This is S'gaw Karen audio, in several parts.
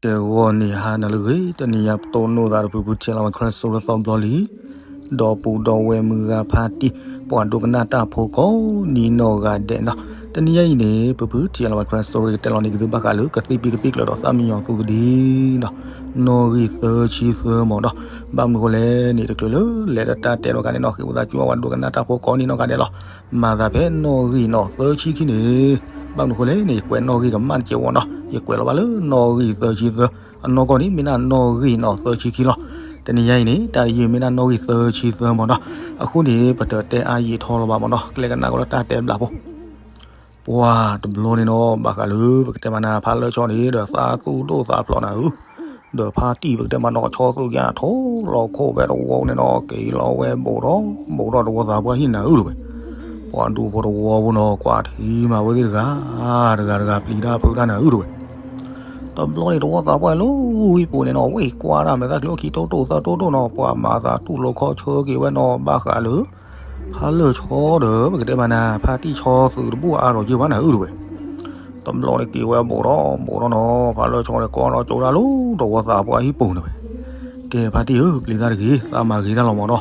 ကဲ ဂီၤနံၤဟါနၤလၢအဂ့ၤ, တနံၤညါပတိၢ်နီၣ်သးဒီးဖုဖုထံၣ်လီၤဝဲခရၢစိရသီဘျီလံ, ဒီပုၢ်ဒီဝဲၢ်မုၢ်ဂၤဖါတံၢ်, ပှၤဒိကနၣ်တၢ်ဖိကိးနံၤနီၢ်ဂၤဒဲးနီၤ, တနံၤညါအံၤန့ၣ် ဖုဖုထံၣ်လီၤဝဲခရၢစိရကတဲလီၤန့ၢ်က့ၤသုဘၣ်ဃးလၢကသံၣ်ပံကသံၣ်ကျၢၤဒီးသၣ်မံယီၤသူကဒံနီၤ, နီၣ်ဂံၢ်သၢဆံသၢမီၤဒီး, ဘၣ်မနုၤဃိလဲၣ်န့ၣ် တချုးလၢလဲၤဒီးတၢ်တဲလီၤဂၤန့ၣ်နီၤ ဃ့ဝံသးစူၤအဝဲဒိကနၣ်တၢ်ဖိကိးနံၤနီၢ်ဂၤဒဲးလီၤ. မၤသးဖဲနီၣ်ဂံၢ်နီၣ်သၢဆံခံန့ၣ်, ဘၣ်မနုၤဃိလဲၣ်န့ၣ် ယကွဲးနီၣ်ဂံၢ်ကမၣ်တစဲးဝီနီၤ, ယကွဲးလီၤဘၣ်လၢနီၣ်ဂံၢ်သၢဆံသၢ, အနီၢ်ကီၢ်န့ၣ် မ့ၢ်ဒၣ်နီၣ်ဂံၢ်နီၣ်သၢဆံခံလီၤ. တနံၤညါအံၤန့ၣ် တၢ်တယုၢ်မ့ၢ်ဒၣ်နီၣ်ဂံၢ်သၢဆံသၢမီၤနီၤ, အဃိန့ၣ် ပတတဲအါယံာ်ထီလၢၤဘၣ်မီၤနီၤ, ကျဲကနၣ်ကဒီးတၢ်တဲဘျးဖိ ပှၤတဘျီန့ၣ်နီၤ ဘၣ်ဃးလၢပကတဲမးနၤ ဖါလၢၢ်ဆီန့ၣ် ဒီးသးသူၣ်ဒိၣ်သးဖျိးနၤဧၢ, ဒီးဖါတံၢ်ပကတဲမးနီၤ ဆီသူၣ်ကါထိလီၤခိၣ်ဖဲတဝီန့ၣ်နီၤ က့ၤလီၤဝဲဘူးဒီးဘူးဒီးတဝီသးပှၢ်ဟံၣ်နၤဧၢတဝဲ, ပှၤဒူဖိတဝီဖိနီၤ ကွၢ်ထံမၤဝဲသ့ၣ်တဂၤ, တဂၤတဂၤပျံၤတၢ်ဖုးတၢ်နၤဧၢတဝဲ. တဘျီန့ၣ်တဝီသးပှၢ်လၢဟံၣ်ပူၤန့ၣ်နီၤ ဝ့ၢ်ကွၢ်တၢ်မဲာ်သၣ်ကျိခံတိၢ်တိၢ်သၢတိၢ်တိၢ်နီၤ ပှၤမၤသးတူၢ်လိာ်ခီဆၢက့ၤဝဲနီၤ ဘၣ်ဃးလၢ ဖါလၢၢ်ဆီဒီး ပကတဲမးနၤ ဖါတံၢ်ဆီသုးတဘူၣ်အါထီၣ်က့ၤဘၣ်နၤဧၢတဝဲ. တဘျီန့ၣ်က့ၤဝဲဘူးဒီးဘူးဒီးနီၤ ဖါလၢၢ်ဆီန့ၣ် ကွၢ်ဒီးကၠိတၢ်လၢတဝီသးပှၢ်ဟံၣ်ပူၤန့ၣ်ဝဲ, ကဲဖါတံၢ်ဧၢ ပျံၤတၢ်တဂ့ၤ သးမၤဂ့ၤတၢ်လီၤမီၤနီၤ,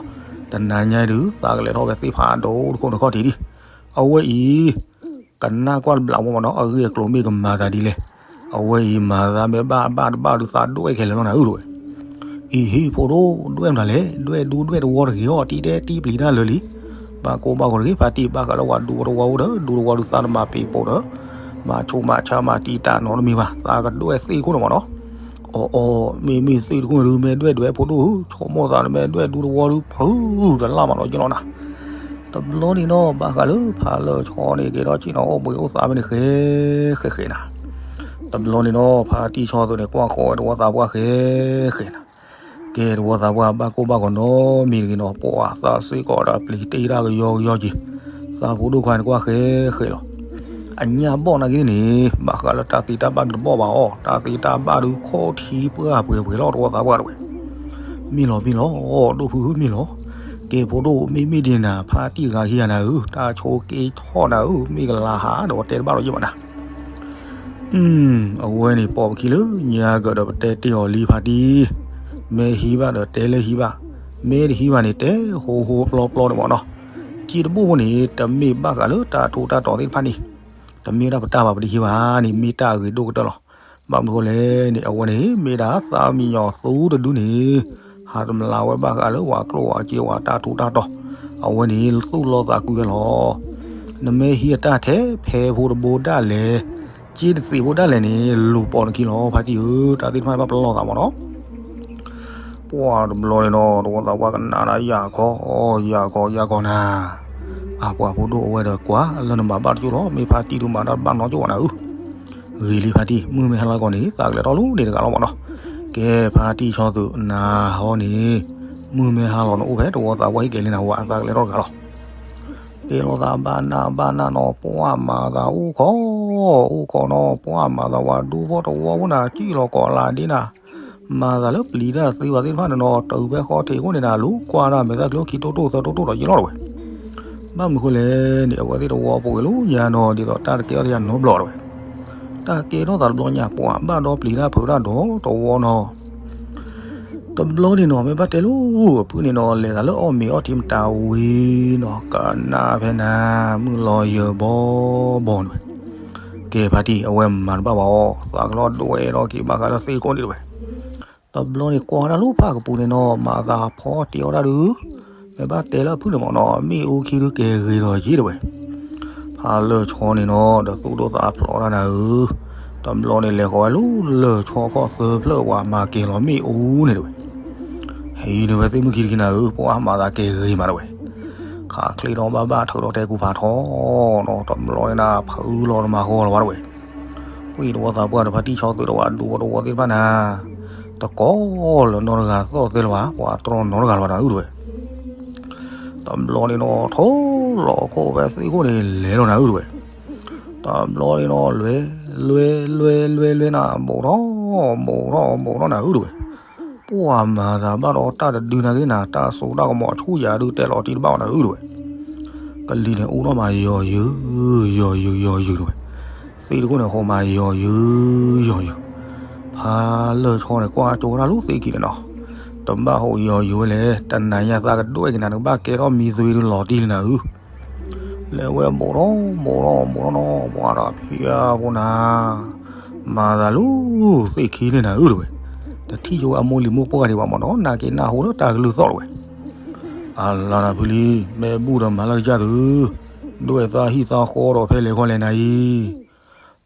တနၤညါအံၤဒုး သးကလဲၤထီၣ်ဝဲသ့ၣ်ဖးဒိၣ်တခိၣ်တခီၣ်ထံးဒံး, အဝဲအံၤ ကနၣ်ကွၢ်တဘျးဝဲမီၤနီၤ အဂ့ၢ်အကျိၤမ့ၢ်ကမၤသးဒ်လဲၣ်, အဝဲအံၤမၤသးမ့ၢ်ဘၣ်ဘၣ်တဘၣ်ဒုးသးဒွဲၣ်ခဲလၢာ်လီၤနၤဧၢတဝဲ. အံၤဟံၣ်ဖိဒိၣ်ဒွဲၣ်မတၤလဲၣ် ဒွဲၣ်ဒူဒွဲၣ်တဝီတဂ့ၤအီၤ တံၢ်တဲတံၢ်ပျံၤတၢ်လၢာ်လံ, ဘၣ်ကိၢ်ဘၣ်ဂီၤတဂ့ၤ ဖါတံၢ်ဘၣ်ဃးလၢပှၤဒူဖိတဝီဖိဒီး ဒူတဝီဒုးသးတမၤပ့ၤပိာ်ဒီး မၤဆူးမၤဆါမၤတံာ်တာ်နီတမံၤဘၣ် သးကဒွဲၣ်သ့ၣ်ခိၣ်န့ၣ်မီၤနီၤ. အီၤအီၤ မ့မ့ၢ်သ့ၣ်တခိၣ်န့ၣ်ဒုး မ့ၢ်ဒွဲၣ်ဒွဲၣ်ဖိဒိၣ်ဧၢ ဆိကမိၣ်သးန့ၣ်မ့ၢ်ဒွဲၣ်ဒူတဝီဒုး ဖုတလၢ်မးနီၤက့လီၤနၤ. တဘျီန့ၣ်နီၤ ဘၣ်ဃးလၢဖါလၢၢ်ဆီန့ၣ် က့ၤထီၣ်ဆ့ၣ်နီၤအိၣ်ဘှံးအိၣ်သါဖဲန့ၣ်ဃဲ ဃဲဃဲနၤ. တဘျီန့ၣ်နီၤ ဖါတံၢ်ဆီသုးန့ၣ် ကွၢ်ဃီဝဲတဝီသးပှၢ်ဃဲဃဲနၤ. ကဲတဝီသးပှၢ်ဘၣ်ကိၢ်ဘၣ်ဂီၤနီတမံၤတဂ့ၤနီၤ ပှၤသးစ့ၢ်ကီးဒီးပျံၤတ့ၢ်တၢ်ကယီကယီက့ၤ, သးဖိဒိၣ်ခွါန့ၣ်ကွၢ်ဃဲဃဲလီၤ. အညၣ်ဘီၣ်နာ်က့န့ၣ် ဘၣ်ဃးလၢတၢ်သ့တၢ်ဘၣ်ဒုးတဘီၣ်ဘၣ်အီၤ တၢ်သ့တၢ်ဘၣ်ဒုးခိၣ်ထံပှၢ်ပှဲၤပှဲၤလီၤတဝီသးပှၢ်တဝဲ. မ့ၢ်လီၤမ့ၢ်လီၤ ဒိၣ်ဖုမ့ၢ်လီၤ. ကဲဖိဒိၣ်မ့ၢ်မ့ၢ်ဒ်န့ၣ်နၤ ဖါတံၢ်ဂၤဟံးယၤနၤဧၢ တၢ်ဆိက့ထီၣ်နၤဧၢ မ့ၢ်ကလၤဟးဒီးဝဲတဲတဘၣ်လီၤယဲၢ်ဘၣ်နၤ. အဝဲန့ၣ်ပိာ်ပခံလၢညါကဒီးပတဲတ့ၢ်အီၤလံဖါတံၢ်, မ့ၢ်ဟံးဘၣ်ဒီးတဲလၢဟံးဘၣ်, မ့ၢ်တဟံးဘၣ်န့ၣ် တဲဟိဟိပျီပျီန့ၣ်မီၤနီၤ. က့တဘိၣ်ဖိန့ၣ် တမ့ၢ်ဘၣ်ဃးလၢတၢ်ထူးတၢ်တီၤသ့ၣ်တဖၣ်န့ၣ်, တမ့ၢ်ဒၣ်ပတၢ်ဘၣ်ပတဟံးဘၣ်န့ၣ် မ့ၢ်တၢ်အဂ့ၤဒိၣ်ကတၢၢ်လီၤ. ဘၣ်မနုၤဃိလဲၣ်န့ၣ် အဝဲန့ၣ်မ့ၢ်ဒၣ်သးမံယီၤသူတဒုန့ၣ် ဟးတမျးဝဲဘၣ်ဃးလၢပှၤကျိၣ်ဝဲစ့ဝဲတၢ်ထူးတၢ်တီၤ, အဝဲန့ၣ်သူၣ်လီသးကွံဝဲလီၤ. နမ့ၢ်ဟံးအတၢ်ထဲဖဲဖိတဘိဒၣ်လဲာ်, က့တသ့းဖိဒၣ်လဲာ်န့ၣ် လူၤပိာ်နခံလီၤ ဖါတံၢ်ဧၢ, တၢ်သ့ၣ်တဖၣ်န့ၣ်ဘၣ်ပလီၢ်သးမီၤနီၤ. ပှၤတဘျီန့ၣ်နီၤ တဝီသးပှၢ်ကနၣ်ဒၣ်ယၤခီ, ယၤခီယၤခီနၤ, အပှၤဖိဒိၣ်အဝဲဒီးကွၢ်လၢနမၤဘၣ်တကၠိၣ်လီၤ, မ့ၢ်ဖါတံၢ်ဒုးမၤတၢ်ဘၣ်နီတကၠိၣ်ဘၣ်နၤဧၢ. ဂ့ၤလံဖါတံၢ်, မုၢ်မ့ၢ်ဟါလီၤကီးန့ၣ် သးကလဲၤထီၣ်လၢန့ၣ်တဂၤလီၤမီၤနီၤ. ကဲဖါတံၢ်ဆီသုးနၤဟီန့ၣ်, မုၢ်မ့ၢ်ဟါလီၤနအိၣ်ဖဲတဝီသးပှၢ်ဟံၣ်ကဲၤလံနၤ ဝဲအသးကလဲၤထီၣ်တဂၤလီၤ. ကဲလီၤသးဘၣ်နးဘၣ်နးနီၤ ပှၤမၤသးအိၣ်ခီ, အိၣ်ခီနီၤ ပှၤမၤသးဝဲဒူဖိတဝီဖိနၤ ကံၣ်လီၤကီးလၢဒ့နၤ, မၤသးလၢပျံၤတၢ်သ့ဝဲသ့ၣ်တဖၣ်န့ၣ်နီၤ တုၤဖဲဃီထံးအဃိန့ၣ်နၤ လူၤကွၢ်တၢ်မဲာ်သၣ်ကျိခံတိၢ်တိၢ်သၢတိၢ်တိၢ်ဒီးယဲၢ်လီၤတဝဲ. ဘၣ်မနုၤဃိလဲၣ်န့ၣ် အဝဲသ့ၣ်တဝီပူၤကွံာ်လၢညါနီၤ ဒ်သိးတၢ်တကဲထီၣ်တယၤနီတဘျီတဝဲ. တၢ်ကဲထီၣ်သးတဘျီညါ ပှၤဘၣ်ဒီပျံၤတၢ်ဖုးတၢ်ဒီးတဝီနီၤ. တဘျီန့ၣ်နီၤ မ့ၢ်ဘၣ်တဲလၢအဖုၣ်န့ၣ်နီၤ လဲၤသးလၢအီၣ်မ့ၤအီထံမတၤဝံၤနီၤ ကနၣ်ဖဲနၤ မုၢ်လီၤယၢၤဘီဘီန့ၣ်ဝဲ. ကဲဖါတံၢ် အဝဲမၤတဘၣ်ဘၣ်အီၤ သးကလီၤဒွဲၣ်ထီၣ်က့ၤဘၣ်ဃးလၢသ့ၣ်ခိၣ်န့ၣ်တဝဲ. တဘျီန့ၣ်ကွၢ်ဒၣ်လၢဖၣ်ကပူၤန့ၣ်နီၤ မၤသးဖီတ့ၢ်အီၣ်တၢ်ဒုး, မ့ၢ်ဘၣ်တဲလၢအဖုၣ်န့ၣ်မီၤနီၤ မ့ၣ်အူခံဒုးကဲဂ့ၤဒီးယ့ၢ်တဝဲ. ဖါလၢၢ်ဆီန့ၣ်နီၤ ဒီးသူၣ်ဒိၣ်သးဖျိးတၢ်နၤဧၢ, တဘျီန့ၣ်လဲၤဃီၤဝဲလၢလၢၢ်ဆီခီၣ်သၢဖျၢၣ် ပှၤမၤကဲၤလီၤမ့ၣ်အူန့ၣ်တဝဲ. ဟံးန့ၢ်ဝဲသ့ၣ်မုၢ်ခံတခါနၤဧၢ ပှၤမၤသးကဲဂ့ၤမးတဝဲ. ခးချ့ထီၣ်ဘၣ်ဘၣ်ထုးထီၣ်တဲကူဖးထီနီၤ တဘျီန့ၣ်နၤ ဖုလီၤတမၤဃီလီၤဝဲတဝဲ. ဝံၤတဝီသးပှၢ်ဒီးဖါတံၢ်ဆီသုးဒီးဝဲဒူဖိတဝီသ့ၣ်တဖၣ်နၤ, တကိးလၢၤနီတဂၤသီၣ်သဲလၢၤဘၣ် ပှၤတြီနီတဂၤလၢၤဘၣ်နၤဧၢတဝဲ. တဘျီန့ၣ်နီၤ ထိလီၤခိၣ်ဖဲသ့ၣ်ခိၣ်န့ၣ် လဲၤလီၤနၤဧၢတဝဲ. တဘျီန့ၣ်နီၤ လွဲ လွဲ လွဲ လွဲ လွဲနၤ ဘူးထီၣ် ဘူးထီၣ် ဘူးထီၣ်နၤဧၢတဝဲ. ပှၤမၤသးဘၣ်ဒီးတၢ်တဒုနၤက့ၤနၤ တၢ်စိတၢ်ကမီၤဆူၣ်ယၤဒုးတဲလီၤတံၢ်တဘၣ်ဘၣ်နၤဧၢတဝဲ. ကလံၤန့ၣ်အူထီၣ်မးယီၤယုာ် ယီၤယုာ် ယီၤယုာ်တဝဲ. သ့ၣ်တခိၣ်န့ၣ် ဟီၣ်မးယီၤယုာ် ယီၤယုာ်. ဖ ဖးလၢၢ်ဆီန့ၣ် ကွၢ်ကၠိဝဲဒၣ်လၢသ့ၣ်ခံန့ၣ်နီၤ, တဘၣ်ဟိးယီၤယိၤဝဲလဲၣ်, တနၤညါသးကဒွဲၣ်က့ၤနၤ နကဘၣ်ကဲထီၣ်မံသွံဒုလီၤတံၢ်လံနၤဧၢ, လဲၤဝဲဘိးထီၣ်ဘိးထီၣ်ဘိးထီၣ်နီၤ, ပှၤဒီးဖံအဖိနၤ မၤသးလၢသ့ၣ်ခံန့ၣ်နၤဧၢတဝဲ, တထံၣ်ကၠိဝဲအမိၢ်လံၤမိၢ်ပှၢ်ဒံးဘၣ်မးနီၤ, နာ်က့နၢ်ဟူလၢတၢ်ကလုၢ်သီၣ်တဝဲ. အလၤနၤဖုလံ, မ့ၢ်ဘူၣ်ဒီးမၤလၢကစၢ်သု, ဒွဲၣ်သးဟံၣ်သးဃီဒီးဖဲလဲၣ်ခီလဲၣ်နၤအံၤ,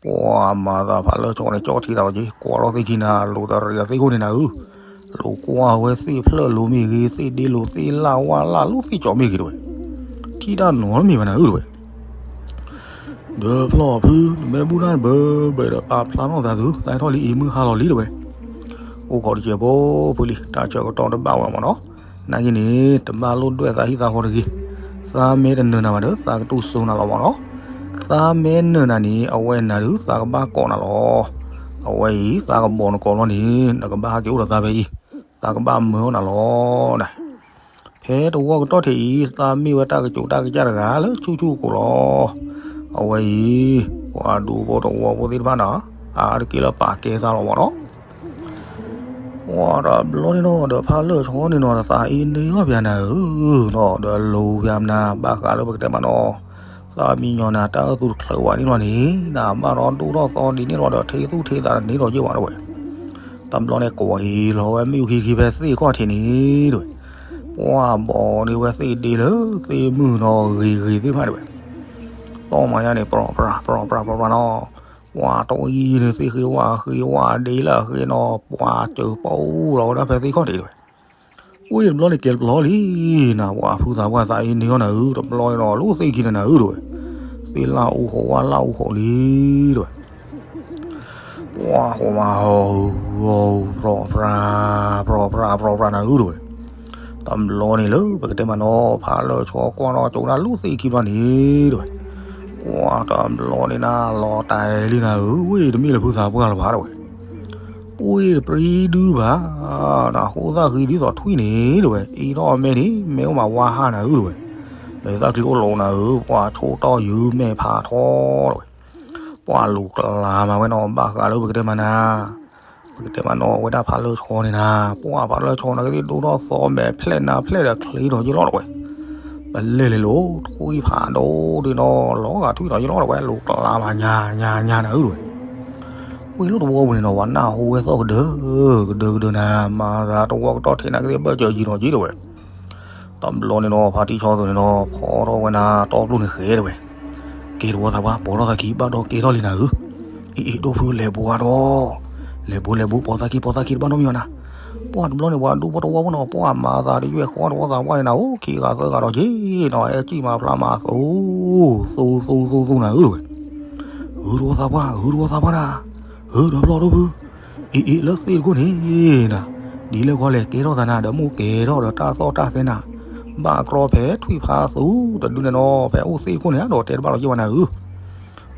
ပှၤမၤသးဖးလၢၢ်ဆီန့ၣ် ကၠီထံးသးလီၤက့ၤ, ကွၢ်ထီၣ်သ့ၣ်ခံနၤ လိၤတရံးအသ့ၣ်ခိၣ်န့ၣ်နၤဧၢ, လိၤကွၢ်ဝဲသ့ၣ်ဖျၢၣ်လိၤမ့ၢ်ဂ့ၤ, သ့ၣ်ဒ့လိၤ, သ့ၣ်လၣ်ဝၣ်လၣ်လိၤ, သ့ၣ်ကၠီမ့ၢ်ဂ့ၤတဝဲ, ထံၣ်တၢ်နီတမံၤဘၣ်နၤဧၢတဝဲ. ဒီးဖျီၣ်ဖု နမ့ၢ်ဘူၣ်တၢ်တဘၢဘၢဒီး ပာ်ဖျါထီၣ်သးသု, သးထီၣ်လံအံၤ မုၢ်ဟါလီၤလံတဝဲ. အိၣ်ခိးတစဲးဖိဖုလံ, တၢ်ဆၢကတီၢ်တဘၣ်ဝဲမးနီၤ, နာ်က့န့ၣ် တဘၣ်လိၣ်ဒွဲၣ်သးဟံၣ်သးဃီတဂ့ၤ, သးမ့ၢ်တနၢၤနၤဘၣ်ဒီး သးကတူၢ်စိနၤလီၤမးနီၤ, သးမ့ၢ်နၢၤနၤန့ၣ် အဝဲနၤဒုး သးကဘၣ်ကိးနၤလီၤ, အဝဲအံၤ သးကဘီနကိးဘျီန့ၣ် နကဘၣ်ဟဲက့ၤအိၣ်ဒီးသးဖဲအံၤ, သးကဘၣ်မၢအီၣ်နၤလီၤ. ဖဲတဝီကတီၢ်ထံးအံၤ သးမ့ၢ်ဝဲတၢ်ကစိၤတၢ်ကစၢ်တဂၤလၢဆူၣ်ဆူၣ်ကိာ်လီၤ. အဝဲအံၤ ပှၤဒူဖိတဝီဖိသ့ၣ်တဖၣ်န့ၣ် အါတက့ၢ်လၢပာ်ကဲသးလီၤမးနီၤ. ပှၤတဘျီန့ၣ်နီၤ ဒီးဖးလၢၢ်ဆီန့ၣ်နီၤ တသးအ့န့ၢ်အီၣ်ပၠးနၤဧၢနီၤ, ဒီးလိၤပၠးနၤ ဘၣ်ဃးလၢပကတဲမးနီၤ, သးမံညီၤနၤ တၢ်အၢၣ်သူတချုးဝဲန့ၣ်လီၤန့ၣ် နဘၣ်ဒီဒိၣ်ထီၣ်သီဒ်န့ၣ်လီၤဒီး ထံသူၣ်ထံသးတန့ၢ်ဒီးယ့ၢ်ဘၣ်တဝဲ. တဘျီန့ၣ် ကွၢ်အံၤလီၤဝဲမ့ၣ်အူခံခံဖဲသ့ၣ်ခီၣ်ထံးန့ၣ်တဝဲ, ပှၤဘီန့ၢ်ဝဲသ့ၣ်ဒ့လၢသ့ၣ်မုၢ်နီၤ ဂ့ၤဂ့ၤသ့ၣ်တဖၣ်တဝဲ, သီၣ်မၤညါန့ၣ် ပြီၣ်ပြး ပြီၣ်ပြး ပြီၣ်ပြးနီၤ, ပှၤတဝံၤန့ၣ် သ့ၣ်ဃ့ဝၣ်ဃ့ဝၣ်ဒ့လၢအဃ့နီၤ ပှၤစၢၤပီလီၤဝဲဒၣ်ဖဲသ့ၣ်ခီၣ်ထံးတဝဲ. အံၤတဘျီန့ၣ် ကဲတဘျီလံနၤ, ပှၤဖုသးပှၢ်သးအ့န့ၢ်အီၣ်နၤဧၢ, တဘျီန့ၣ်နီၤ လၢသ့ၣ်ခံန့ၣ်နၤဧၢတဝဲ, သ့ၣ်လၣ်အူဃိးဝၣ်လၣ်အူဃိးလံတဝဲ. ပှၤဃိးမၤဟီၣ်ဟူဂီၤဟူ ပြီၣ်ပြး ပြီၣ်ပြး ပြီၣ်ပြးနၤဧၢတဝဲ. တဘျီန့ၣ်လၢပကတဲမးနီၤ ဖးလၢၢ်ဆီကွၢ်ထီၣ်ကၠိဒၣ်လၢသ့ၣ်ခံဘျီန့ၣ်တဝဲ, ပှၤတဘျီန့ၣ်နၤ လီၤတဲာ်လံနၤဧၢ, ဝ့ၢ်တမ့ၢ်လၢဖုသးပှၢ်လၢၤဘၣ်တဝဲ, ပှ့ၤတပြံဒုဘၣ်, နဃိသၣ်ဃံဒ်သိးထွံၣ်န့ၣ်တဝဲ, အ့ထီၣ်အမဲန့ၣ် မဲအိၣ်မးဝါဟၣ်နၤဧၢတဝဲ, ဒီးသၣ်ချံအိၣ်လိာ်နၤဧၢ, ပှၤဆိၣ်တီၢ်ယုၤမဲာ်ဖးထီတဝဲ. ပှၤလူၤကျါမၤဝဲနီၤ ဘၣ်ဃးလၢပကတဲမးနၤ, ပကတဲမးနီၤ ဝဲဒၣ်ဖးလၢၢ်ဆီန့ၣ်နၤ, ပှၤဖးလၢၢ်ဆီန့ၣ်ကသ့ၣ်ဒိၣ်ထီၣ်သီမဲာ်ဖျဲၣ်နၤဖျဲၣ်ဒီးချ့ထီၣ်ယ့ၢ်လီၤတဝဲ, ပလဲၢ်လဲၤလိာ်ထွံၣ်ဖးဒိၣ်ဒ်နီၤ လီၤဂာ်ထွံၣ်ထီၣ်ယ့ၢ်လီၤတဝဲ, လူၤကျါမၤညါညါညါနၤဧၢတဝဲ. ဝ့ၢ်လၢတဝီပူၤန့ၣ်နီၤ ပှၤနၢ်ဟူဝဲသီၣ်ကဒၢကဒၢကဒၢနၤ, မၤသးတဝီကတီၢ်ထံးနၤကသ့ၣ်ဘၢၣ်စၢၤယံၤထီၣ်ယ့ၢ်တဝဲ. တဘျီန့ၣ်နီၤ ဖါတံၢ်ဆီသိးန့ၣ်နီၤ ဖီထီၣ်ဝဲနၤ တီပျိၢ်န့ၣ်ဃဲတဝဲ, ကဲတဝီသးပှၢ် ပိာ်ထီၣ်သးခံ ဘၣ်ဒီးကဲထီၣ်လံနၤဧၢ, အ့ၣ်အ့ၣ် ဒိၣ်ဖုလဲၤဘိးအါဒီး, လဲၤဘိးလဲၤဘိး ပိာ်သးခံပိာ်သးခံ တဘၣ်နီတမံၤဘၣ်နၤ. ပှၤတဘျီန့ၣ် ပှၤဒူဖိတဝီဖိနီၤ ပှၤမၤသးတယွဲၢ်ဃီတဝီသးပှၢ်န့ၣ်နၤဧၢ, ခံဂၤသၢဂၤဒီးက့ၤနီၤ ဟဲစံၣ်မၤဖျါမၤသူ သူသူသူသူနၤဧၢတဝဲ. ဧၢတဝီသးပှၢ် ဧၢတဝီသးပှၢ်နၤ, ဧၢဒီးဖျီၣ်ဒိၣ်ဖု အ့ၣ်အ့ၣ် လၢသ့ၣ်တခိၣ်န့ၣ်နၤ, ဒ်လဲၣ်ခီလဲၣ် ကဲထီၣ်သးနၤ ဒီးမိၢ်ကဲထီၣ်ဒီးတၢ်သီၣ်တၢ်သဲနၤ, ဘၣ်ကြီဖဲထွံၣ်ဖးသူတဒုန့ၣ်နီၤ ဖဲအိၣ်သ့ၣ်တခိၣ်န့ၣ် ဒီးတဲတဘၣ်လီၤယ့ၢ်ဘၣ်နၤဧၢ,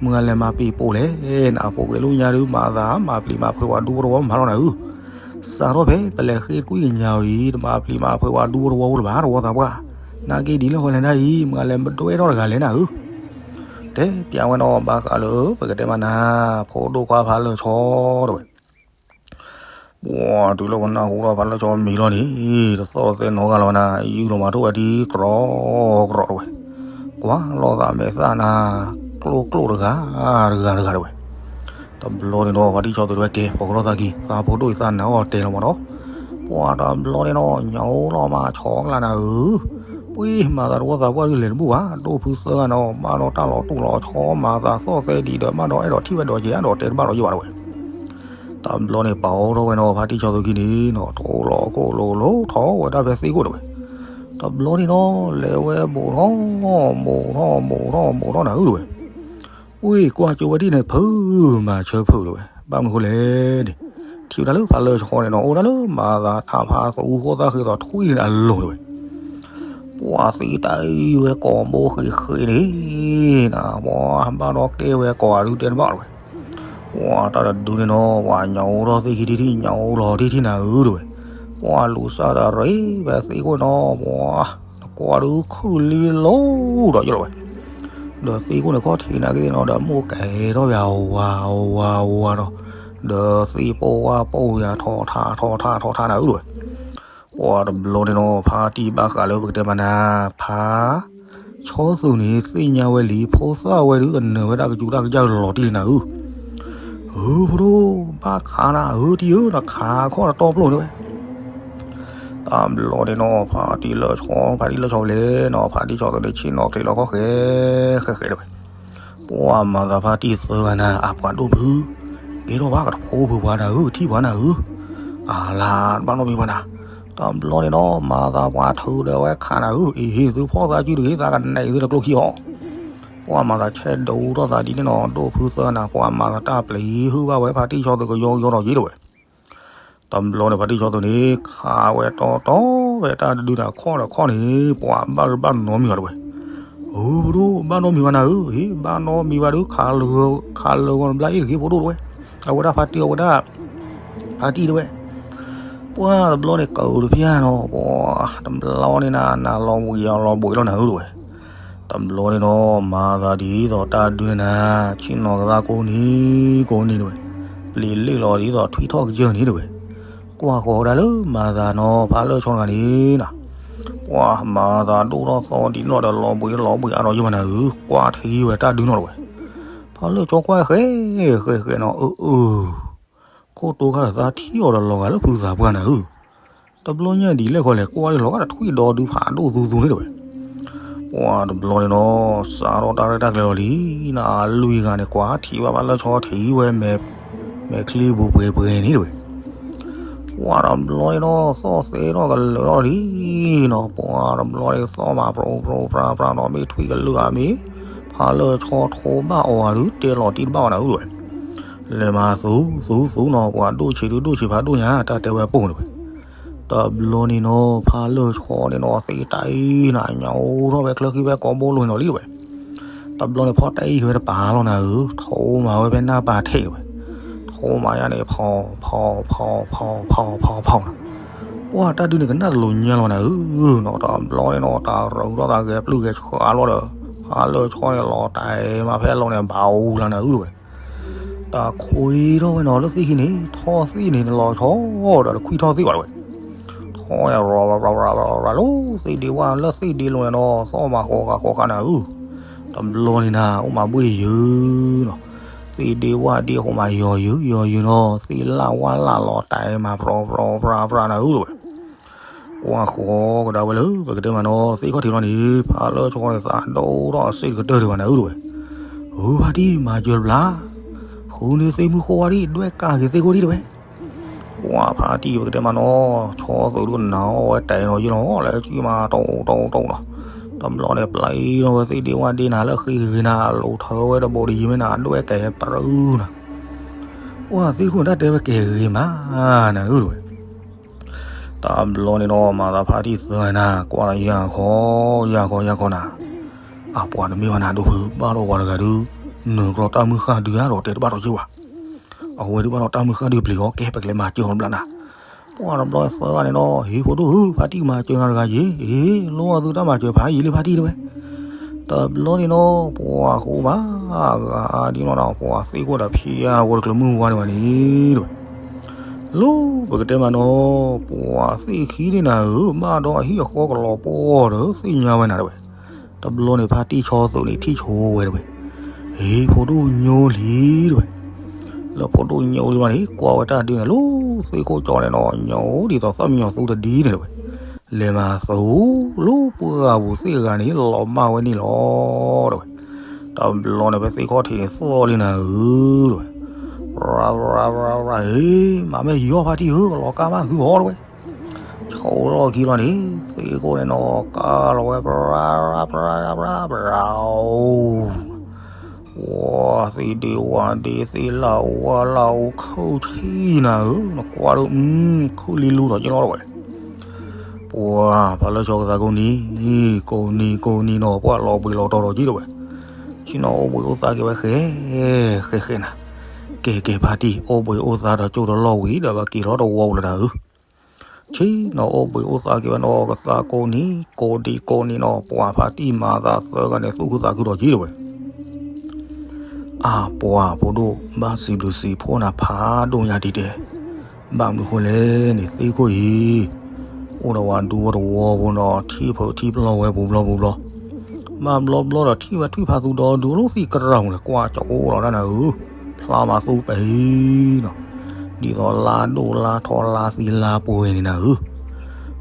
မုၢ်ဂၤလဲၤမၤပံာ်ပိာ်လဲၣ်နၤ, အပိာ်က့ၤလၢညါဒုး မၤသးမၤပျံၤမၤဖုးပှၤဒူဖိတဝီမးလီၤနၤဧၢ, စးထီၣ်ဖဲပလဲၤဃ့ကွံာ်ညါအံၤ တမၤပျံၤမၤဖုးပှၤဒူဖိတဝီဖိလၢၤဘၣ် တဝီသးပှၢ်, နာ်က့ဒ်လဲၣ်ခီလဲၣ်နၤအံၤ မုၢ်ဂၤလဲၤမၤဒွဲထီၣ်တဂၤလဲၣ်နၤဧၢ တဲပျးဝဲနီၤ ဘၣ်ဃးလၢ ပကတဲမးနၤ ဖိဒိၣ်ခွါဖးလၢၢ်ဆီတဝဲ. ပှၤတုၤလၢပနၢ်ဟူထီၣ်ဖးလၢၢ်ဆီမံၤလီၤန့ၣ် တသီၣ်သဲနီတဂၤလၢၤဘၣ်နၤ ယူၢ်လီၤမၤထီၣ်ဝဲဒ်ကြီကြီတဝဲ, ကွၢ်လီၤသးမဲာ်သၣ်နၤ ကျိၣ်ကျိၣ်တဂၤ တဂၤတဂၤတဝဲ. တဘျီန့ၣ်ဒီး ပှၤတံၢ်ဆီသိးတဝဲ ကဲ ပိာ်ကလီၤသးခံ သးဖိဒိၣ်အံၤသးနာ်အီၤတဲလီၤမးနီၤ. ပှၤတဘျီန့ၣ်နီၤ ညၣ်အိၣ်လီၤမးဆီကလးနၤဧၢ, ပှ့ၤမၤသးတဝီသးပှၢ်ဒုးလဲၤတဘူၣ်ဘၣ် ဒိၣ်ဖုသၢဂၤနီၤ ဘၣ်ဒီးတၢ်လီၤတူၢ်လီၤဆီ မၤသးသီၣ်သဲဒံးဒီး ဘၣ်ဒီးအဲၣ်ဒိးထံၣ်ဝဲဒီးကဲ အဲၣ်ဒိးတဲတဘၣ်လီၤယ့ၢ်ဘၣ်တဝဲ. တဘျီန့ၣ် ပာ်အိၣ်ထီၣ်ဝဲနီၤ ဖါတံၢ်ဆီသိးခံန့ၣ်နီၤ ထိၣ်လီၤခိၣ်လိၤလိၤထီၣ်ဝဲဒၣ်ဖဲသ့ၣ်ခိၣ်တဝဲ. တဘျီန့ၣ်နီၤ လဲၤဝဲဘိးထီၣ် ဘိးထီၣ် ဘိးထီၣ် ဘိးထီၣ်နၤဧၢတဝဲ. ပှ့ၤကွၢ်ကၠိဝဲဒ်န့ၣ် ဖုးမၤဆၢဖုးတဝဲ ဘၣ်မနုၤဃိလဲၣ်န့ၣ် ထံၣ်ဝဲဒၣ်လၢဖးလၢၢ်ဆီန့ၣ်နီၤ အိၣ်ဒၣ်လၢမၤသးတၢ်ဖးသူဃိသၣ်ဃ့သိးထွံၣ်န့ၣ်အလိၤတဝဲ. ပှၤသံတၢ်အံၤဝဲကိာ်ဘိဃ့ဃ့န့ၣ် နၤ ပှၤဘၣ်ဒီးကဲဝဲကိာ်အဒုတဲတဘၣ်တဝဲ. ပှၤတၢ်တဒုန့ၣ်နီၤ ပှၤညၣ်အိၣ်ထီၣ်သ့ၣ်ခံထံထံၣ် ညၣ်အိၣ်လီၤထံထံၣ်နၤဧၢတဝဲ. ပှၤလူၤစၢ်တရံးဖဲသ့ၣ်ခိၣ်နီၤ ပှၤ နကွၢ်ဒုးခုၣ်လံလိၤဒီးယလီၤဝဲ. ဒီးသ့ၣ်ခိၣ်န့ၣ်ခီၣ်ထံးနၤကသ့ၣ်နီၤ ဒီးမိၢ်ကဲထီၣ်ဝဲအဝၤအဝၤအဝၤဒီး ဒီးသ့ၣ်ပိၢ်ဝၣ်ပိၢ်ယၤထီၣ်ထါထီၣ်ထါထီၣ်ထါနၤဧၢတဝဲ. ပှၤတဘျီန့ၣ်နီၤ ဖါတံၢ်ဘၣ်ဃးလၢပကတဲမးနၤ ဖါ ဆီသူၣ်န့ၣ် သ့ၣ်ညါဝဲလံ ဖိသၣ်ဝဲဒုးကနၢၤဝဲဒၣ်ကစူးတၢ်ကစၢ်လီၤတံၢ်လံနၤဧၢ. ဧၢ ဖိဒိၣ် ဘၣ်ခးနၤဧၢတံၢ်ဧၢ နခးခီၣ်တတီပျိၢ်န့ၣ်ဝဲ. တဘျီန့ၣ်နီၤ ဖါတံၢ်လၢဆီ ဖါတံၢ်လၢဆီဖျဲနီၤ ဖါတံၢ်ဆီသူၣ်န့ၣ် ဆ့ၣ်နီၤချံးလီၤခီၣ်ဃဲ ဃဲဃဲတဝဲ. ပှၤမၤသးဖါတံၢ်သၢဂၤနၤ အပှၤဒိၣ်ဖု ကဲထီၣ်ဘၣ်ကတဖိဖုပှၤနၤဧၢ ထံၣ်ပှၤနၤဧၢ. အလါ တဘၣ်နီတမံၤဘၣ်နၤ. တဘျီန့ၣ်နီၤ မၤသးပှၤထုးဒီးဝဲခးနၤဧၢ အ့ဟ့ၣ်သုဖီၣ်သးစုတဂ့ၤ သးကနဲၣ်သုတကျိခံအီၤ. ပှၤမၤသးဆဲးဒိးထီၣ်သးဒ်န့ၣ်နီၤ ဒိၣ်ဖုသၢဂၤနၤ ပှၤမၤသးတၢ်ပျံၤဟုၣ်ဘၣ်ဝဲဖါတံၢ်ဆီသူၣ်ကယီကယီထီၣ်က့တဝဲ. တဘျီန့ၣ် ဖါတံၢ်ဆီသူၣ်န့ၣ် ခးဝဲတီတီဝဲတၢ်ဒုးနၤခီၣ်ဒီးခီၣ်န့ၣ် ပှၤဘၣ်ဘၣ်နီတမံၤဘၣ်တဝဲ. ဧၢ ဖိဒိၣ် ဘၣ်နီတမံၤဘၣ်နၤဧၢ ဟ့ၣ် ဘၣ်နီတမံၤဘၣ်ဒီး ခးလၢာ်ဂီၤတဘျါအံၤတဂ့ၤဖိဒိၣ်တဝဲ. အဝဲဒၣ်ဖါတံၢ် အဝဲဒၣ် ဖါတံၢ်တဝဲ. ပှၤတဘျီန့ၣ် ကၢတဖၣ်နီၤ ပှၤတဘျီန့ၣ်နၤ နၤလီၤဘှံးယၤလီၤဘှံးလီၤနၤဧၢတဝဲ. တဘျီန့ၣ်နီၤ မၤသးဒ်သိးတၢ်ဒုးန့ၣ်နၤ ဆ့ၣ်နီၤကသးကိးနံၤကိးနံၤတဝဲ. ပျံၤလ့ၣ်လီၤဒ်သိးထွံၣ်ထီၣ်ကစၢၢ်န့ၣ်တဝဲ. ကွၢ်ဃီၤဝဲဒၣ်လၢမၤသးနီၤ ဖါလၢၢ်ဆီတဂၤန့ၣ်နၤ ပှၤမၤသးဒိၣ်ထီၣ်သီဒ်နီၣ်ဒီးလီၤဘှံးလီၤဘှံးအါထီၣ်ယိာ်မးနၤဧၢ ကွၢ်ထံဝဲတၢ်ဒုးနီၣ်တဝဲ. ဖါလၢၢ်ဆီကွၢ်ဃဲဃဲဃဲနီၤ အၢ အၢ ခိၣ်တိခါဒီးသးထံၣ်အီၤဒီးလီၤဂာ်လၢဖုသးပှၢ်နၤဧၢ. တဘျီညါဒ်လဲၣ်ဃီလဲၣ် ကွၢ်လီၤဂာ်ဒီးထွံၣ်ဒီဒုဖးဒိၣ်သူသူန့ၣ်တဝဲ. ပှၤတဘျီန့ၣ်နီၤ စးထီၣ်တၢ်ရဲၣ်တၢ်ကျဲၤလီၤလံနၤ အလွံၢ်ဂၤန့ၣ် ကွၢ်ထံၣ်ဘၣ်ဖါလၢၢ်ဆီထံၣ်ဝဲ မဲာ်ချံပှဲၤပှဲၤန့ၣ်တဝဲ. ပှၤတဘျီန့ၣ်နီၤ သီၣ်သဲထီၣ်ကလၢာ်ထီၣ်လံနီၤ ပှၤတဘျီန့ၣ်သီၣ်မးပြိပြိပြါပြါနီၤ မ့ၢ်ထွံၣ်ကလုၢ်ဧါမ့ၢ် ဖါလၢၢ်ဆီထိဘၣ်အီၤဧါဒုး တဲလီၤတံၢ်တဘၣ်ဘၣ်နၤဧၢတဝဲ. လဲၤမၤသူသူသူနီၤ ပှၤဒိၣ်ဆံးဒုးဒိၣ်ဆံးဖးဒိၣ်ညါ တၢ်တဲဝဲပိၢ်န့ၣ်ဝဲ. တဘျီန့ၣ်နီၤ ဖါလၢၢ်ဆီန့ၣ်နီၤ သ့တၢ်အံၤနၤ ညါအိၣ်ထီၣ်ဖဲချၢဃံဖဲကိးဘိလိၤန့ၣ်လီၤလံတဝဲ. တဘျီန့ၣ် ဖီၣ်တၢ်အံၤဝဲတပၤလီၤနၤဧၢ ထိမးဝဲဖဲနၢ်ပၤထံးတဝဲ. ထိမးယါန့ၣ် ဖီ ဖီ ဖီ ဖီ ဖီ ဖီ ဖီ နၤ. ပှၤတၢ်ဒုးန့ၣ်ကနၣ်တလိၤညါလီၤနၤဧၢနီၤ တဘျီန့ၣ်နီၤ တၢ်ရူၤထီၣ်သးဂဲၤပျုၢ်ဂဲၤဆှးလီၤဒီး ဖါလၢၢ်ဆီန့ၣ်လီၤတဲာ်မးဖဲအလီၢ်န့ၣ် ဘၣ်အူလၢနၤဧၢတဝဲ. တၢ်ခွံထီၣ်ဝဲနီၤလၢသ့ၣ်ခံန့ၣ် ထီၣ်သ့ၣ်န့ၣ်လီၤဆီဒီးတခွံထီၣ်သ့ၣ်ဘၣ်တဝဲ. ထီၣ်ရၤရၤရၤရၤလီၤသ့ၣ်ဒ့ဝၣ်လၢသ့ၣ်ဒ့လိၤန့ၣ်နီၤ သီၣ်မးဃီဃာ်ဃီဃာ်နၤဧၢ. တဘျီန့ၣ်နၤ အိၣ်မးဘှ့ၣ်ယုာ်နီၤ သ့ၣ်ဒ့ဝၣ်ဒ့အဃိမးယီၤယုာ်ယီၤယုာ်နီၤ သ့ၣ်လၣ်ဝၣ်လၣ်လီၤတဲာ်မး ပြီပြီပြါပြါနၤဧၢတဝဲ. ကွၢ်ဃီကဒါဝဲလၢ ပကတဲမးနီၤ သ့ၣ်ခီၣ်ထံးလီၤန့ၣ် ဖါလၢၢ်ဆီန့ၣ် သးဒိၣ်ထီၣ်အစ့ၣ်တကတၢၢ်ဒံးဘၣ်နၤဧၢတဝဲ. ဧၢ ဖါတံၢ်မၤစၢၤတဘျီ ဃုန့ၢ်သ့ၣ်မုၢ်ဃိဝါဒံး ဒွဲၣ်ကးက့ၤသ့ၣ်ခိၣ်ဒံးတဝဲ. ပှၤဖါတံၢ်ပကတဲမးနီၤ ဆီသုးဒုးနၤအီၣ်ဝဲတဲာ်နီၤယုာ်နီၤ လဲၤစုမးတိၢ်တိၢ်တိၢ်နီၤ. တဘျီန့ၣ် ပျဲအံၤနီၤဝဲသ့ၣ်ဒ့ဝၣ်ဒ့နၤလၢဃံဂ့ၤနၤ လိာ်ထၢဝဲတဘိးတယံၤမ့ၢ်နၤ ဒွဲၣ်ကဲပရူၤနၤ. ပှၤသ့ၣ်ခိၣ်န့ၣ်တၢ်တဲဝဲကဲဂ့ၤမး နၤဧၢတဝဲ. တဘျီန့ၣ်နီၤ မၤသးဖါတံၢ်သၢဂၤနၤ ကွၢ်လၢယၤခီ ယၤခီ ယၤခီနၤ. အပှၤတမ့ၢ်ဘၣ်နၤဒိၣ်ဖု ဘၣ်ဒီးပှၤတဂၤဒုး နုာ်ကျီတၢ်မုၢ်ဃၢ်ဒုးအါဒီးတဲတဘၣ်ဒီးက့ၤဝဲ. အဝဲဒုးဘၣ်ဒီးတၢ်မုၢ်ဃၢ်ဒုးပျံၤအီၤ ကဲပကလဲၤမၤစၢၤအီၤတဘျီနၤ. ပှၤတဘျီသၢဂၤန့ၣ်နီၤ ဟ့ၣ်ဖိဒိၣ်ဧၢ ဖါတံၢ်မၤစၢၤနၤတဂၤယ့ၣ် အ့ လိၣ်အသုတၢ်မၤစၢၤဖးယံာ်လံဖါတံၢ်တဝဲ. တဘျီန့ၣ်နီၤ ပှၤဃိဘၣ် အဂၤဒ်နီၤနီၤ ပှၤသ့ၣ်ခိၣ်ဒီးဖံးအဝဲတကျၢၤမုၢ်ဝါဒံးဘၣ်န့ၣ်တဝဲ. လၢပကတဲမးနီၤ ပှၤသ့ၣ်ခံန့ၣ်နၤဧၢ ဘၣ်ဒီးအဟံၣ်အဃီကလီၤပှီၢ်ဒီးသ့ၣ်ညါဝဲနၤတဝဲ. တဘျီန့ၣ် ဖါတံၢ်ဆီသုးန့ၣ် ထံၣ်ဆိဝဲတဝဲ. ဟ့ၣ် ဖိဒိၣ်ညိလံတဝဲ. လၢဖိဒိၣ်ညိလံဘၣ်န့ၣ် ကွၢ်ဝဲတၢ်ဒုးန့ၣ် လၢသ့ၣ်ခိၣ်ကၠီန့ၣ်နီၤ ညိဒ်သိးသၣ်မံညီၤသူတဒံန့ၣ်တဝဲ. လဲၤမၤသူ လၢပှၢ်ပူၤသ့ၣ်ဂၤန့ၣ် လီၤမၢ်ဝဲန့ၣ်လီၤတဝဲ. တဘျီန့ၣ် ဖဲသ့ၣ်ခီၣ်ထံးန့ၣ် သီၣ်လံနၤဧၢတဝဲ. ရၤရၤရၤရၤ ဟ့ၣ် မၤမ့ၢ်ယီၢ်ဖါတံၢ်ဧၢ ကလီၤကါဘၣ်သုဟီတဝဲ. ဆိလီၢ်ခံလီၤန့ၣ် သ့ၣ်ခိၣ်န့ၣ်နီၤ ကါလီၤဝဲ ပြါပြါပြါပြါ ပြါ အိ ဝါ သ့ၣ်ဒ့ဝၣ်ဒ့ သ့ၣ်လၣ်ဝၣ်လၣ်အိ ခုၣ်ထံနၤဧၢ နကွၢ်ဒိၣ် ခုၣ်လံလူထီၣ်က့ၤလီၤတဝဲ. ပှၤဖးလၢၢ်ဆီကသးကိးနံၤ ကိးနံၤကိးနံၤနီၤ ပှၤလီၤဘှံးလီၤတီၤထီၣ်က့ၤတဝဲ. ဆ့ၣ်နီၤအိၣ်ဘှံးအိၣ်သါက့ၤဝဲဃဲ ဃဲဃဲနၤ. ကဲကဲဖါတံၢ် အိၣ်ဘှံးအိၣ်သါဒီးကၠိတလီၢ်ဝံၤဒီး ပက့ၤထီၣ်တဝီပူၤလၢၤနၤဧၢ. ဆ့ၣ်နီၤအိၣ်ဘှံးအိၣ်သါက့ၤဝဲနီၤ ကသးကိးနံၤ ကိးဒံးကိးနံၤနီၤ ပှၤဖါတံၢ်မၤသးသၢဂၤန့ၣ် သူၣ်ခုသးခုထီၣ်က့ၤတဝဲ. အပှၤဖိဒိၣ် ဘၣ်စံးဘျုးစံးဖှိၣ်နၤဖးဒိၣ်ညါတံၢ်တဲ, ဘၣ်မနုၤဃိလဲၣ်န့ၣ် သ့ၣ်ခိၣ်အံၤ အိၣ်ဒီးဝၤဒူဝီတဝီဖိနီၤ ထံၣ်ဖုးထံၣ်ပျီၢ်ဝဲပူၤဘျီပူၤဘျီ, ဘၣ်ဘျီဘျီဒီးထံၣ်ဝဲထွံၣ်ဖးသူဒီဒူလိၣ်သံၣ်ကရၢ်မူၤန့ၣ် ကွၢ်ကၠိလီၤတၢ်နၤဧၢ, ဖျါမၤသူပဟံနီၤ, ဒ်သိးလါဒိၣ်လါထီလါသံလါပှဲၤန့ၣ်နၤဧၢ,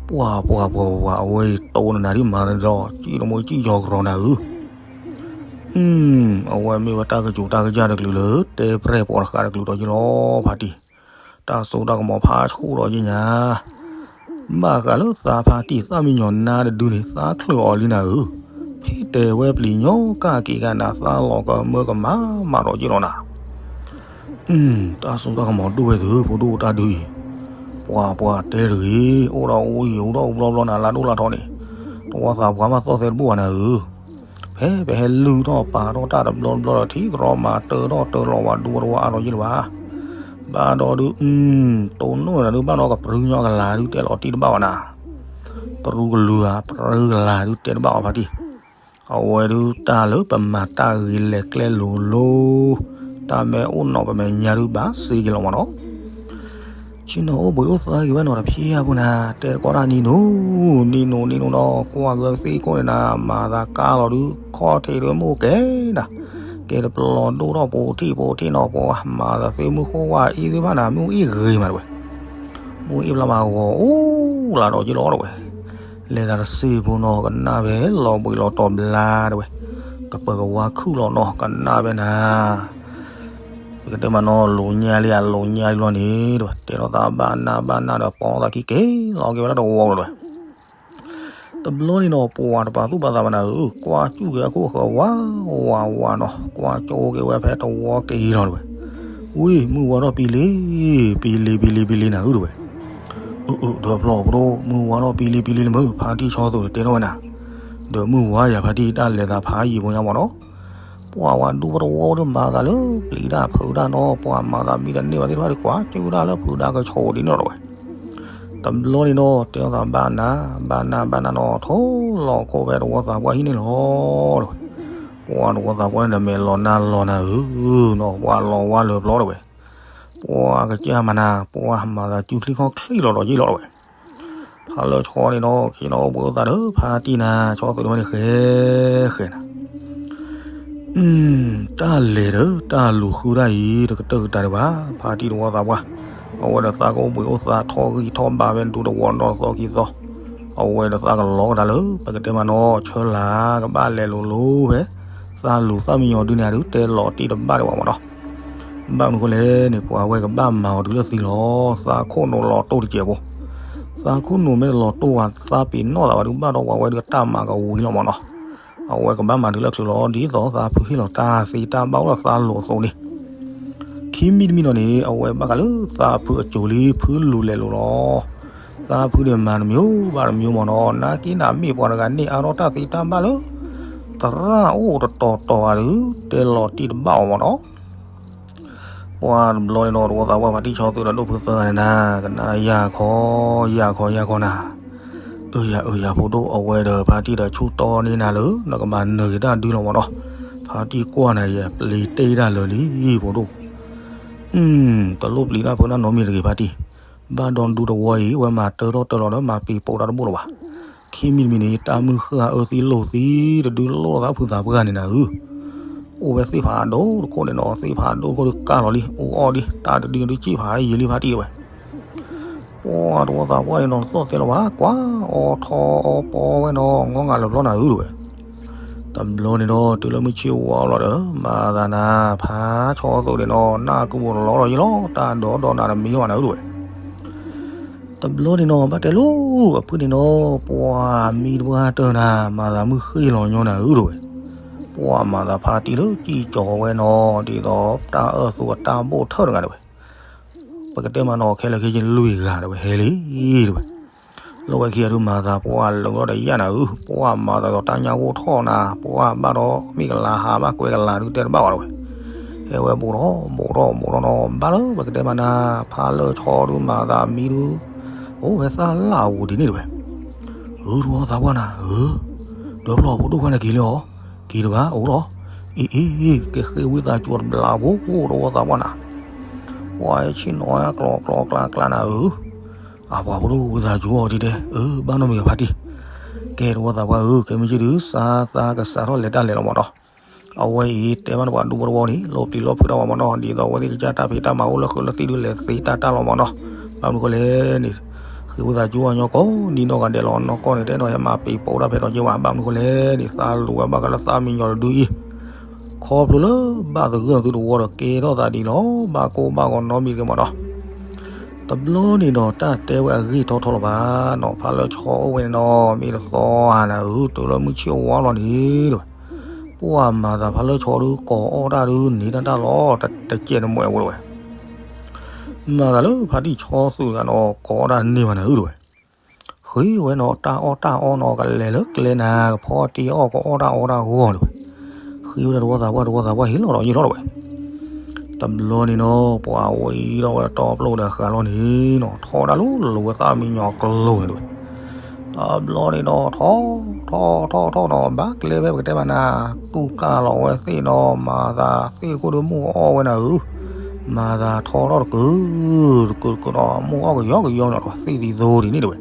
ပှၤပှၤပှၤပှၤ အဝဲအံၤတိၢ်နနၤဒ်မၤဒီး ကံၣ်တမူကံၣ်ယီၤကရီနၤဧၢ အဝဲမ့ၢ်ဝဲတၢ်ကစူၤတၢ်ကစၢ်တကလုာ်လၢ တဲပြဲၢ်ပိာ်တဃာ်တကလုာ်ဒီးယ့ၢ်လီၤဖါတံၢ်, တၢ်စိတၢ်ကမီၤဖးဆူၣ်ဒီးယ့ၢ်ညါ, ဘၣ်ဃးလၢသးဖါတံၢ်သၣ်မံယီၤနါတဒုန့ၣ် သးချုးအီၤလံနၤဧၢ, ဖဲတဲဝဲပျံၤညီကၣ်က့ၤဂၤနၤ သးလီၤကမၢကမၣ်မးဒီးယ့ၢ်လီၤနၤ တၢ်စိတၢ်ကမီၤဒိၣ်ဝဲသု ဖိဒိၣ်တၢ်ဒုးအံၤ, ပှၤပှၤတဲတဂ့ၤ, အိၣ်ဒီးအိၣ်အံၤ အိၣ်ဒီးအိၣ်ဘျီဘျီနၤ လါဒိၣ်လါထီန့ၣ်, တဝီသးပှၢ်မးသီၣ်သဲတဘူၣ်ဘၣ်နၤဧၢ, ဖဲပဟဲလုၢ်ထီၣ်ပာ်ထီၣ်တၢ်တဘျီတဘျီဒီး ထံကရီမၤတၢထီၣ်တၢလီၤဝဲဒူဝဲတဝီအါထီၣ်ယ့ၢ်လၢၤဘၣ်, ဘၣ်ဒီးဒုး တိၢ်နီၣ်နၤဒုး ဘၣ်ဒီးကပြုၢ်ညီကလၤဒုး တဲလီၤတံၢ်တဘၣ်ဘၣ်နၤ, ပြုၢ်ကလုာ်ဧါပြုၢ်ကလၤဒုး တဲတဘၣ်အီၤဖါတံၢ်, အဝဲဒုးတၢ်လၢပမၤတၢ်ဂ့ၤလဲၤကျဲလိၤလိၤ, တၢ်မ့ၢ်အိၣ်နီၤပမဲာ်ညါဒုး ဘၣ်စ့က့ၤလီၤမးနီၤ ဆ့ၣ်နီၤအိၣ်ဘှံးအိၣ်သါက့ၤဝဲနီၤတဖျၢၣ်အပူၤနၤ, တဲတကီတၢ်နံၤနူၤ, နံၤနူၤနံၤနူၤနီၤ ကွၢ်က့ၤဝဲသ့ၣ်ခိၣ်န့ၣ်နၤ, မၤသးကါလီၤဒုး ခီၣ်ထံးဒုးမ့ၣ်အူကဲနၤ, ကဲတပျီၤဒိၣ်ထီၣ်ပိာ်ထံးပိာ်ထံးနီၤ, ပှၤမၤသးသ့ၣ်မုၢ်ဃိၣ်ဝါအံၤသ့ၣ်တဖၣ်နၤ မ့ၣ်အူအ့ၣ်ဂ့ၤမးတဝဲ, မ့ၣ်အူအ့ၣ်ဖျါမးဂီၤအိၣ်လၢဒီးယ့ၢ်လီၤတဝဲ လဲၤသးတစ့ၢ်ဖိနီၤ ကနၣ်ဖဲလီၤဘှံးလီၤတီၤဘျါတဝဲ, ကပၢၤကဝါခုၣ်လီၤနီၤ ကနၣ်ဖဲနၤ, ပကတဲမးနီၤ လိာ်ညါလံဧါ လိာ်ညါလံလီၤန့ၣ်တဝဲ တဲလီၤသးဘၣ်နၢ်ဘၣ်နၢ်ဒီး ပိာ်သးခံက့ၤလီၤက့ၤဝဲဒၣ်တဝီလီၤတဝဲ တဘျီန့ၣ်နီၤ ပှၤတပာ်သူၣ်ပာ်သးဘၣ်နၤဧၢ, ကွၢ်စူၣ်က့ၤအခိၣ်ဃၢၤဝးဝးဝးနီၤ, ကွၢ်ကၠိက့ၤဝဲဖဲတဝီက့ၤလီၤတဝဲ, ဝံၤ မုၢ်ဝါထီၣ်ပံလံ, ပံလံပံလံပံလံနၤဧၢတဝဲ, အၢ အၢ ဒီဖျီၣ်ဖိဒိၣ် မုၢ်ဝါထီၣ်ပံလံပံလံလံမ့ၢ် ဖါတံၢ်ဆီသူၣ်တဲထီၣ်ဝဲနၤ, ဒီးမုၢ်ဝါယၤဖါတံၢ်တၢ်လဲၤသးဖးယံာ်ဖိညါမးနီၤ, ပှၤဝဲဒူပတဝီဒုးမၤသးလၢပျံၤတၢ်ဖုးတၢ်နီၤ, ပှၤမၤသးမံတန့ၢ်ဘၣ်သ့ၣ်တဖၣ်ဒုး ကွၢ်ကၠိဒၣ်လၢဖုးတၢ်ကဆီဒ်န့ၣ်လီၤတဝဲ တဘျီန့ၣ်နီၤ တဲထီၣ်သးဘၣ်နၢ် ဘၣ်နၢ်ဘၣ်နၢ်နီၤ ထိၣ်လီၤခိၣ်ဖဲတဝီသးပှၢ်ဟံၣ်န့ၣ်လီၤတဝဲ, ပှၤတဝီသးပှၢ်န့ၣ်ဒီး မဲာ်လီၤနါလီၤနၤဧၢနီၤ ပှၤလီၤဝါလၢပျီတဝဲ, ပှၤကစၢ်မၤနၤ ပှၤမၤသးစုချံခီၣ်ချံလီၤဒီးယ့ၢ်လီၤတဝဲ, ဖးလၢဆီန့ၣ်နီၤ ခ့နီၤအိၣ်ဘှံးအိၣ်သါဒီးဖါတံၢ်နၤ ဆီသုးတဝဲန့ၣ်ဃဲဃဲနၤ တၢ်လဲၤဒီးတၢ်လူၤဃုတၢ်အံၤ တကတၢၢ်ကတၢၢ်ဒံးဘၣ် ဖါတံၢ်တဝီသးပှၢ်, အဝဲဒီးသးကအိၣ်ဘှံးအိၣ်သါထီၣ်ဂံၢ်ထီၣ်ဘါဖဲဒူတဝီနီၢ်သီခံသီ, အဝဲဒီးသးကလီကဒါလၢ ပကတဲမးနီၤ ဆၢလၢကဘၣ်လဲၤလိၤလိၤဖဲ သးလူၤသၣ်မံယီၤဒုန့ၣ် အဒုးတဲလီၤတံၢ်တဘၣ်ဒံးဘၣ်မးနီၤ, ဘၣ်မနုၤဃိလဲၣ်န့ၣ် ပှၤဝဲကဘၣ်မၤအီၤတုၤလၢသံလီၤ, သးခိၣ်နူာ်လီၤတိၢ်တစဲးဖိ, သးခိၣ်နူာ်မ့ၢ်တလီၤတိၢ်ဝဲ သးပ့ၤနီၣ်သးဝဲဒုးဘၣ်ဒီး ပှၤဝဲဒုးတၢ်မၤကဝံၤလီၤမးနီၤ, အဝဲကဘၣ်မၤတုၤလၢချုးလီၤ ဒ်သိးသးဖုဟ့ၣ်လီၤတၢ်သ့တၢ်ဘၣ်အိၣ်ဒီးသးလိၤအသိးန့ၣ်, ခံမံၤတမံၤနီၤန့ၣ် အဝဲဘၣ်ဃးလၢသးဖုအစိၤလံ ဖုလူၤလဲၤလိၤလီၤ, သးဖုန့ၣ်မၤတမံၤဘၣ်တမံၤမးနီၤ, နာ်က့နၤမ့ၢ်ပှၤတဂၤန့ၣ်အါထီၣ်တၢ်သ့တၢ်ဘၣ်လၢ သရၣ်အိၣ်တတီၤတီၤဂၤဒုး တဲလီၤတံၢ်တဘၣ်အီၤမးနီၤ ပှၤတဘျီန့ၣ်နီၤ တဝီသးပှၢ်ဖါတံၢ်ဆီသုးဒီးဒိၣ်ဖုသၢဂၤန့ၣ်နၤ ကနၣ်ယၤခီ ယၤခီ ယၤခီနၤ, အၢ ယၤ အၢ ယၤဖိဒိၣ် အဝဲဒီးဖါတံၢ်ဒီးဆူၣ်တီန့ၢ်နၤလၢ နကဘၣ်နၢၤက့ၤတၢ်ဒုလီၤမးနီၤ, ဖါတံၢ်ကွၢ်နၤယဲ ပျံၤတ့ၢ်တၢ်လၢာ်လံ ဖိဒိၣ်, တလိၣ်ပျံၤတၢ်ဖုးတၢ်နီတမံၤတဂ့ၤဖါတံၢ်, ဘၣ်ဒီးဒူတဝီအံၤ အဝဲမၤတၢထီၣ်တၢလီၤဒီးမၤပ့ၤပိာ်တၢ်တဘိလၢၤဘၣ်, ခံမံၤတမံၤန့ၣ် တၢ်မုၢ်ဃၢ်အၢသံလိာ်သံ တဒုလိၣ်လီၤသးဖုးသးပှၢ်န့ၣ်နၤဧၢ အိၣ်ဝဲသ့ၣ်ဖးဒိၣ်တခိၣ်န့ၣ်နီၤ သ့ၣ်ဖးဒိၣ်တခိၣ်ဒုးကၢ်လီၤလံ အိၣ်အီၣ်ဒံး တၢ်တဒုဒုးစံၣ်ဖးယံာ်လံဖါတံၢ်ဝဲ, ပှၤတဝီသးပှၢ်န့ၣ်နီၤ တသီၣ်သဲလၢၤဘၣ် ကွၢ်အီၤထီၣ်အီၤပီဝဲနီၤ ငီၢ်ငါလၢာ်ဘျီနၤဧၢတဝဲ, တဘျီန့ၣ်ဒီး တုၤလၢမုၢ်ဆ့ၣ်ဝါလီၤဒီး မၤသးနၤ ဖးဆီသိးန့ၣ်နီၤ နၢ်ကူၣ်ဘိးတလီၤဒီးယလီၤ တၢ်ဒိးဒီးနၤတမံၤဘၣ်နၤဧၢတဝဲ တဘျီန့ၣ်နီၤ ဘၣ်တဲလိၤ အဖုန့ၣ်နီၤ ပှၤမံတပှၢ်တၢၢ်နၤ မၤသးမုၢ်ဃ့ၢ်လီၤညီနၤဧၢတဝဲ, ပှၤမၤသးဖါတံၢ်လၢကံၢ်ကၠီၤဝဲနီၤ ဒ်သိးတၢ်အၢၣ်သူအတၢ်ဘိၣ်ထၢၣ်တဂၤတဝဲ, ပကတဲမးနီၤ ခဲလၢာ်ခဲဆ့လွံၢ်ဂၤတဝဲ ဟဲလံတဝဲ, လီၢ်ဝဲခံဂၤဒုးမၤသးပှၢ်လၢာ်ဒီးယၤနၤဧၢ, ပှၤမၤသးဒီးတၢ်ညၣ်ဂိၢ်ထီၣ်နၤ ပှၤဘၣ်ဒီးမ့ၢ်ကလၤဟးဘၣ်ကွဲကလၤဒုးတဲတဘၣ်ဝဲတဝဲ ဟဲဝဲဘူးထီၣ်ဘူးထီၣ်ဘူးထီၣ်နီၤ ဘၣ်လၢပကတဲမးနၤ ဖးလၢာ်ဆီဒုးမၤသးမံဒုး အိၣ်ဝဲသၣ်လၣ်အပူၤဒ်န့ၣ်တဝဲ, အၢ တဝီသးပှၢ်နၤ အၢ ဒီဖျီၣ်ဖိဒိၣ်ခွါန့ၣ်က့ၤလံအီၤ, က့ၤတဘၣ်အိၣ်လီၤ, အံၤအံၤ ကဲဃ့ဝံသးစူၤတဘျီဖိ တဝီသးပှၢ်နၤ, ပှၤဆ့ၣ်နီၤကျီကျီကျါကျါနၤဧၢ, အပှၤဖိဒိၣ်ဝံသးစူၤအီၤဒ်တဲ, အၢ ဘၣ်နီတမံၤဖါတံၢ်, ကဲတဝီသးပှၢ်ဧၢ, ကဲမ့ၢ်က့ဒုး စးသးကစးထီၣ်လဲၤတၢ်လဲၤလီၤမၢ်နီၤ, အဝဲအံၤတဲဘၣ်နပှၤဒူဖိတဝီန့ၣ် လီၤပျံၤလီၤဖုးတၢ်မၢ်နီၤ, ဒ်သိးအဝဲသ့ၣ်ကစၢ်တၢ်ဖံးတၢ်မၤအိၣ်လၢဃုာ်လၢသံၣ်ဒုးလဲၤသ့တၢ်တၢ်လီၤမၢ်နီၤ, ဘၣ်မနုၤဃိလဲၣ်န့ၣ် ဃ့ဝံသးစူၤအီၤညီကိးနံၤနီၢ်ဂၤဒဲးလီၤ, နီၢ်ကီၢ်န့ၣ် တအဲၣ်ဒိးဟဲမၤပံၤပိာ်တၢ်ဖဲဒီးက့ဘၣ်, ဘၣ်မနုၤဃိလဲၣ်န့ၣ် သးလိၤဝဲဘၣ်ဃးလၢသးမံညီၤတဒုအံၤ, ခီဖျိလၢဘၣ်သဂၢၢ်သုတဝီဒီးကဲထီၣ်သးဒ်လီၤ, ဘၣ်ကိၢ်ဘၣ်ဂီၤနီတမံၤတဂ့ၤမၢ်နီၤ, တဘျီန့ၣ်ဒီးတၢ်တဲဝဲအဂ့ၢ်ထီထီလီၤဘၣ်နီၤ, ဖါလၢၢ်ဆီအိၣ်ဝဲန့ၣ်နီၤ မ့ၢ်တသီဧါနၤဧၢ, တုၤလၢမုၢ်ဆ့ၣ်ဝါလီၤန့ၣ်တဝဲ, ပှၤမၤသးဖါလၢၢ်ဆီဒုးကိးအီၣ်တၢ်ဒုးန့ၢ်တၢ်တၢ်လီၤ, တကဲးနမဲာ်ဝဲတဝဲ မၤသးလၢဖါတံၢ်ဆီသုးတဂၤနီၤ ကိးအီၣ်တၢ်န့ၢ်ဘၣ်နၤဧၢတဝဲ, ဃ့ဝဲနီၤ တၢ်အီၣ်တၢ်အီနီၤ ကလဲၤလၢကျဲနၤ ကဖီတ့ၢ်အီၣ် ကအီၣ်တၢ်အီတၢ်ဂီၢ်တဝဲ, ဃ့ဝဲဒၣ်တဝီသးပှၢ် တဝီသးပှၢ်ဟ့ၣ်လီၤဒီးယ့ၢ်လီၤတဝဲ, တဘျီန့ၣ်နီၤ ပှၤဝဲအံၤဒီးဝဲတီပျိၢ်ဒီးဃာ်လီၤန့ၣ်နီၤ ထီဒါလိၤလိၤဝဲသၣ်မံညီၤကျိၤန့ၣ်တဝဲ, တဘျီန့ၣ်ဒီးထီ ထီ ထီ ထီနီၤ ဘၣ်ကျဲဖဲပကတဲမးနၤ ကူၣ်ကၢ်လီၤဝဲသ့ၣ်နီၤ မၤသးသ့ၣ်တခိၣ်ဒုးမုၢ်အီၣ်ဝဲနၤဧၢ, မၤသးထီထီၣ်တကုာ် တကုာ်တကုာ်နီၤ မုၢ်အီၣ်ကယီကယီနီၤ သ့ၣ်သံသိဒ်န့ၣ်တဝဲ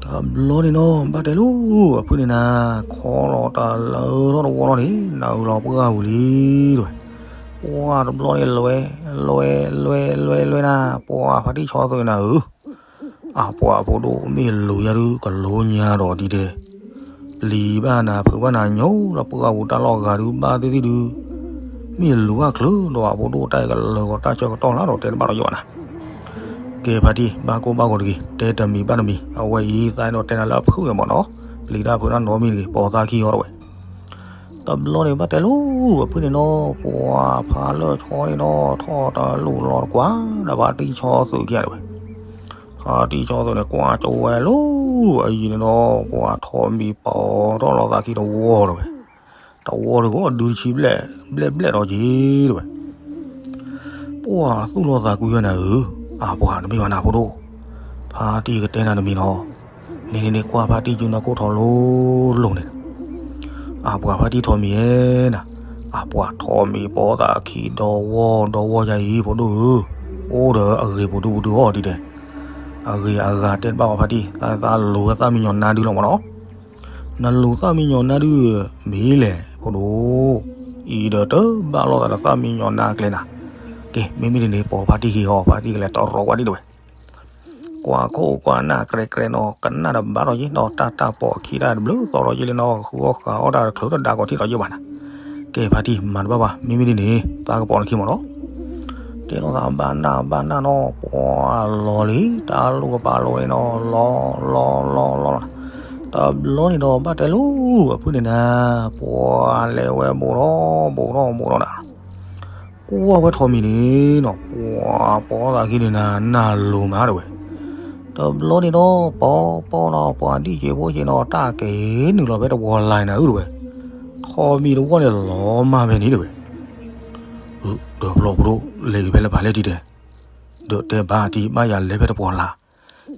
တဘျီန့ၣ်နီၤ ဘၣ်တဲလိၤ အဖုန့ၣ်နၤ ခီလီၤတၢ်လၢထီၣ်တဝီလီၤန့ၣ် နၤဧၢလီၤပှၢ်ပူၤလံတဝဲ, ပှၤတဘျီန့ၣ်လွဲ လွဲ လွဲ လွဲ လွဲနၤ ပှၤဖါတံၢ်ဆီသုးနၤဧၢ, အပှၤဖိဒိၣ်မ့ၢ်လူၤယၤဒုး ကလိညါဒီးဒ်တဲ ပျံၤဘၣ်နၤ ဖုးဘၣ်နၤညိလၢပှၢ်ပူၤတၢ်လီၢ်ဂၤဒုး ဘၣ်သ့ၣ်သ့ၣ်ဒုး မ့ၢ်လူၤဘၣ်ချုးဒီးအဖိဒိၣ်တၢ်အံၤကလၢာ်ဂီၤတၢ်ဆၢကတီၢ်လၢဒီးတဲတဘၣ်ဒီးယိာ်ဘၣ်နၤ, ကဲဖါတံၢ် ဘၣ်ကိၢ်ဘၣ်ဂီၤတဂ့ၤ တဲတမံၤဘၣ်တမံၤ အဝဲအံၤသးအဲၣ်ဒိးတဲနၤလၢအဖုၣ်န့ၣ်မ့ၢ်နီၤ, ပျံၤတၢ်ဖုးတၢ်နီတမံၤတဂ့ၤ ပိာ်သးခံအီၤတဝဲ တဘျီန့ၣ်ဘၣ်တဲလိၤ အဖုန့ၣ်နီၤ ပှၤဖါလၢၢ်ဆီန့ၣ်နီၤ ထီၣ်တလူၢ်လီၤတကွၢ် ဒီးဖါတံၢ်ဆီသုးခံဂၤတဝဲ, ဖါတံၢ်ဆီသုးန့ၣ် ကွၢ်ကၠိဝဲလိၤ အယံၤန့ၣ်နီၤ ပှၤထိးမံၤပိာ်ထီၣ်လီၤသးခံတဝီတဝဲ, တဝီတဂီၤဒုးတဆံဘျဲၣ် ဘျဲၣ်ဘျဲၣ်ဒီးက့ၤတဝဲ ပှၤသူၣ်လီၤသးကွံဝဲနၤဧၢ, အပှၤတမ့ၢ်ဘၣ်နၤဖိဒိၣ်, ဖါတံၢ်ကတဲနၤတမံၤနီၤ, န့ၣ်န့ၣ်န့ၣ် ကွၢ်ဖါတံၢ်စုနၢ်ခိၣ်ထီၣ်လိၤလိၤန့ၣ်, အပှၤဖါတံၢ်ထိးမံၤဧဲနၤ, အပှၤထိးမံၤပိာ်သးခံဒီဝီဒီဝီယၤအံၤ ဖိဒိၣ်ဧၢ, အိၣ်ဒီးအဂ့ၤပူၤဒုပူၤဒုအီၤဒ်တဲ, အဂ့ၤအဂၤတဲတဘၣ်အီၤဖါတံၢ် သးလိၤဝဲသၣ်မံညီၤနါဒုလီၤမ့ၢ်နီၤ နလူၤသၣ်မံညီၤနါဒု မ့ၢ်လဲၣ် ဖိဒိၣ်, အံၤဒီးတဘၣ်လိာ်သးဒီးသၣ်မံညီၤနါအကျဲနၤ, ကဲ မ့မ့ၢ်ဒ်န့ၣ် ပိာ်ဖါတံၢ်ခံဟီ ဖါတံၢ်ကလဲၤတရီၤဝဲဒ်တဝဲ, ကွၢ်ခိၣ်ကွၢ်နၢ်ကြဲကြဲနီၤ ကနၣ်တဘၣ်ဒီးယ့ၢ်နီၤ တၢ်တၢ်ပိာ်ခံတၢ်တဘျုးသီဒီးယ့ၢ်လံနီၤ ဃုအီၣ်ဃးအီၣ်တၢ်တချုးတဒါကီးထံၣ်ဒီးယ့ၢ်ဘၣ်နၤ, ကဲဖါတံၢ်မၤတဘၣ်ဘၣ် မ့မ့ၢ်ဒ်န့ၣ် သးကပိာ်နခံမ့ၢ်နီၤ တဲလိာ်သးဘၣ်နၢ်ဘၣ်နၢ်နီၤ ပှၤလီၤလံ တၢ်လူၢ်ကပာ်လိၤန့ၣ်နီၤ လီၤလီၤလီၤလီၤ, တဘျီန့ၣ်ဒီးဘၣ်တဲလိၤ အဖုန့ၣ်နၤ ပှၤလဲၤဝဲဘူးထီၣ်ဘူးထီၣ်ဘူးထီၣ်နၤ, ကွၢ်ဝဲထိးမံၤန့ၣ်နီၤ ပှၤပိာ်သးခံန့ၣ်နၤ နၢ်လိၤမးတဝဲ, တဘျီန့ၣ်ဒီး ပီပီနီၤ ပှၤဒံၣ်က့ၤဖိက့ၤနီၤ တၢ်က့ၤနုာ်လီၤဖဲတပှီၤလၢ်နၤဧၢတဝဲ, ထိးမံၤတဝီန့ၣ်လီၤမၢ်ဖဲန့ၣ်တဝဲ ဒီးဘျီဖိဒိၣ်လဲၤက့ၤဖဲလၢပှၤလဲၣ်တံၢ်တဲ, ဒီးတဲဘၣ်တံၢ်ဘၣ်ယၤလဲၤဖဲတပှီၤလၢ်,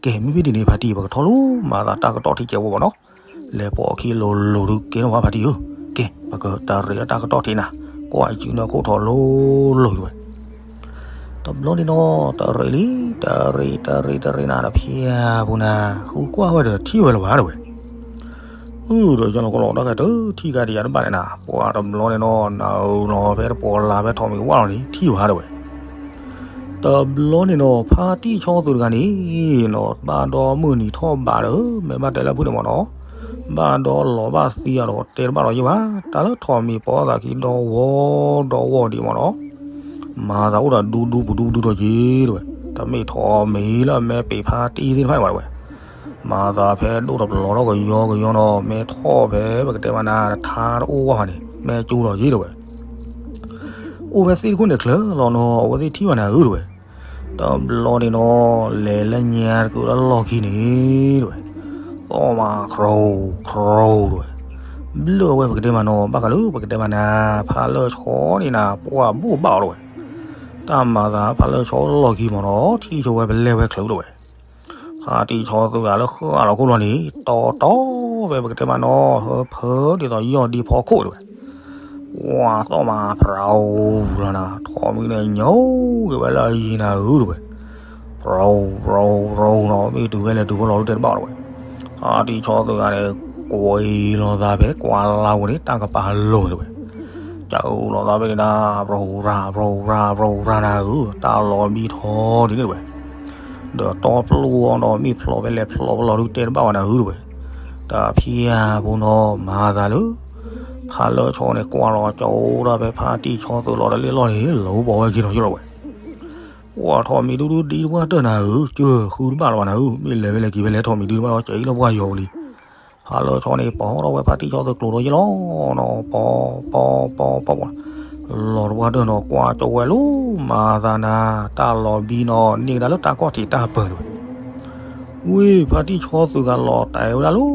ကဲမ့မ့ၢ်ဒ်န့ၣ် ဖါတံၢ် ပကထီၣ်လိာ်မၤသးတၢ်ကတီၢ်ထံကဲးဝဲဘၣ်နီၤ, လဲၤပိာ်အခံလိၤလိၤဒုးကဲထီၣ်ဝဲဖါတံၢ်ဧၢ, ကဲ ပကတရံးအတၢ်ကတီၢ်ထံနၤ, ကွၢ်စုနၢ်ခိၣ်ထီၣ်လိၤလိၤတဝဲ တဘျီန့ၣ်နီၤ တရံးလံ တရံးတရံးတရံးနၤ တဖျၢၣ်ပူၤနၤ ဃုကွၢ်ဝဲဒီးထံၣ်ဝဲလၢၤဘၣ်တဝဲ, အၢ ဒီးယနီၢ်ကီၢ်လီၤတၢ်ခဲတထံၣ်ကါဒံးယၤတဘၣ်န့ၣ်နၤ ပှၤတဘျီန့ၣ်နီၤ နၤဧၢလီၤဖဲတပှီၤလၢ်ဖဲထိးမံၤကဝၢ်လီၤန့ၣ် ထံၣ်ဝဲတဝဲ, တဘျီန့ၣ်နီၤ ဖါတံၢ်ဆီသုးတဂၤန့ၣ်နီၤ ဘၣ်ဒီးမုၢ်နံၤထီၣ်ဘးဒီး မ့ၢ်ဘၣ်တဲလၢဖုန့ၣ်မ့ၢ်နီၤ, ဘၣ်ဒီးလီၤဘၣ်သံအီၤဒီး တဲတဘၣ်ဒီးယ့ၢ်ဘၣ် တၢ်လၢထိးမံၤပိာ်သးခံဒီဝီဒီဝီဒံးမ့ၢ်နီၤ, မၤသးအိၣ်ဒီးဒူဒူပူၤဒူပူၤဒူဒီးက့ၤတဝဲ, တမ့ၢ်ထိးမံၤလၢအမဲပံာ်ဖါတံၢ်သ့ၣ်တဖၣ်န့ၣ်ဘၣ်တဝဲ, မၤသးဖဲဒိၣ်တပျီၤထီၣ်ကယီကယီနီၤ မ့ၢ်ထီၣ်ဖဲပကတဲမးနၤ တထါတအိၣ်ဝဲဘၣ်န့ၣ် မ့ၢ်ကၠူဒီးက့ၤတဝဲ အိၣ်ဖဲသ့ၣ်တခိၣ်န့ၣ်ချၢလီၤနီၤ အဝဲသ့ၣ်ထံၣ်ဘၣ်နၤဧၢတဝဲ, တဘျီန့ၣ်နီၤ လဲၤလၢညါတကုာ်လၢလီၢ်ခံန့ၣ်တဝဲ, သီၣ်မးခရိခရိတဝဲ, ဘျၢၣ်ဝဲပကတဲမးနီၤ ဘၣ်ဃးလၢပကတဲမးနၤ ဖါလၢၢ်ဆီန့ၣ်နၤ ပှၤဘိၣ်ဘၣ်အီၤတဝဲ, တၢ်မၤသးဖါလၢၢ်ဆီလီၢ်ခံမ့ၢ်နီၤ ထံၣ်ဆိဝဲပလဲၢ်ဝဲချုးတဝဲ ဖါတံၢ်ဆီသုးဂၤလၢဃၢ်လီၤခိၣ်လီၤန့ၣ် တီတီဝဲပကတဲမးနီၤ ဟၢဖၢဒ်သိးယီၢ်ဒံဖိခိၣ်တဝဲ, ပှၤသီၣ်မးဖြးဧိၤလီၤနၤ, ထိးမံၤန့ၣ်ညိကွံာ်ဝဲလၢအယံၤနၤဧၢတဝဲ, ဖြးဧိၤ ဖြးဧိၤ ဖြးဧိၤနီၤ, မ့ၢ်တုၤဖဲလဲၣ်တုၤဖဲလဲၣ်လီၤ တတဲတဘၣ်လီၤဝဲ. ဖါတံၢ်ဆီသုးဂၤန့ၣ် ကွံာ်လီၤသးဖဲကွၢ်လၢ်ပူၤန့ၣ် တၢ်ကပၤလီၤတဝဲ, ကွံာ်လီၤသးဖဲန့ၣ်နၤ, ဖြးဧိၤဖြး ဖြးဧိၤဖြး ဖြးဧိၤဖြးနၤဧၢ, တၢ်လီၤဘံထီဒ်န့ၣ်တဝဲ ဒီးတီပျိၢ်အီၤဒီး မ့ၢ်ဖျိးဖဲလဲၣ်ဖျိးဖဲလဲၣ်လီၤ တတဲတဘၣ်ဘၣ်နၤဧၢတဝဲ. တၢ်ဖံးယၤဖိနီၤ မၤသးလၢ ဖးလၢၢ်ဆီန့ၣ် ကွၢ်လီၤကၠီဒၣ်ဖဲဖါတံၢ်ဆီသုးလီၤတလ့ၣ်လီၢ်န့ၣ် လီၤပိာ်ဝဲက့ၤထီၣ်ယလီၤဝဲ. ပှၤထိးမံၤဒုဒုဒ်တပှၢ်တၢၢ်နၤဧၢ, ကၢဃုတဘၣ်လီၤဘၣ်နၤဧၢ, မ့ၢ်လဲၤဖဲလဲၣ်က့ၤဖဲလဲၣ် ထိးမံၤဒုတဘၣ်လီၤ ကၠီအံၤလီၤပှၢ်ယီၤပူၤလံ. ဖးလၢၢ်ဆီန့ၣ် ပိာ်ထီၣ်ဝဲဖါတံၢ်ဆီသုးကျိၤဒီးယလီၤနီၤ, ပိာ် ပိာ် ပိာ် ပိာ် ပိာ် လီၤတပှၢ်တၢၢ်နီၤ ကွၢ်ကၠီဝဲလီၤ မၤသးနၤ, တၢ်လီၤဘံနီၤ န့ၢ်ကဒါလၢတၢ်ကီၢ်ထံးတၢ်ပၢၢ်တဝဲ. ဝံၤ ဖါတံၢ်ဆီသုးဂၤလီၤတဲာ်ဝဲဒၣ်လၢ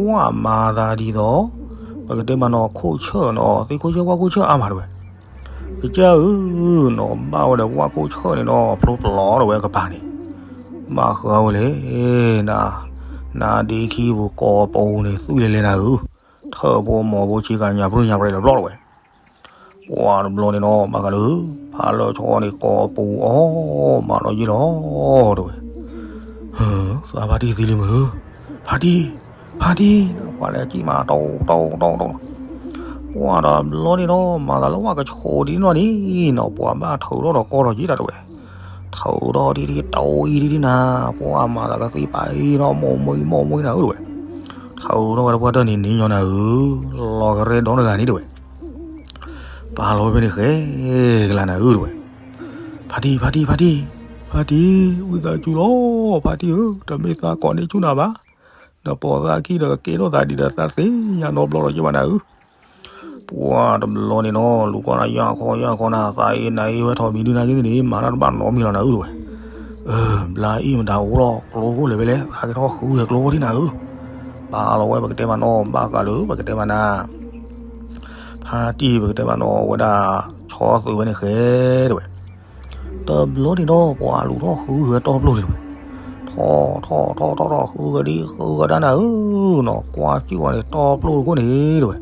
ဝၣ်မၤသးဒ်သိး ပကတဲမးနီၤ ခိၣ်ဆၢၣ်နီၤ သ့ၣ်ခိၣ်ဆၢၣ်ဝၣ်ခိၣ်ဆၢၣ်အါမးတဝဲ. ကစၢ်ဧၢနီၤ ဘၣ်ဝဲဒီးဝၣ်ခိၣ်ဆၢၣ်န့ၣ်နီၤ ဖျိပျီတဝဲကပၤန့ၣ်, ဘၣ်ဃးဝဲလဲၣ်နၤ, နၤဒ့ခံပူၤကိးပူၤန့ၣ် သွံၣ်လဲၤလဲၤနၤဧၢ, ထၢၣ်ဖိမီၤဖိဆ့ကၤညါပြၢညါပြဲလီၤဘျီတဝဲ. ပှၤတဘျီန့ၣ်နီၤ ဘၣ်ဃးလၢ ဖးလၢၢ်ဆီန့ၣ် ကိးပူၤအီၤ မၤဒီးယ့ၢ်လီၤတဝဲ. သးဖါတံၢ်သံလံမုၢ်, ဖါတံၢ်, ဖါတံၢ်, ပှၤလဲၤကံၣ်မး တိၢ်တိၢ်တိၢ်တိၢ်, ပှၤတဘျီန့ၣ်နီၤ မၤသးလၢဝၣ်ကဆိးဒ်နီၢ်န့ၣ်နီၤ ပှၤဘၣ်ထုးထီၣ်ဒီးကီၢ်ဒီးယ့ၢ်တၢ်တဝဲ, ထုးထီၣ်ဒ်ဒ်တီအံၤဒ်ဒ်နၤ, ပှၤမၤသးကသံပာ်အံၤနီၤ မိၢ်မွ့ မိၢ်မွ့နၤဧၢတဝဲ, ထုးထီၣ်ဝဲတပှၢ်တၢၢ်န့ၣ်န့ၣ်ညီနၤဧၢ, လီၤကရဲဒီတဂၤန့ၣ်တဝဲ ပာ်လီၤဝဲဖဲန့ၣ်ဃဲကလၤနၤဧၢတဝဲ. ဖါတံၢ် ဖါတံၢ် ဖါတံၢ်, ဖါတံၢ် ဝံသးစူၤလီၤ ဖါတံၢ်ဧၢ, တမ့ၢ်သးကိးန့ၢ်ဆူၣ်နၤဘၣ်, နပိာ်သးခံဒီးကဲထီၣ်သးဒ်ဒီးသးသ့ၣ်ညါနီတဘျီဒီးယ့ၢ်ဘၣ်နၤဧၢ. ပှၤတဘျီန့ၣ်နီၤ လူၤကွၢ်နၤယၢ်ခီယၢ်ခီနၤ သးအံၤနၤအံၤဝဲထီၣ်မံၤဒုနၤက့ၤသ့ၣ်န့ၣ် မၤတၢ်တဘၣ်နီတမံၤလီၤနၤဧၢတဝဲ. ဘျါအံၤမတၤအိၣ်လီၤ ကျိဖိလဲၤဖဲလဲၣ် သးကထီၣ်ဃုဂဲၤကျိဖိဒ်နၤဧၢ. ပာ်လီၤဝဲပကတဲမးနီၤ ဘၣ်ဃးလၢပကတဲမးနၤ ဖါတံၢ်ပကတဲမးနီၤ အဝဲဒၣ်ဆီသုးဝဲန့ၣ်ဃဲတဝဲ. တဘျီန့ၣ်နီၤ ပှၤလူၤထီၣ်ဃုဂဲၤတီပျိၢ်န့ၣ်တဝဲ, ထီၣ်ထီၣ်ထီၣ်ထီၣ်ထီၣ်ဃုဂဲၤဒ်ဃုဂဲၤဒၣ်နၤဧၢနီၤ ကွၢ်ကၠံၣ်ဝဲန့ၣ် တီပျိၢ်တခိၣ်န့ၣ်တဝဲ,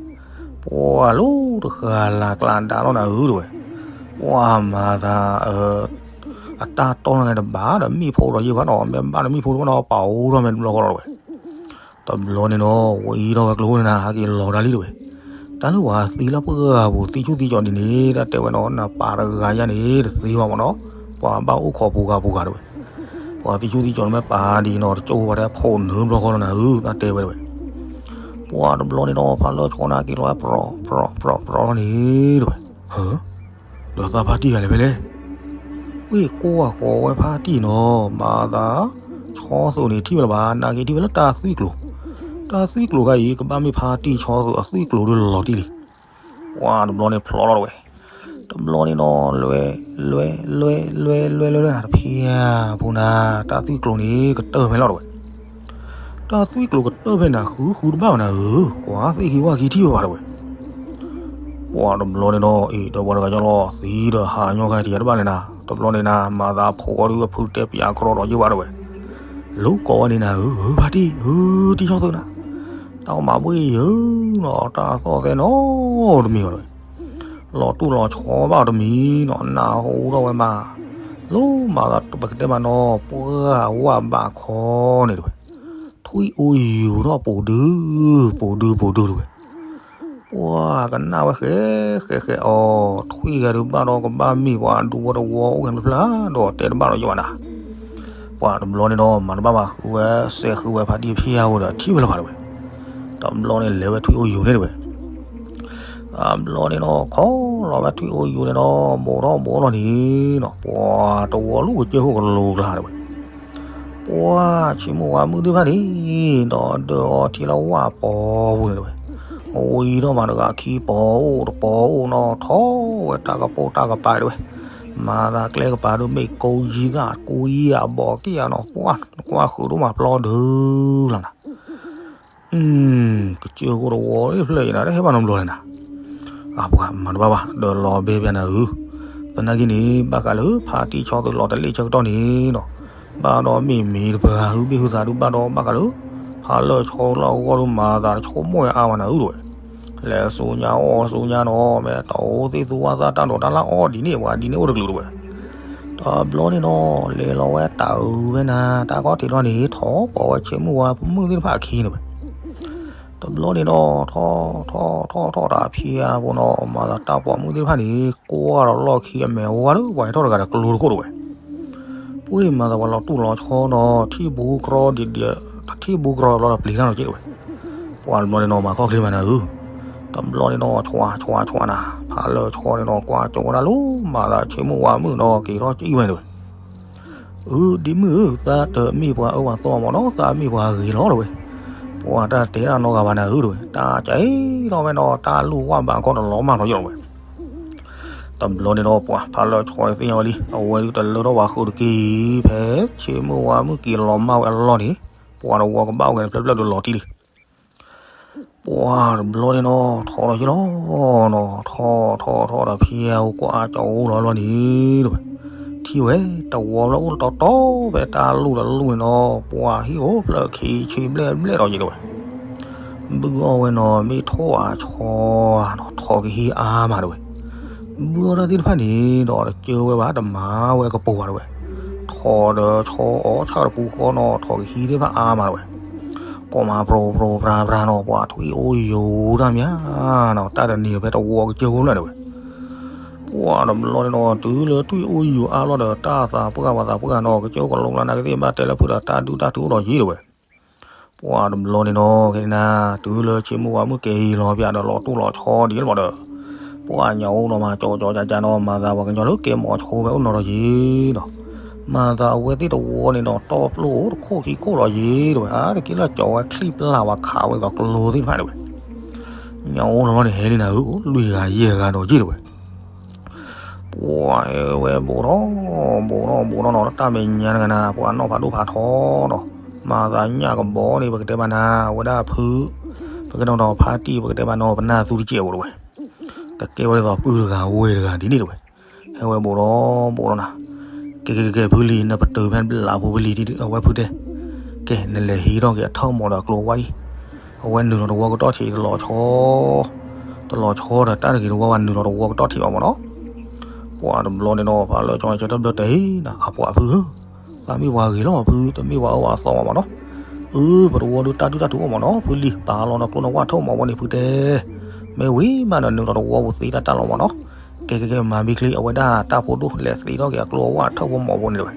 ပှၤလူၤတဃာ်လၤကျါဒါလီၤနၤဧၢတဝဲ, ပှၤမၤသး အတၢ်တီၢ်လီၤန့ၣ်တဘၣ်ဒီးမ့ၣ်ဖိဒီးယ့ၢ်ဘၣ်နီၤ မ့ၢ်ဘၣ်ဒီးမ့ၣ်ဖိတဘၣ်နီၤ ပာ်အိၣ်ထီၣ်မ့ၢ်တဘျီဃီလီၤတဝဲ. တဘျီန့ၣ်နီၤ ဝံထီၣ်ဝဲကျိန့ၣ်နၤ ဟဲက့ၤလီၤတၢ်လံတဝဲ, တၢ်လၢပှၤသံလၢပှၢ်ပူၤသံဆူၣ်သံကၠီဒ်န့ၣ် တၢ်တဲဝဲနီၤ နပာ်တဂၤယါန့ၣ် တသ့ဘၣ်မးနီၤ, ပှၤဘၣ်အိၣ်ခိးပူၤဂၤပူၤဂၤတဝဲ, ပှၤသံဆူၣ်သံကၠီန့ၣ်မ့ၢ်ပာ်ဒ်နီၤ တကၠိပှၤတဲဖိနၢဘျီဃီလီၤနၤဧၢ တၢ်တဲဝဲတဝဲ. ပှၤတဘျီန့ၣ်နီၤ ဖးလၢၢ်ဆီန့ၣ် က့ၤလီၤဝဲပြီပြီပြီလီၤန့ၣ်တဝဲ ဒီးသးဖါတံၢ်ဂၤလဲၤဖဲလဲၣ်, ဝ့ၢ်ကိးဂၤဃီဝဲဖါတံၢ်နီၤ မၤသး ဆီသုးန့ၣ်ထံၣ်ဝဲလၢၤဘၣ် နာ်က့ၤထံၣ်ဝဲလၢတၢ်သွံၣ်ကျိၤ, တၢ်သွံၣ်ကျိၤခါအံၤ ကဘၣ်မ့ၢ်ဖါတံၢ်ဆီသုးအသွံၣ်ကျိၤဒုးလီၤတံၢ်လံ. ပှၤတဘျီန့ၣ်ဖျိးလီၤတဝဲ, တဘျီန့ၣ်နီၤ လွဲ လွဲ လွဲ လွဲ လွဲ လွဲ လွဲ တဖျၢၣ်ဖိနၤ တၢ်သွံၣ်ကျိၤန့ၣ်ကတၢၢ်ဖဲလီၤတဝဲ တၢ်သွံၣ်ကျိၤကတၢၢ်ဖဲန့ၣ် ဃုဃုတဘၣ်ဝဲနၤဧၢ, ကွၢ်သ့ၣ်ခံဝၣ်ခံထံၣ်ဝဲဘၣ်တဝဲ. ပှၤတဘျီန့ၣ်ဒီး အ့ၣ် ဒီးပှၤတဂၤညီလီၤ သံဒီးဟးညီခါတယၤတဘၣ်လဲၣ်နၤ, တဘျီန့ၣ်နၤ မၤသးဖိအီၤဒုးအဖုတဲပၠးကရီဒီးယ့ၢ်ဘၣ်တဝဲ, လူၤကိးဝဲန့ၣ်နၤဧၢ, ဖါတံၢ်ဧၢ, တံၢ်ဆီသုးနၤ, တၢ်မၤဘှ့ၣ်ယၢၤနီၤ တၢ်သီၣ်သဲနီတမံၤဘၣ်တဝဲ လီၤတူၢ်လီၤဆီဘၣ်တမံၤနီၤ နၢ်ဟူထီၣ်ဝဲမး, လၢမၤသးပကတဲမးနီၤ ပှၢ်ဝၣ်ဘးခီန့ၣ်တဝဲ, ထွံၣ်အိၣ်ယူၤထီၣ်ပူၤဒု ပူၤဒုပူၤဒုတဝဲ, ပှၢ်ကနၣ်ဝဲဃဲဃဲဃဲအီၤ, ထွံၣ်ဂၤဒုးဘၣ်ဒီးကဘၣ်မ့ၢ်ပှၤဒူဝဲတဝီအိၣ်ဂဲၤဖျါဖျါ ဒီးတဲတဘၣ်ဒီးယ့ၢ်ဘၣ်နၤ ပှၤတဘျီန့ၣ်ဒီး မၤတဘၣ်ဘၣ်ဃုဝဲ စဲးဃုဝဲဖါတံၢ်ဖံးယါဝဲဒီးထံၣ်ဝဲလၢၤဘၣ်တဝဲ, တဘျီန့ၣ်လဲၤဝဲထွံၣ်အိၣ်ယူၤန့ၣ်တဝဲ, တဘျီန့ၣ်ဒီး ခီလီၤဝဲထွံၣ်အိၣ်ယူၤန့ၣ်ဒီး ဘိးထီၣ်ဘိးလီၤန့ၣ်နီၤ ပှၤတဝီလူၢ်ကစၢၢ်ခိၣ်ကလိၤကျါတဝဲ ပှၤဆံးမုၢ်ဝါမုၢ်သ့ၣ်တဖၣ်န့ၣ် ဒီးဒၢအီၤထံလၢဝၣ်ပီၤပူၤန့ၣ်တဝဲ, ဝံၤထီၣ်မးတဂၤခံပီၤအိၣ် တပီၤအိၣ်နီၤ ထီၣ်ဝဲတၢ်ကပိာ်တၢ်ကပၤတဝဲ, မၤသးကျဲကပၤဒုးမ့ၢ်ကိးယံၤသၣ် ကိးယံၤအဘီးက့ၣ်အနီၤ ပှၤကွၢ်ဃုာ်ဒိၣ်မးပျီဒုလီၤနၤ ကစၢၢ်ခိၣ်တဝီဖျၢၣ်အံၤနၤ တဟဲဘၣ်နီတဘျီလဲၣ်နၤ, အပှၤမၤတဘၣ်ဘၣ် ဒီးလီၤဘဲဘၣ်နၤဧၢ, သနာ်က့န့ၣ် ဘၣ်ဃးလၢဖါတံၢ်ဆီသုးလီၤတလ့ၣ်ဆၢကတီၢ်န့ၣ်နီၤ, ဘၣ်ဒီးမ့ၢ်မ့ၢ်တပှၤဟုဘ့ၣ်ဟုသးဒုးဘၣ်ဒီးဘၣ်ဃးလၢ ဖးလၢၢ်ဆီလီၢ်အဂီၢ်ဒုးမၤသးတဆိကမိၣ်အါဝဲနၤဧၢတဝဲ, လဲၤဆူညါအီၣ်ဆူညါနီၤ, မ့ၢ်တအိၣ်သ့ၣ်သူဝၣ်သၣ်တၢ်ဒိးတၢ်လၢအီၣ်ဒ်န့ၣ် ပှၤဒ်န့ၣ်အိၣ်တကလုာ်တဝဲ. တဘျီန့ၣ်နီၤ လဲၤလီၤဝဲတၢ်အုးဝဲနၤ တၢ်ကီထံးတဘျီန့ၣ် ထီၣ်ပိာ်ဝဲဆ့မုၢ်ဝါမုၢ်သ့ၣ်တဖၣ်အခံန့ၣ်ဝဲ. တဘျီန့ၣ်နီၤ ထီၣ်ထီၣ်ထီၣ်ထီၣ်တၢ်ဖံးအါဘိနီၤ မၤသးတၢ်ပိာ်မုၣ်သ့ၣ်တဖၣ်န့ၣ် ကွၢ်ဒီးလီၢ်ခံအမဲာ်ဝါလၢပှၤဟဲထီၣ်တဂၤဒီးကျိတခိၣ်တဝဲ. ပှ့ၤမၤသးပှၤလီၤတူၢ်လီၤဆီနီၤ ထံၣ်ဘူးကြီဒီး ထံၣ်ဘူးကြီဘျီဒီးပျံၤတၢ်နီၤက့တဝဲ. ပှၤတဘျီန့ၣ်နီၤ မၤခီၣ်ချ့မးနၤဧၢ, တဘျီန့ၣ်နီၤ ဆွးဆွးဆွးနၤ ဖးလၢာ်ဆီန့ၣ်နီၤ ကွၢ်ကၠိဝဲဒၣ်လီၤ မၤသးဆ့မုၢ်ဝါမုၢ်နီၤ က့ၤထီၣ်ကံၣ်ဝဲန့ၣ်ဝဲ. အၢ ဒ်မုၢ်ဧၢ သးတမ့ၢ်ပှၤအၢပှၤသီမးနီၤ သးမ့ၢ်ပှၤဂ့ၤလီၤတဝဲ. ပှၤတၢ်တဲတၢ်နီတဂၤဘၣ်နၤဧၢတဝဲ တၢ်ကဲထီၣ်ဝဲနီၤ တၢ်လူၢ်ဝၣ်ဘၣ်ခီတလီၤမၢ်လီၤယီၢ်တဝဲ. တဘျီန့ၣ်နီၤ ပှၤဖးလၢာ်ဆီန့ၣ်သ့ၣ်ညါဝဲလံ အဝဲဒုးတလၢထီၣ်ပှၤဃုာ်တက့ၢ် ဖဲဆ့မုၢ်ဝါမုၢ်က့ၤလီၤမၢ်ဝဲအလီၢ်န့ၣ် ပှၤတဝီကဘၣ်ဝဲန့ၣ် ဖျၢၣ်ဖျၢၣ်ဒုးလီၤတံၢ်လံ. ပှၤတဘျီန့ၣ်နီၤ ထီၣ်လီၤယံၤလီၤနီၤ ထီၣ်ထီၣ်ထီၣ်ဒီးဖံအူကွၢ်ကၠီအိၣ်လီၤဘျီန့ၣ်တဝဲ. ထံၣ်ဝဲ တဝီဖျၢၣ်အိၣ်တီတီဖဲတၢ်လူၢ်တလူၢ်န့ၣ်နီၤ ပှၤဟံၣ်အိၣ်ဖျၢၣ်ခံဆံဘျဲၣ်ဘျဲၣ်ဒီးယံၤတဝဲ. ဘုအီၣ်ဝဲနီၤ မ့ၢ်ထိၣ်အါဆီနီၤ ထီၣ်ကဟံးအါမးတဝဲ. ဘုအီၣ်တၢ်သ့ၣ်တဖၣ်န့ၣ်ဒီး တကၢဝဲဘၣ် တမၤဝဲကပိာ်ဘၣ်တဝဲ. ထီၣ်ဒီးဆီအီၣ်ဆၣ်တပူၤဃီနီၤ ထီၣ်ကဟံးသ့ၣ်တဖၣ်အါမးတဝဲ. ကိးမးပြိပြိပြါပြါနီၤ ပှၤထွံၣ်အိၣ်ယိာ်တၢ်မးနီၤ တၢ်တနံၤဖဲတဝီကစၢၢ်ဝဲလၢတဝဲ. ပှၤတဘျီန့ၣ်နီၤ တုၤလၢထွံၣ်အိၣ်ယိာ်အါလီၤဒီး တၢ်သးပှၢ်ပှၤသးပှၢ်နီၤ ကစၢၢ်ကလိကျါန့ၣ်ကသ့ၣ်ဘၣ်တဲလၢဖုဒီး တၢ်ဒုၣ်တၢ်ထုအိၣ်ဒီးယံၤတဝဲ. ပှၤတဘျီန့ၣ်နီၤ ကဲနၤ တုၤလၢဆ့မုၢ်ဝါမုၢ်ကဲယံၤလီၤပၠးဒီးလီၤတူၢ်လီၤဆီဒ်လီၤဒီး ပှၤညၣ်အိၣ်လီၤမး ကၠီကၠီကၠီကၠီနီၤ မၤသးပှၤကညီလၢကဲမိာ်ဆိဖဲအိၣ်နီၤဒီးယံၤနီၤ. မၤသးအဝဲသ့ၣ်တဝီန့ၣ်ဒီး တီပျိအိၣ်တခိၣ်ခံခိၣ်ဒီးယံၤတဝဲ အါတက့ၢ်လၢကၠီဝဲချံပျၢ်ဝဲခးဝဲဒီးကျိသ့ၣ်တဖၣ်တဝဲ. ညၣ်အိၣ်လီၤလီၤန့ၣ် ဟဲလံနၤဧၢ အိၣ်လွံၢ်ဂၤယဲၢ်ဂၤဒီးယံၤတဝဲ. ပှၤဝဲဘိးထီၣ် ဘိးထီၣ်ဘိးထီၣ်နီၤ တၢ်မဲာ်ညါတဂၤနၤ ပှၤနီၢ်ဖးဒိၣ်ဖးထီနီၤ မၤသးညၣ်ကဘီန့ၣ် ပကတဲဘၣ်နၤ အဝဲဒၣ်ဖု ပကတဲနီၤ ဖါတံၢ် ပကတဲဘၣ်နီၤ ပနၢ်သူတစဲးအိၣ်တဝဲ. ကကဲဝဲဒ်သိးပုၢ်တဂၤဝဲၢ်တဂၤဒ်န့ၣ်တဝဲ. ဟဲဝဲဘိးထီၣ်ဘိးထီၣ်နၤ ကဲကဲကဲဖုလံၤ နပတုာ်ဖဲနဘျးဖိဖုလံၤ အဝဲဖုတဲ ကဲ နလဲၤဟံးထီၣ်က့ၤအထၢၣ်မီၤဒီးအကျိအဝါဒံး အဝဲနုာ်လီၤတဝီကတီၢ်ထံးတလီၤဆီ တလီၤဆီဒီးတၢ်တဂ့ၤတဝါဘၣ် နုာ်လီၤတဝီကတီၢ်ထံးဘၣ်မးနီၤ. ပှၤတဘျီန့ၣ်နီၤ ဖးလၢာ်ဆီန့ၣ် ကတၢၢ်ဘျၢတဲနၤ အပှၤဖုဧၢ သးမ့ၢ်ပှၤဂ့ၤလီၤဖု တမ့ၢ်ပှၤအၢပှၤသီဘၣ်မးနီၤ. အၢ ပတဝီဒုးတၢ်ဒုၣ်တၢ်ထုအိၣ်မးနီၤ ဖုလံၤ ပာ်လီၤနကျိနဝၣ်ထၢၣ်မီၤဝဲန့ၣ်ဖုတဲ မ့ၢ်ဝံၤမးဒီးနုာ်လီၤတဝီပူၤသ့တၢ်တၢ်လီၤမးနီၤ. ကဲကဲကဲ မၤမံချံ အဝဲဒၣ်တၢ်ဖိဒိၣ်လဲၤသ့ထီၣ်က့ၤအကျိအဝါထၢၣ်ဖိမီၤဖိန့ၣ်တဝဲ.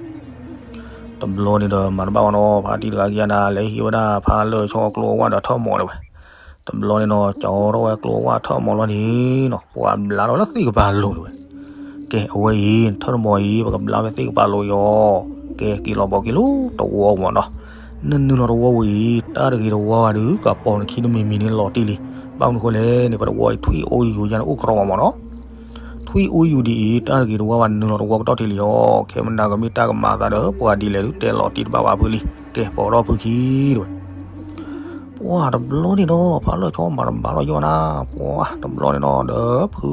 တဘျီန့ၣ်ဒီးမၤတဘၣ်ဘၣ်နီၤ ဖါတံၢ်တဂၤကယၤနၤ လဲၤဟံးဝဲဒၣ်ဖးလၢာ်ဆီကျိအဝါဒီးထၢၣ်မီၤတဝဲ. တဘျီန့ၣ်နီၤ ကၠီထီၣ်ဝဲကျိအဝါထၢၣ်မီၤလီၤန့ၣ်နီၤ ပှၤဘျးထီၣ်လၢသ့ၣ်ကပၤလိၤတဝဲ. ကဲ အဝဲအံၤ ထၢၣ်တမီၤအံၤ ပကဘျးဖဲသ့ၣ်ကပၤလိၤအံၤအီၤ ကဲ က့ၤလီၤဘီးက့ၤလၢတဝီမးနီၤ. နနုာ်လီၤတဝီဝံၤအံၤ တၢ်တဂ့ၤတဝါဘၣ်ဒုး ကပီၤနခံတမံၤမံၤန့ၣ်လီၤတံၢ်လံ. ဘၣ်မနုၤဃိလဲၣ်န့ၣ် ပတဝီအံၤထွံၣ်အိၣ်ယိာ်ယါန့ၣ်အိၣ်ကြီမးမးနီၤ. ထွံၣ်အိၣ်ယိာ်ဒ်အံၤ တၢ်တဂ့ၤတဝါဘၣ် နနုာ်လီၤတဝီကတီၢ်ထံးလံအီၤ ခဲမနၤကမ့ၢ်တၢ်ကမၤသးဒီး ပှၤဒ်လဲၣ်ဒုးတဲလီၤတံၢ်တဘၣ်ဘၣ်ဖုလံ ကဲ ပိာ်ထီၣ်ဖုခံတဝဲ. ပှၤတဘျီန့ၣ်နီၤ ဖးလၢာ်ဆီမၤတဘၣ်လီၤယီၤနၤ ပှၤတဘျီန့ၣ်နီၤ ဒီးဖု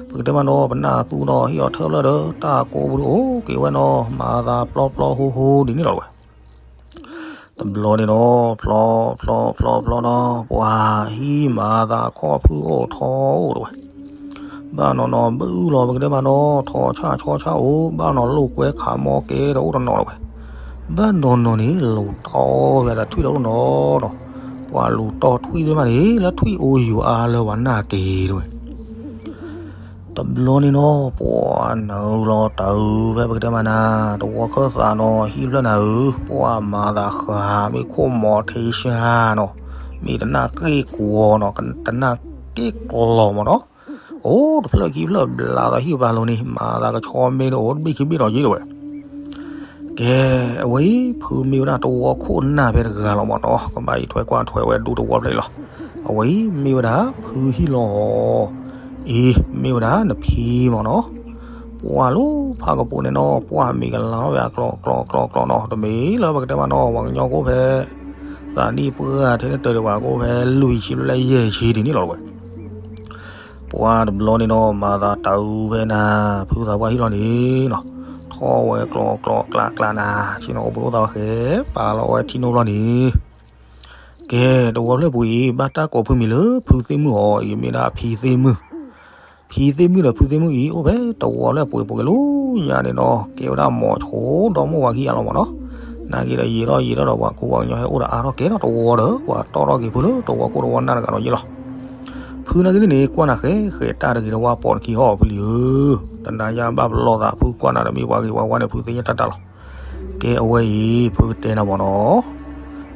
ပကတဲမးနီၤ ပနၢ်သူနီၤ ဟံၣ်အီၤထၢၣ်ဖျၢၣ်ဒီး တၢ်ကိးပူၤအိၣ်က့ၤဝဲနီၤ မၤသးပျီပျီဟူဟူဒ်န့ၣ်လီၤတဝဲ. တဘျီန့ၣ်နီၤ ဖျီဖျီဖျီဖျီနီၤ ပှၤဟံၣ်မၤသးခီၣ်ဖုအိၣ်ထီအိၣ်တဝဲ. ဘၣ်နီၤနီၤ ဘုၣ်အုၣ်လီၤ ပကတဲမးနီၤ ထီၣ်ဆၣ်ဆီဆၣ်အိၣ် ဘၣ်နီၤလိာ်ကွဲခးမီကဲဒီးအိၣ်တနီၤတဝဲ. ဘၣ်နီၤနီၤန့ၣ် လူၤတီဝဲဒၣ်ထွံၣ်ဒီးအိၣ်နီၤနီၤ. ပှၤလူၤတီထွံၣ်သ့ၣ်တဖၣ်န့ၣ် လၢထွံၣ်အိၣ်ယိာ်အါလၢပှၤနၢ်က့ၤတဝဲ. တဘျီန့ၣ်နီၤ ပှၤနုာ်လီၤတၢ်အုးဖဲပကတဲမးနၤ တဝီခၢၣ်သးနီၤ ဟံၣ်ဖျၢၣ်နၤဧၢ ပှၤမၤသးဃးမ့ၢ်ခိၣ်မီၤထံဆါနီၤ မ့ၢ်တနၢ်က့ၣ်ကွီၤနီၤ တနၢ်က့ၣ်ကျီၤမးနီၤ. အိၣ်တဖျၢၣ်ခံဖျၢၣ်ဘျးသးဟံၣ်ပၤလိၤန့ၣ် မၤသးကဆီမ့ၢ်န့ၣ်အိၣ်တဘ့ၣ်ခံဘ့ၣ်ဒီးယံၤတဝဲ. ကဲ အဝဲအံၤ ဖုမ့ၢ်ဝဲဒၣ်တဝီခိၣ်နၢ်ဖဲတဂၤလီၤမးနီၤ ကဘၣ်အံးထွဲကွၢ်ထွဲဝဲဒူတဝီဖျၢၣ်အံၤလီၤ. အဝဲအံၤမ့ၢ်ဝဲဒၣ်ဖုဟံၣ်လီၤ အံၤမ့ၢ်ဝဲဒၣ်နဖံမးနီၤ. ပှၤလၢဖးကပူၤန့ၣ်နီၤ ပှၤမ့ၢ်ကလၤထီၣ်ဝဲအကျိၤကျိၤကျိၤကျိၤနီၤ တမ့ၢ်လၢပကတဲမးနီၤ ပှၤကညီကအိၣ်ဖဲ သးနံၣ်ပှၢ်ထဲန့ၣ်တၢ်ဒံးပှၤကအိၣ်ဖဲလွံၢ်ဆံလၢယဲၢ်ဆံဒ်န့ၣ်လီၤတဝဲ. ပှၤတဘျီန့ၣ်နီၤ မၤသးတၢ်အုးဖဲနၤ ဖုသးပှၢ်ဟံၣ်လီၤန့ၣ်နီၤ ထီၣ်ဝဲကျိၤကျိၤကျါကျါနၤ ဆ့ၣ်နီၤအိၣ်ဘှံးအိၣ်သးဝဲဃဲ ပာ်လီၤဝဲထံနိဘျီန့ၣ် ကဲ, တဝီဖျၢၣ်ပူၤအံၤ ဘၣ်တၢ်ကိးဖုမံၤလၢဖုသ့ၣ်မုၣ်အီၤအံၤ မ့ၢ်ဒၣ်ဖံသ့ၣ်မုၣ်. ဖံသ့ၣ်မုၣ်ဒီးဖုသ့ၣ်မုၣ်အံၤ အိၣ်ဖဲတဝီဖျၢၣ်ပူၤ ပှဲၤက့ၤလီၤညါန့ၣ်နီၤ, ကဲဝဲဒၣ်မိၤဆိဒီမိၢ်ဝၤခံဂၤလီၤမ့ၢ်နီၤ. နာ်က့ဒီးယံာ်ထီၣ်ယံာ်ထီၣ်ဒီး ပှၤကူပှၤကညီဟဲအိၣ်ဒီးအါထီၣ်ကဲထီၣ်တဝီဒီး ပှၤတီၣ်ထီၣ်က့ၤဖုလၢတဝီခိၣ်တဝီနၢ်တဂၤဒီးယ့ၢ်လီၤ. ဖုနာ်က့သ့ၣ်န့ၣ် ကွၢ်နၤဃဲဃဲတၢ်တဂ့ၤတဝါပိာ်တခံဟီၣ်ဖုလံဧၢ. တနၤညါဘၣ်ပလီၢ်သး ဖုကွၢ်နၤဒီးမ့ၢ်ပှၤဂ့ၤပှၤဝါန့ၣ် ဖုသ့ၣ်ညါတၢ်တၢ်လီၤ. ကဲအဝဲအံၤ ဖုကတဲနၤမ့ၢ်နီၤ,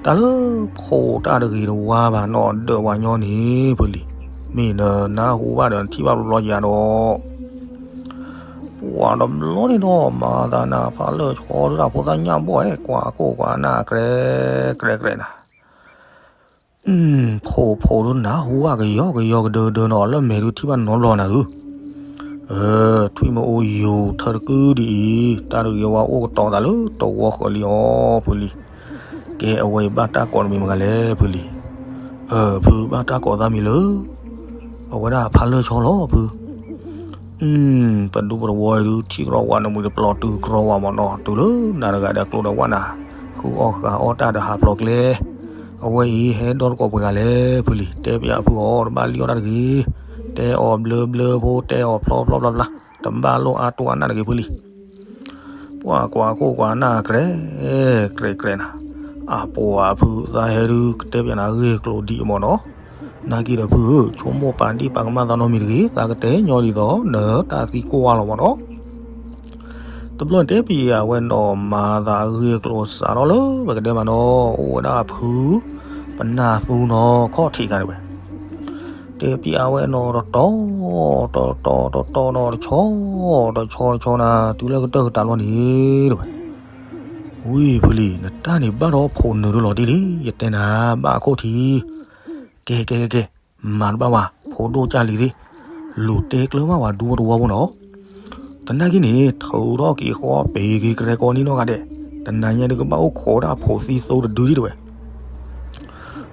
တၢ်လၢဖိတၢ်တဂ့ၤတဝါဘၣ်နီၢ်ဒၢးပှၤညီန့ၣ် ဖုလံ, မ့ၢ်နနၢ်ဟူဘၣ်ဒီးနထံၣ်ဘၣ်ဘျီယၤဒီး ပှၤတဘျီန့ၣ်နီၤ မၤသးနၤဖးလၢာ်ဆီဒုတၢ်ဖိသၣ်ညၣ်ဘီၣ်ဧဲ ကွၢ်ကိၢ်ကွၢ်နၢ် ကြဲကြဲကြဲနၤ. ဖိဖိဒုနၢ်ဟူဘၣ်ကယီကယီကဒၢကဒၢနီၤ လၢမဲာ်ဒုထံၣ်ဘၣ်နီတဘျီနၤဧၢ. ထွံၣ်မ့ၢ်အိၣ်ယူၤထၢတကုဒ်အံၤ တၢ်တဂ့ၤဝါအိၣ်ကတီၤသးလၢတဝီဃၢၤလံအီၤ ဖုလံ. ကဲအဝဲအံၤဘၣ်တၢ်ကိးတမံၤမတၤလဲၣ် ဖုလံ. ဖုဘၣ်တၢ်ကိးသးမံၤလၢ အဝဲဒၣ်ဖးလၢာ်ဆီလီၤဖု. ပဒူပတဝီအံၤဒု ထံၣ်ကရီဝါနမုာ်တပျီၤတုၤကရီဝါမ့ၢ်နီၤ တုၤလၢနၤတဂၤဒီးကျိဒီးဝၣ်နၤ ဃုအီၣ်ဃုအီၣ်တၢ်ဒီးဟးဖျိးကျဲ. အဝဲအံၤဟဲဒီတကိးပှဲၤဂၤလဲၣ်ဖုလံ. တဲပၠးဖုအီၤ တဘၣ်လံအီၣ်တၢ်တဂ့ၤ, တဲအီၤဘျၢဘျၢဖိ တဲအီၤဖျီဖျီဖျီဖျါ တဘၣ်လိၣ်အါတိၢ်အနၢ်တဂ့ၤဖုလံ. ပှၤကွၢ်ကိၢ်ကွၢ်နၢ် ကြဲကြဲကြဲနၤ, အပှၤဖုသးဟဲဒု ကတဲပၠးနၤဂ့ၢ်ကျိၤဒံးမ့ၢ်နီၤ. နာ်က့ဒီးဖုဧၢ, ဆိကမိၣ်ပာ်ဒံၣ်ပာ်ကမၣ်သးနီတမံၤတဂ့ၤ, သးကတဲညီဒ်သိးနတၢ်သံကွၢ်လီၤမ့ၢ်နီၤ. တဘျီန့ၣ်တဲပၠးဝဲနီၤ မၤသးအဂ့ၢ်ကျိၤစးထီၣ်လၢပကတဲမ့ၢ်နီၤ အိၣ်ဝဲဒၣ်ဖု ပနၢ်သူနီၤ ခီၣ်ထံးခါန့ၣ်ဝဲ တဲပၠးဝဲနီၤတတီၤ တတီၤတတီၤနီၤ တဆီ တဆီတဆီနၤ တုၤလၢကတၢၢ်ကတၢၢ်လီၤန့ၣ်တဝဲ ဝံၤဖုလံ နတၢ်န့ၣ်ဘၣ်ဒီးဖိနုာ်ဒုလီၤတံၢ်လံ ယတဲနၤ ဘၣ်အခိၣ်ထံး ကဲကဲကဲကဲ မၤတဘၣ်ဝဲ ဖိဒိၣ်ကၢ်လံၤသ့ၣ် လူၤတဲကျၢၤဘၣ်ဝဲဒူဖိတဝီဖိနီၤ. တနာ်က့န့ၣ် ထုးထီၣ်က့ၤဃီပ့ၤက့ၤကရဲကီနံၣ်နီၢ်ဂၤဒဲး တနၤညါဒုကဘၣ်အိၣ်ခိးဒၣ်ဖိသံသိတဒုဒံးတဝဲ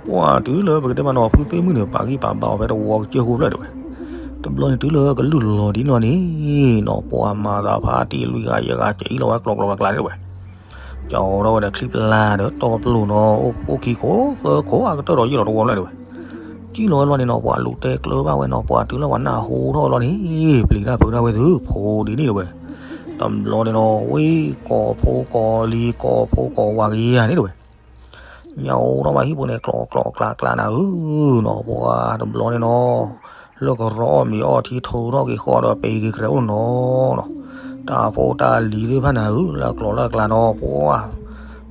ပှၤတုၤလၢပကတဲမ့ၢ်နီၤ ဖုသ့ၣ်မုၣ်န့ၣ် ပာ်ဂံၢ်ပာ်ဘါအီၤဖဲတဝီကစၢၢ်ဃိဖျၢၣ်တဝဲ တဘျီန့ၣ်တုၤလၢကလုၢ်လီၤဒ်နီၢ်န့ၣ်နီၤ ပှၤမၤသးဖးတံၢ်လွံၢ်ဂၤယဲၢ်ဂၤ ကၠီလီၤဝဲကျိၤကျိၤကျါကျါန့ၣ်တဝဲ ကၠီထီၣ်ဝဲဒီးချံပျါဒီးတီပျိၤနီၤ အိၣ်ခိးသၢခိးအကတၢၢ်ဒီးယံာ်လီၤတဝီဖျၢၣ်တဝဲ ကံၣ်လီၤဝဲလီၤန့ၣ်နီၤ ပှၤလူၤတဲကျၢၤဘၣ်ဝဲနီၤ ပှၤတုၤလၢပှၤနၢ်ဟူထီၣ်ဝဲလီၤန့ၣ် ပျံၤတၢ်ဖုးတၢ်ဝဲသု ဖိဒ်န့ၣ်တဝဲ တဘျီန့ၣ်နီၤ ဝံၤကိးဖိကိးလံၤ ကိးဖိကိးဝၤကယၤန့ၣ်တဝဲ ညၣ်အိၣ်ထီၣ်ဘၣ်ဟံၣ်ပူၤန့ၣ် ကျိၤကျိၤကျါကျါနၤဧၢနီၤ ပှၤတဘျီန့ၣ်နီၤ လၢကရီအီၣ်မ့ၤအီထံ ထုးထီၣ်က့ၤဃီဒီး ပ့ၤက့ၤကရဲအိၣ်နီၤနီၤ တၢ်ဖိတၢ်လံၤသ့ၣ်တဖၣ်နၤဧၢ လၢကျိၤလၢကျါနီၤ ပှၤ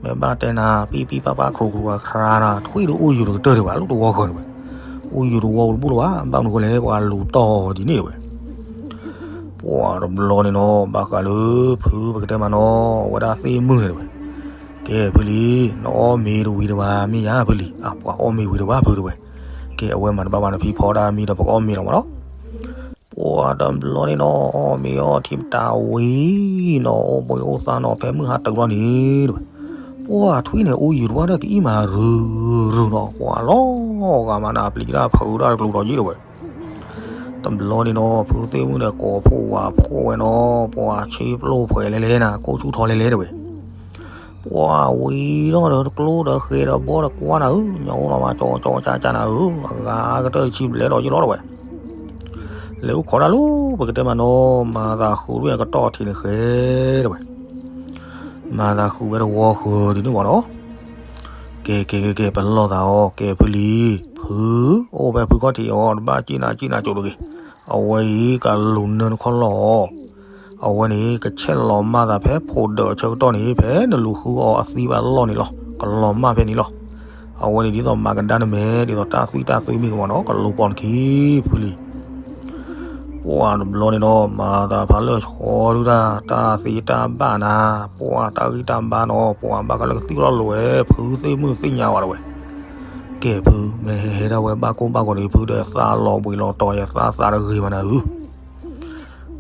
မ့ၢ်ဘၣ်တဲနၤ ပံပံပၢ်ပၢ် ခရူၣ်ခရူၣ်ခရါနၤ ထွံၣ်ဒုးအိၣ်ယူၤတကတၢၢ်ဒံးဘၣ် လၢတဝီဃၢၤတဝဲ အိၣ်ယူၤတဝီတဘူၣ်လၢၤဘၣ် ဘၣ်မနုၤဃိလဲၣ် ပှၤလူၤတီၢ်ဒ်န့ၣ်တဝဲ ပှၤတဘျီန့ၣ်နီၤ ဘၣ်ဃးလၢဖုပကတဲမ့ၢ်နီၤ အဝဲဒၣ်သ့ၣ်မုၣ်န့ၣ်တဝဲ ကဲဖုလံ နအီၣ်မ့ၤတဝံၤတဝါ မ့ၢ်ယါဖုလံ အပှၤအီၣ်မ့ၤဝံၤတဝါဖုတဝဲ ကဲအဝဲမၤတဘၣ်ဘၣ်နဖံဖီတၢ်မံဒီး ပကအီၣ်မ့ၤလီၤမ့ၢ်နီၤ ပှၤတဘျီန့ၣ်နီၤ အီၣ်မ့ၤအီထံပတာ်ဝံၤနီၤ အိၣ်ဘှံးအိၣ်သါနီၤ ဖဲမုၢ်ဟါတၢၤဘျီန့ၣ်တဝဲ ပှၤထွံၣ်န့ၣ် အိၣ်ယူၤတဝါဒီးကအံၣ်မၤရုၤရုၤနီၤ ပှၤလီၤဂာ်မးနၤ ပျံၤတၢ်ဖုးတၢ်တကျိၤဒီးယံၤတဝဲ တဘျီန့ၣ်နီၤ ဖုသ့ၣ်မုၣ်န့ၣ် ကိးဖှိၣ်ဝၤဖှိၣ်ဝဲနီၤ ပှၤဆ့ပျိၢ်ဖှဲးလဲၤလဲၤနၤ ကိၣ်ဆူၣ်ထီလဲၤလဲၤတဝဲ ပှၤဝံၤထီၣ်ဒီးတကျိဒီးဃဲၤဒီးဘီဒီးကွၢ်နၤဧၢ ညၣ်အိၣ်လီၤမး ကၠီကၠီကၠၢကၠၢနၤဧၢ အဂၤကတၢၢ်တဆံဘျဲၣ်ဒီးယံၤလီၤတဝဲ လဲၤအိၣ်ခိးတၢ်လၢ ပကတဲမ့ၢ်နီၤ မၤသးဃုာ်ဝဲအကတီၢ်ထံးန့ၣ်ဃဲတဝဲ မၤသးဃုာ်ဝဲတဝီဃၢၤဒ်န့ၣ်မ့ၢ်နီၤ ကဲကဲကဲကဲ ပလီၢ်သးအီၤ ကဲဖုလံ ဖု အိၣ်ဖဲဖုခီၣ်ထံးအီၤ တဘၣ်ကံၣ်နၤကံၣ်နၤကၠိတဂ့ၤ အဝဲအံၤကလူၤနၢတခီလီၤအီၤ အဝဲန့ၣ် ကဆဲးလီၤမၢ်သးဖဲဖိဒၢးအဆၢကတီၢ်န့ၣ် ဖဲနလူၤဃုအီၤအသံဘၣ်လီၢ်န့ၣ်လီၤ ကလီၤမၢ်ဖဲန့ၣ်လီၤ အဝဲန့ၣ်ဒ်သိးမၤကဒါနမဲာ် ဒ်သိးတၢ်သွံၣ်တၢ်သွံၣ်မ့ၢ်ကမီၤနီၤ ကလူၤပိာ်နခံ ဖုလံ ပှၤတဘျီန့ၣ်နီၤ မၤသးဖးလၢာ်ဆီဒုတၢ် တၢ်သ့တၢ်ဘၣ်နၤ ပှၤတၢ်ဂံၢ်တၢ်ဘါနီၤ ပှၤဘၣ်ဃးလၢကသံၣ်ကလီၢ်လိၤဝဲ ဖုသ့ၣ်မုၣ်သ့ၣ်ညါဝဲတဝဲ ကဲဖု မ့ၢ်ဟဲဟဲဒၣ်ဝဲဘၣ်ကိၢ်ဘၣ်ဂီၤဒီးဖုဒီးသးလီၤဘှံးလီၤတီၤယသးသးတဂ့ၤမးနၤဧၢ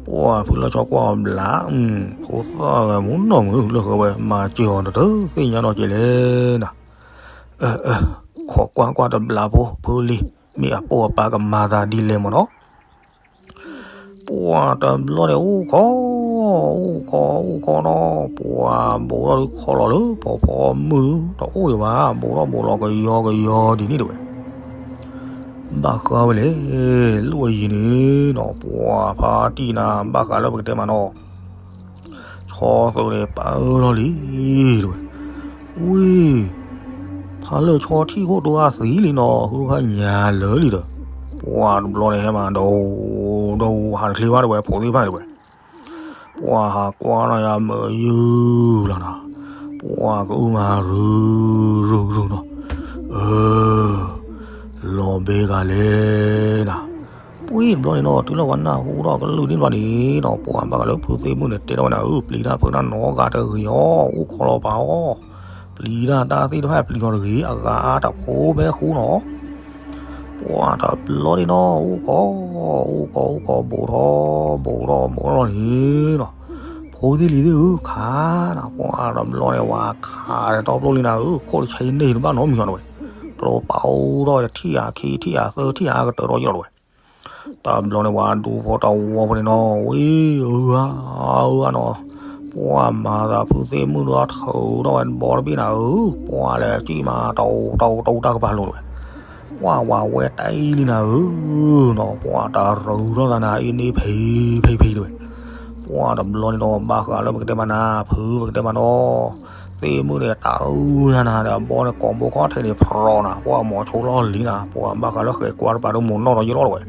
ပှၤဖုလၢာ်ဆီကွၢ်အီၤဘျး ဖိသၣ်ဂၤမူနီၢ်မုာ်လၢဃၢၤဝဲ မၤစၢၤအီၤတသ့ၣ်ညါနီတကဲလဲၣ်နၤ အၢ အၢ ခိးကွၢ်ကွၢ်တဘျးဖိ ဖုလံ မ့ၢ်အပိၢ်အပၢ်ကမၤသးဒ်လဲၣ်မ့ၢ်နီၤ ပ ပှၤတဘျီန့ၣ်အိၣ်ခိး, အိၣ်ခိးအိၣ်ခိးနီၤ, ပှၤဘူးထီၣ်ဒုးခီလီၤလၢဖီဖီမုၢ်ဒုး တအိၣ်ဒံးဘၣ်, ဘူးထီၣ်ဘူးလီၤကယီကယီဒ်န့ၣ်တဝဲ. ဘၣ်ဃးဝဲလဲၣ်, လၢအယံၤန့ၣ်နီၤ, ပှၤဖါတံၢ်နၤ ဘၣ်ဃးလၢပကတဲမးနီၤ ဆီသုးန့ၣ် ပၢထီၣ်လံတဝဲ. ဝံၤ ဖါလၢၢ်ဆီထံၣ်ခိၣ်တဂၤသံလံနီၤ, ဟုဖးညါလၢာ်လံဒီး ပှၤတဘျီန့ၣ်ဟဲမးဒီး ဒီးဟးတချ့ဘၣ်တဝဲ ဖိသ့ၣ်တဖၣ်တဝဲ. ပှၤဟးကွၢ်နီၤယၤမုာ်ယုၢ်လီၤနီၤ, ပှၤကအုၣ်မးရုၢ်ရုၢ်ရုၢ်နီၤ, အၢ လီၤဘဲဂၤလဲၣ်နၤ. ပှၤတဘျီန့ၣ်နီၤ တုၤလၢပှၤနၢ်ဟူထီၣ်ကလုၢ်န့ၣ်တဘျီန့ၣ်နီၤ, ပှၤဘၣ်ဃးလၢဖုသ့ၣ်မုၣ်န့ၣ် တဲထီၣ်ဝဲနၤဧၢ, ပျံၤတၢ်ဖုးတၢ်နီတဂၤတဂ့ၤအီၤ, အိၣ်ခိးလီၤပာ်အီၤ, ပျံၤတၢ်တၢ်သ့ၣ်တဖၣ်ပျံၤလီၤတဂ့ၤ, အဂၤအါတဖိမဲာ်ဃူနီၤ. ပှၤတဘျီန့ၣ်နီၤ အိၣ်ခိး, အိၣ်ခိး အိၣ်ခိး ဘူးထီၣ် ဘူးထီၣ် ဘူးထီၣ်လီၤန့ၣ်နီၤ, ဖိသ့ၣ်လံၤသ့ၣ်ဧၢ ခးနၤ, ပှၤတဘျီန့ၣ် ဝၤခးဒီးတီပျိၣ်လံနၤဧၢ, ခိၣ်တဆံန့ၢ်တဘၣ်နီတမံၤအီၤတဝဲ, ကျိပာ်အိၣ်ထီၣ်ဝဲတထံၣ်ဧါခံထံၣ်ဧါသၢထံၣ်ဧါကတၢၢ်ထီၣ်ယီၤတဝဲ. တဘျီန့ၣ် ပှၤဒူဖိတဝီဖိန့ၣ်နီၤ ဝံၤ အၢ အၢ နီၤ, ပှၤမၤသးဖုသ့ၣ်မုၣ်ဒီးထုးထီၣ်ဝဲတဘီတဘ့ၣ်နၤဧၢ, ပှၤလဲၤစံၣ်မးတအိၣ်တအိၣ်တၢ်ကပၤလိၤတဝဲ. ပှၤဝၤဝဲတၢ်အံၤလံနၤဧၢနီၤ, ပှၤတရူးထီၣ်သးနၤ အ့န့ဖံဖံဖံတဝဲ. ပှၤတဘျီန့ၣ်နီၤ ဘၣ်ဃးလၢပကတဲမးနၤ ဖုပကတဲမးနီၤ သ့ၣ်မုၣ်န့ၣ် တၢ်အုၣ်နၤနၤဒီး အဘီန့ၣ် ကိးဘိခီၣ်ထံးန့ၣ် ဖြီနၤ, ပှၤမိၤဆိလီၢ်လံနၤ, ပှၤဘၣ်ဃးလၢဃဲၤကွၢ်တပၤဒိၣ်မိၢ်နီၢ်ဒီးယလီၢ်တဝဲ.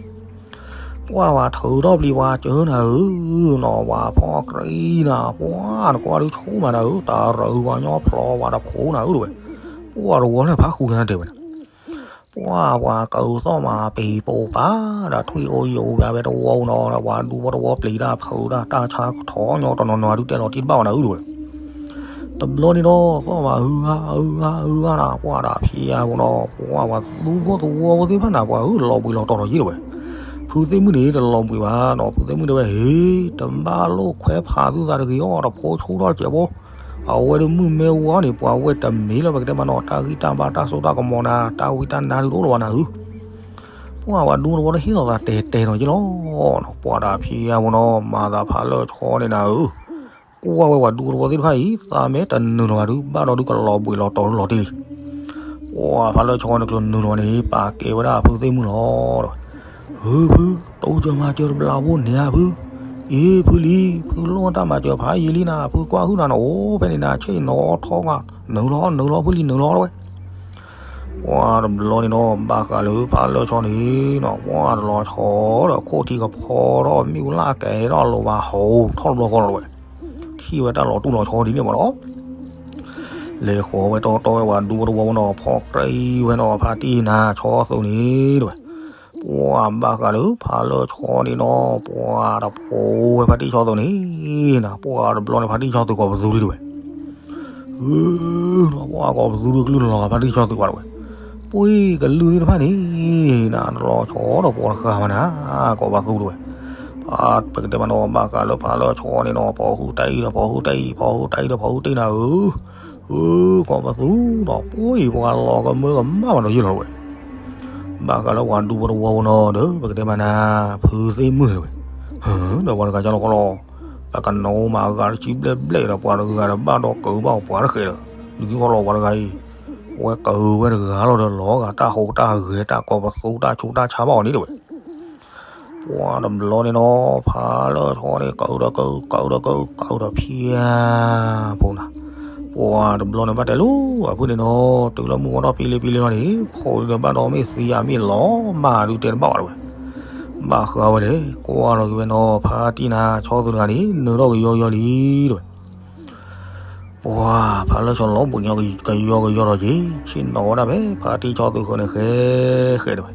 ပှၤဝၤထုးထီၣ်ပျံၤပှၤစၢနၤဧၢနီၤ, ဝၤဖီၣ်ကြံနၤ, ပှၤနကွၢ်ဒုးဆိမးနၤဧၢ, တၢ်ရၢဝၤညီဖျီဝၤတဖိနၤဧၢတဝဲ. ပှၤတဝီန့ၣ်ဖးဃုနၤတဲဝဲနၤ ပှၤပှၤကၢၤသီၣ်မးပံၤပိာ်ပာ်, ဒီးထွံၣ်အိယိာ်ဝဲတဝီနီၤ, ဒီးပှၤဒူဖိတဝီပျံၤတၢ်ဖုးတၢ် တၢ်ဆါကထီၣ်ညီတနီၤနီၤဒုးတဲလီၤတံၢ်တဘၣ်ဝဲနၤဧၢတဝဲ. တဘျီန့ၣ်ဒီး သီၣ်မးဟုဂၤဟုဂၤဟုဂၤနၤ, ပှၤတၢ်ဖံးယါဖိနီၤ, ပှၤပှၤသူဖိသဝီဖိသ့ၣ်တဖၣ်နၤ ပှၤဧၢ လီၤဘှံးလီၤတီၤဒီးယံၤတဝဲ. ဖုသ့ၣ်မုၣ်န့ၣ် တလီၤဘှံးဘၣ်နီၤ, ဖုသ့ၣ်မုၣ်တဲဝဲ ဟ့ၣ် တဘၣ်လိာ်ခွဲးဖးသုသးတဂ့ၤအီၤ, တဖိဆိထီၣ်စဲးဖိ အဝဲဒၣ်မုၣ်မ့ၢ်ဝီန့ၣ် ပှၤဝဲတမ့ၢ်လၢပကတဲမးနီၤ တၢ်ဂံၢ်တၢ်ဘါတၢ်စိတၢ်ကမီၤနၤ တၢ်ဝံတၢ်နါဒုးတအိၣ်လၢၤဘၣ်နၤဧၢ. ပှၤပှၤဒူဖိတဝီတဟ့ၣ်လီၤသးတဲာ်တဲာ်နီၤယ့ၢ်လီၤနီၤ, ပှၤတၢ်ဖံးယါဖိနီၤ မၤသးဖးလၢာ်ဆီန့ၣ်နၤဧၢ, ကွၢ်ဝဲပှၤဒူဖိတဝီသ့ၣ်တဖၣ်အံၤ သးမ့ၢ်တနုာ်လီၤဘၣ်ဒုး ဘၣ်ဒီးဒုးကလီၤဘှံးလီၤတီၤလီၤတံၢ်လံ. ပှၤဖးလၢာ်ဆီန့ၣ်ကျိၤနုာ်လီၤန့ၣ် ပာ်ကဲဝဲဒၣ်ဖုသ့ၣ်မုၣ်လီၤ. ဧၢ ဖု တိစၢၤမၤစၢၤတဘျီဖိန့ၣ်ဧါဖု, အ့ ဖုလံ, ဖုလိၣ်တၢ်မၤစၢၤဖးယံာ်လံနၤ, ဖုကွၢ်ဟုၣ်နၤန့ၣ် အိၣ်ဖဲန့ၣ်နၤ ဆ့ၣ်နီၤထီၣ်ဂၤ, နုာ်လီၤ နုာ်လီၤ ဖုလံ နုာ်လီၤတဝဲ. ပှၤတဘျီန့ၣ်နီၤ ဘၣ်ဃးလၢဖးလၢာ်ဆီန့ၣ်နီၤ ပှၤတလီၤဆီဒီးခိၣ်ထံကဖီထီၣ်မ့ၣ်အူလၢ်ကဲထီၣ်လိၤဘၣ်ဟီထီၣ်တဘျီဃီလီၤတဝဲ. ထံၣ်ဝဲတၢ်လီၤတူၢ်လီၤဆီဒ်န့ၣ်မးနီၤ လဲၤဃီၤဝဲတီတီဝဲပှၤဒူဖိတဝီဖိနီၤ ဖီၣ်ကြံဝဲနီၤ ဖါတံၢ်နၤဆီသုးန့ၣ်တဝဲ. ပှၤဘၣ်ဃးလၢဖးလၢာ်ဆီန့ၣ်နီၤ ပှၤတဖိဝဲဖါတံၢ်ဆီသုးန့ၣ်နၤ ပှၤတဘျီန့ၣ် ဖါတံၢ်ဆီသုးကိးပသူလံတဝဲ. အၢ ပှၤကိးပသူဒုးကလုၢ်လီၤဖါတံၢ်ဆီသုးဝဲတဝဲ. ပှၤကလုၢ်သ့ၣ်တဖၣ်န့ၣ် နတလီၤဆီဒီးပှၤတဃၣ်မးနၤ ကိးပသူတဝဲ. ပကတဲမးနီၤ ဘၣ်ဃးလၢဖးလၢာ်ဆီန့ၣ်နီၤ ဖီၣ်ဟုၣ်တၢ်အံၤဒီးဖီၣ်ဟုၣ်တၢ်အံၤ ဖီၣ်ဟုၣ်တၢ်အံၤဒီးဖီၣ်ဟုၣ်တၢ်အံၤနၤဧၢ. အၢ ကိးပသူဒီး ပှၤလီၤကမၢကမၣ်မးဒီးယဲၢ်လီၤတဝဲ. ဘၣ်ဃးလၢပှၤဒူဖိတဝီဖိနီၤဒီး ပကတဲမးနၤ ဖုသ့ၣ်မုၣ်တဝဲ. ဟၢ ဒီးပှၤတဂၤကလီၤကလီ ပကနိမးအဂၤတဆံဘျဲၣ်ဘျဲၣ်ဒီး ပှၤတဂၤဒီးဘၣ်ဒီးကၢၤဘၣ်ပှၤတဃဲးဒီး ဒုးကလီၤပှၤတဂၤအံၤ ဝဲကၢၤဝဲတဂၤလီၤဒီး လီၤဂာ်တၢ်ဟူးတၢ်ဂဲၤ တၢ်ကိးပသူတၢ်ဆူးတၢ်ဆါဘၣ်အီၤန့ၣ်တဝဲ. ပှၤတဘျီန့ၣ်နီၤ ဖးလၢာ်ဆီန့ၣ် ကၢၤဒီးကၢၤ ကၢၤဒီးကၢၤ ကၢၤဒီးဖံးဖိနၤ. ပှၤတဘျီန့ၣ်ဘၣ်တဲလိၤ အဖုန့ၣ်နီၤ တုၤလၢမုၢ်ဂီၤထီၣ်ပံလံပံလံလီၤန့ၣ် ဖိးဒုးဒီးဘၣ်ဒီးမ့ၢ်သံဧါမ့ၢ်လီၤမၢ်ဒုးတဲတဘၣ်ဝဲတဝဲ. ဘၣ်ဃးဝဲလဲၣ် ကွၢ်လီၤက့ၤဝဲနီၤ ဖါတံၢ်နၤဆီသုးတဂၤန့ၣ် နုာ်ထီၣ်ကယီကယီလံတဝဲ. ပှၤဖးလၢာ်ဆီလီၤဘှံးကယီကယီဒီးက့ၤ ဆ့ၣ်နီၤဝဲဒၣ်ဖဲ ဖါတံၢ်ဆီသုးဃၢၤန့ၣ် ဃဲဃဲတဝဲ.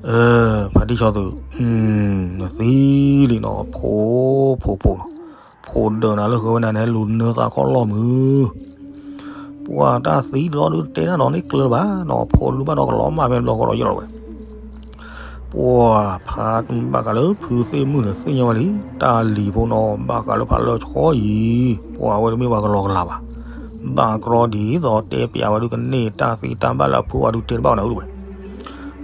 အၢ ဖါတံၢ်ဆီသုး နသံလံနီၤ ဖိဖိဖိနီၤ ဖိဒၢးနၤလၢဃၢၤဝဲနၤန့ၣ် လူၤနၢသးခီၣ်လီၢ်မုၢ် ပှၤတၢ်သံလီၤဒုးတဲတၢ်နီၤန့ၣ်ကျၢၤဘၣ်နီၤ ဖိဒုးဘၣ်ဒီးကလီၤမၢ်ဖဲဘျီဃီဒီးယဲၢ်လီၤဝဲ. ပှၤဖးဘၣ်ဃးလၢဖုသ့ၣ်မုၣ်န့ၣ် သ့ၣ်ညါဝဲလံ တၢ်လံၤဖိနီၤ ဘၣ်ဃးလၢဖးလၢာ်ဆီအံၤ ပှၤဝဲတမ့ၢ်ပှၤကလီၤကလၤဘၣ်. ဘၣ်ကြီဒ်သိးတဲပျးဝဲဒုးကန့ၢ်တၢ်သံတၢ်ဘၣ်လၢအဖုအီၤဒုးတဲတဘၣ်ဝဲနၤဧၢတဝဲ.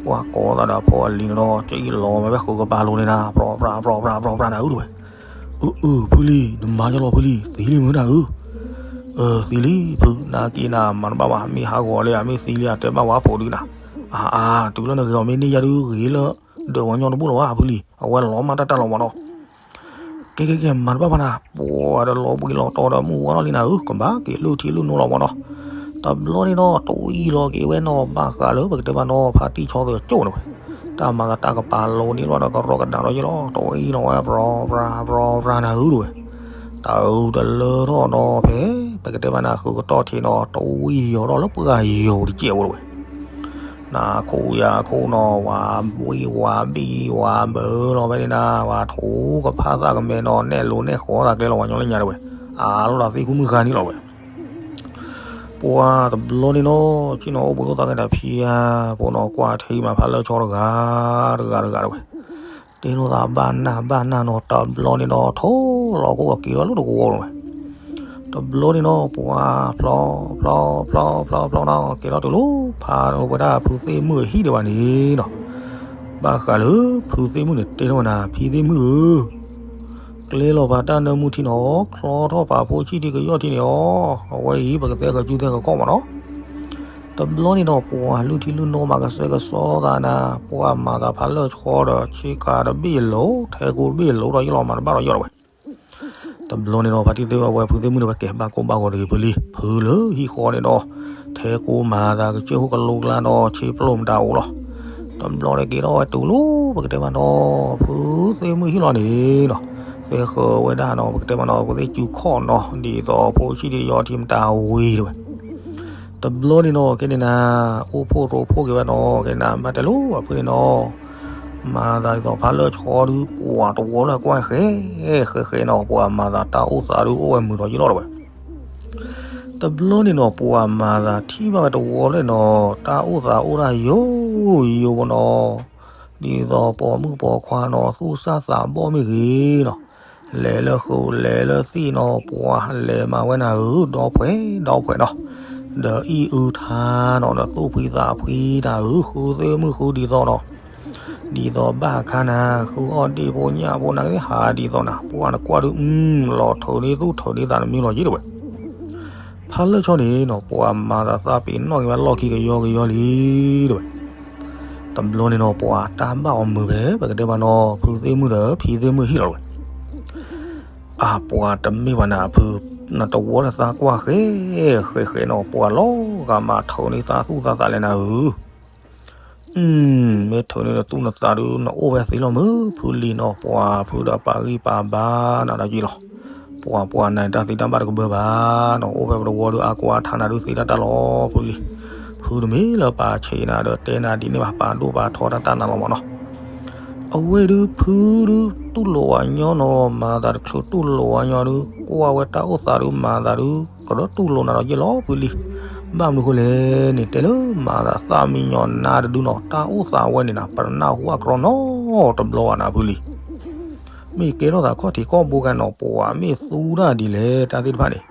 ပ ပှၤကိးသးဒီးဖိအလံၤန့ၣ်ဒီး ကၠီလီၤမးဖဲဃုာ်ကပၤလိၤန့ၣ်နၤ, ပြီပြါပြီပြါပြီပြါနၤဧၢတဝဲ. အၢ အၢ ဖုလံၤ, နမၤယလီၤဖုလံၤ, သံလံမုၢ်နၤဧၢ. အၢ သံလံဖု, နာ်က့နၤ မၤတဘၣ်ဘၣ်, မ့ၢ်ဟးဂီၤလၢအမ့ၢ်သံလံ အတဲဘၣ်ဝဲဖိဒုနၤ. အါအါ တုၤလၢနဂ့ၤအီၤမ့ၢ်န့ၢ်ယၤဒုးဂ့ၤလၢ ဒၢးဝဲညီတဘူၣ်လီၤဝဲဖုလံၤ, အဝဲလီၤမးတၢ်တၢ်လီၤမးနီၤ. ကဲကဲကဲ မၤတဘၣ်ဘၣ်နၤ, ပှၤဒီးလီၤဘှံးလီၤတီၤဒီးမုၢ်ဝါထီၣ်လံနၤဧၢ, ကဘၣ်က့ၤလုၢ်ထံလုၢ်နိလီၤမးနီၤ. တဘျီန့ၣ်ဒီး တဝံၤလီၤက့ၤဝဲနီၤ, ဘၣ်ဃးလၢပကတဲဘၣ်နီၤ ဖါတံၢ်ဆီသၢကၠိၣ်န့ၣ်ဝဲ, တၢ်မၤသးတၢ်ကပၤလိၤန့ၣ်လီၤဒီးကရီကဒါဒီးယလီၤ, တဝံၤလီၤဝဲ ပြီပြါပြီပြါနၤဧၢတဝဲ. တၢ်အုးတလၢထီၣ်နီၤဖဲ ပကတဲဘၣ်နၤ ဃုာ်ကတီၢ်ထံးနီၤ တဝံၤယီၤထီၣ်လၢပှၢ်ယိာ်တကဲးဝဲတဝဲ. နခိၣ်ယၤခိၣ်နီၤ ဝၤဘှံးဝၤဘံၣ်ဝၤဘၢလီၤဖဲန့ၣ်နၤ, ဝၤထိကဖၣ်သၣ်ကမဲနီၤ နဲၣ်လိၤနဲၣ်ဃီသးကျဲလီၤ ဝၤညီလၢညါတဝဲ, အါလီၤတၢ်သ့ၣ်ဃုမုၢ်ဃါန့ၣ်လီၤဝဲ. ပှၤတဘျီန့ၣ်နီၤ ဆ့ၣ်နီၤအိၣ်ဘှံးအိၣ်သါကဲဒၣ်ဖံယါ, ဖိနီၤကွၢ်ထံမၤဖးလၢဆီတဂၤ တဂၤတဂၤတဝဲ. တဲလိာ်သးဘၣ်နၢ်ဘၣ်နၢ်နီၤ တဘျီန့ၣ်နီၤ ထိၣ်လီၤခိၣ်က့ၤထီၣ်လၢတကဝီၤလီၤဝဲ. တဘျီန့ၣ်နီၤ ပှၤဖျီဖျီဖျီဖျီဖျီနီၤ က့ၤထီၣ်တုၤလီၤဖးဝဲဒၣ်ဖုသ့ၣ်မုၣ်အဟံၣ်ဒံးဘၣ်န့ၣ်နီၤ. ဘၣ်ဃးလၢဖုသ့ၣ်မုၣ်န့ၣ် တဲထီၣ်ဝဲနၤ ဖံသ့ၣ်မုၣ်ဧၢ, ကျဲလီၤပာ်တၢ်နၢမူထံနီၤ ချီထီၣ်ပာ်ဖိဆံၣ်ထံကယီၢ်ထံန့ၣ်အီၤ, အဝဲအံၤ ပကသဲဃာ်စုသဲဃာ်ခီၣ်မးနီၤ. တဘျီန့ၣ်နီၤ ပှၤလုၢ်ထံလုၢ်နိမၤကစဲကစီသးနၤ, ပှၤမၤသးဖးလၢာ်ဆီဒီး ဆ့ကၤတဘ့ၣ်လိၤ ထဲကိးတဘ့ၣ်လိၤဒီး ယလီၤမၤတဘၣ်ဒီးယီၢ်တဝဲ. တဘျီန့ၣ်နီၤ ဖါတံၢ်သ့ၣ်ဝဲဝဲဖုသ့ၣ်မုၣ်န့ၣ် ဝဲကဲဘၣ်ကိၢ်ဘၣ်ဂီၤတဂ့ၤဖုလံၤ, ဖုလၢဟံၣ်ဃီန့ၣ်ဒီး ထဲကိးမၤသးကစၢၢ်ဟူကလိကျါဒီး ဆ့ပျိၢ်မတၤအိၣ်လီၤ. တဘျီန့ၣ်က့ၤထီၣ်ဝဲတုၤလီၤ ပကတဲဘၣ်နီၤ ဖုသ့ၣ်မုၣ်ဟံၣ်လီၤန့ၣ်နီၤ, သဲဃၢၤဝဲဒၣ်နီၤ ပကတဲဘၣ်နီၤ ပသ့ၣ်စူၤခီၣ်နီၤ ဒ်သိးဖိဆံၣ်ဒံးယီၤထံမတၤဝံၤတဝဲ. တဘျီန့ၣ်နီၤ ခဲန့ၣ်နၤ အိၣ်ဖှိၣ်ရိဖှိၣ်က့ၤဝဲနီၤ ခဲန့ၣ်နၤ ဘၣ်တဲလိာ်ဝဲဖုန့ၣ်နီၤ, မၤသးဒ်သိးဖးလၢာ်ဆီဒုး ပှၤတဝီလၢအကွၢ်ဃဲ ဃဲဃဲနီၤ ပှၤမၤသးတၢ်အိၣ်သးဒုးအိၣ်ဝဲမုာ်ဒီးယလီၤတဝဲ. တဘျီန့ၣ်နီၤ ပှၤမၤသးထံၣ်ဘၣ်ဝဲတဝီလၢနီၤ တၢ်အိၣ်သးအိၣ်ဒၣ်ယိယိဖိနီၤ, ဒ်သိးပိာ်မုၣ်ပိာ်ခွါနီၤ သူၣ်စၢ်သးဘီၣ်မ့ၢ်ဂ့ၤနီၤ, လဲၤလၢဃုာ်လဲၤလၢသ့ၣ်နီၤ ပှၤလဲၤမၤဝဲနၤဧၢ ဒီဖှဲးဒီဖှဲးနီၤ, ဒီးအံၣ်အုးထါနီၤ ဒီးသူၣ်ဖှံသးဖှံနၤဧၢ ဃုသ့ၣ်မုၣ်ဃုဒ်သိးနီၤ ဒ်သိးဘၣ်ခါနၤ ဃုအီၣ်ဒ့ၣ်ဖိညၣ်ဖိနၤကသ့ၣ်ဟးဒ်သိးနၤ ပှၤနကွၢ်ဒုး အု လီၤထုးန့ၢ်သူၣ်ထုးန့ၢ်သးနမံလီၤယ့ၣ်တဝဲ. ဖးလၢာ်ဆီန့ၣ်နီၤ ပှၤမၤသးသးပ့ၤနီၣ်က့ၤဝဲလီၢ်ခံကယီကယီလံတဝဲ. တဘျီန့ၣ်နီၤ ပှၤတၢ်ဘၣ်အီၤမုာ်ဖဲ ပကတဲဘၣ်နီၤ ဖုသ့ၣ်မုၣ်ဒီးဖံသ့ၣ်မုၣ်ဟံၣ်လီၤတဝဲ. အါ ပှၤတမ့ၢ်ဘၣ်နၤဖု, နတဝီလၢသးကွၢ်ဃဲ ဃဲဃဲနီၤ ပှၤလီၤဂာ်မးထုးန့ၢ်သးသူၣ်သးသးလဲၣ်နၤဧၢ. မ့ၢ်ထုးန့ၢ်နသူၣ်နသးဒုး နအိၣ်ဝဲသ့လီၤမုၢ် ဖုလံၤနီၤ ပှၤဖုဒီးပာ်ဂံၢ်ပာ်ဘါနၤဒီးယ့ၢ်လီၤ. ပှၤပှၤနၤတၢ်သံတၢ်ဘၣ်တကဘၢဘၣ်နီၤ အိၣ်ဖဲပတဝီဒုးအါကွၢ်ထါနၤဒုးသ့တၢ်တၢ်လီၤဖုလံၤ. ဖုတမ့ၢ်လၢပာ်ဆံးနၤဒီးတဲနၤဒ်န့ၣ်ဘၣ် ပာ်ဒိၣ်ပာ်ထီတၢ်တၢ်နၤလီၤမးနီၤ. အဝဲဒုးဖုဒုးတူၢ်လိာ်ဝဲညီနီၤ မၤသးတချုးတူၢ်လိာ်ဝဲညီဒုး ကွၢ်ဝဲတၢ်အိၣ်သးဒုးမၤသးဒုး ကဒီးတူၢ်လိာ်နၤဒီးယ့ၢ်လီၤဖုလံၤ. ဘၣ်မနုၤဃိလဲၣ်န့ၣ် တဲလၢမၤသးသၣ်မံညီၤနါတဒုနီၤ တၢ်အိၣ်သးဝဲန့ၣ်နၤ ပတနၢ်ဟူအကြီနီတဘျီဘၣ်နၤဖုလံၤ. မ့ၢ်ကဲထီၣ်သးခီၣ်ထံးခီၣ်ဘိကါနီၤ ပှၤမ့ၢ်သူဒၣ်ဒ်လဲၣ်တၢ်သ့ၣ်တဖၣ်န့ၣ်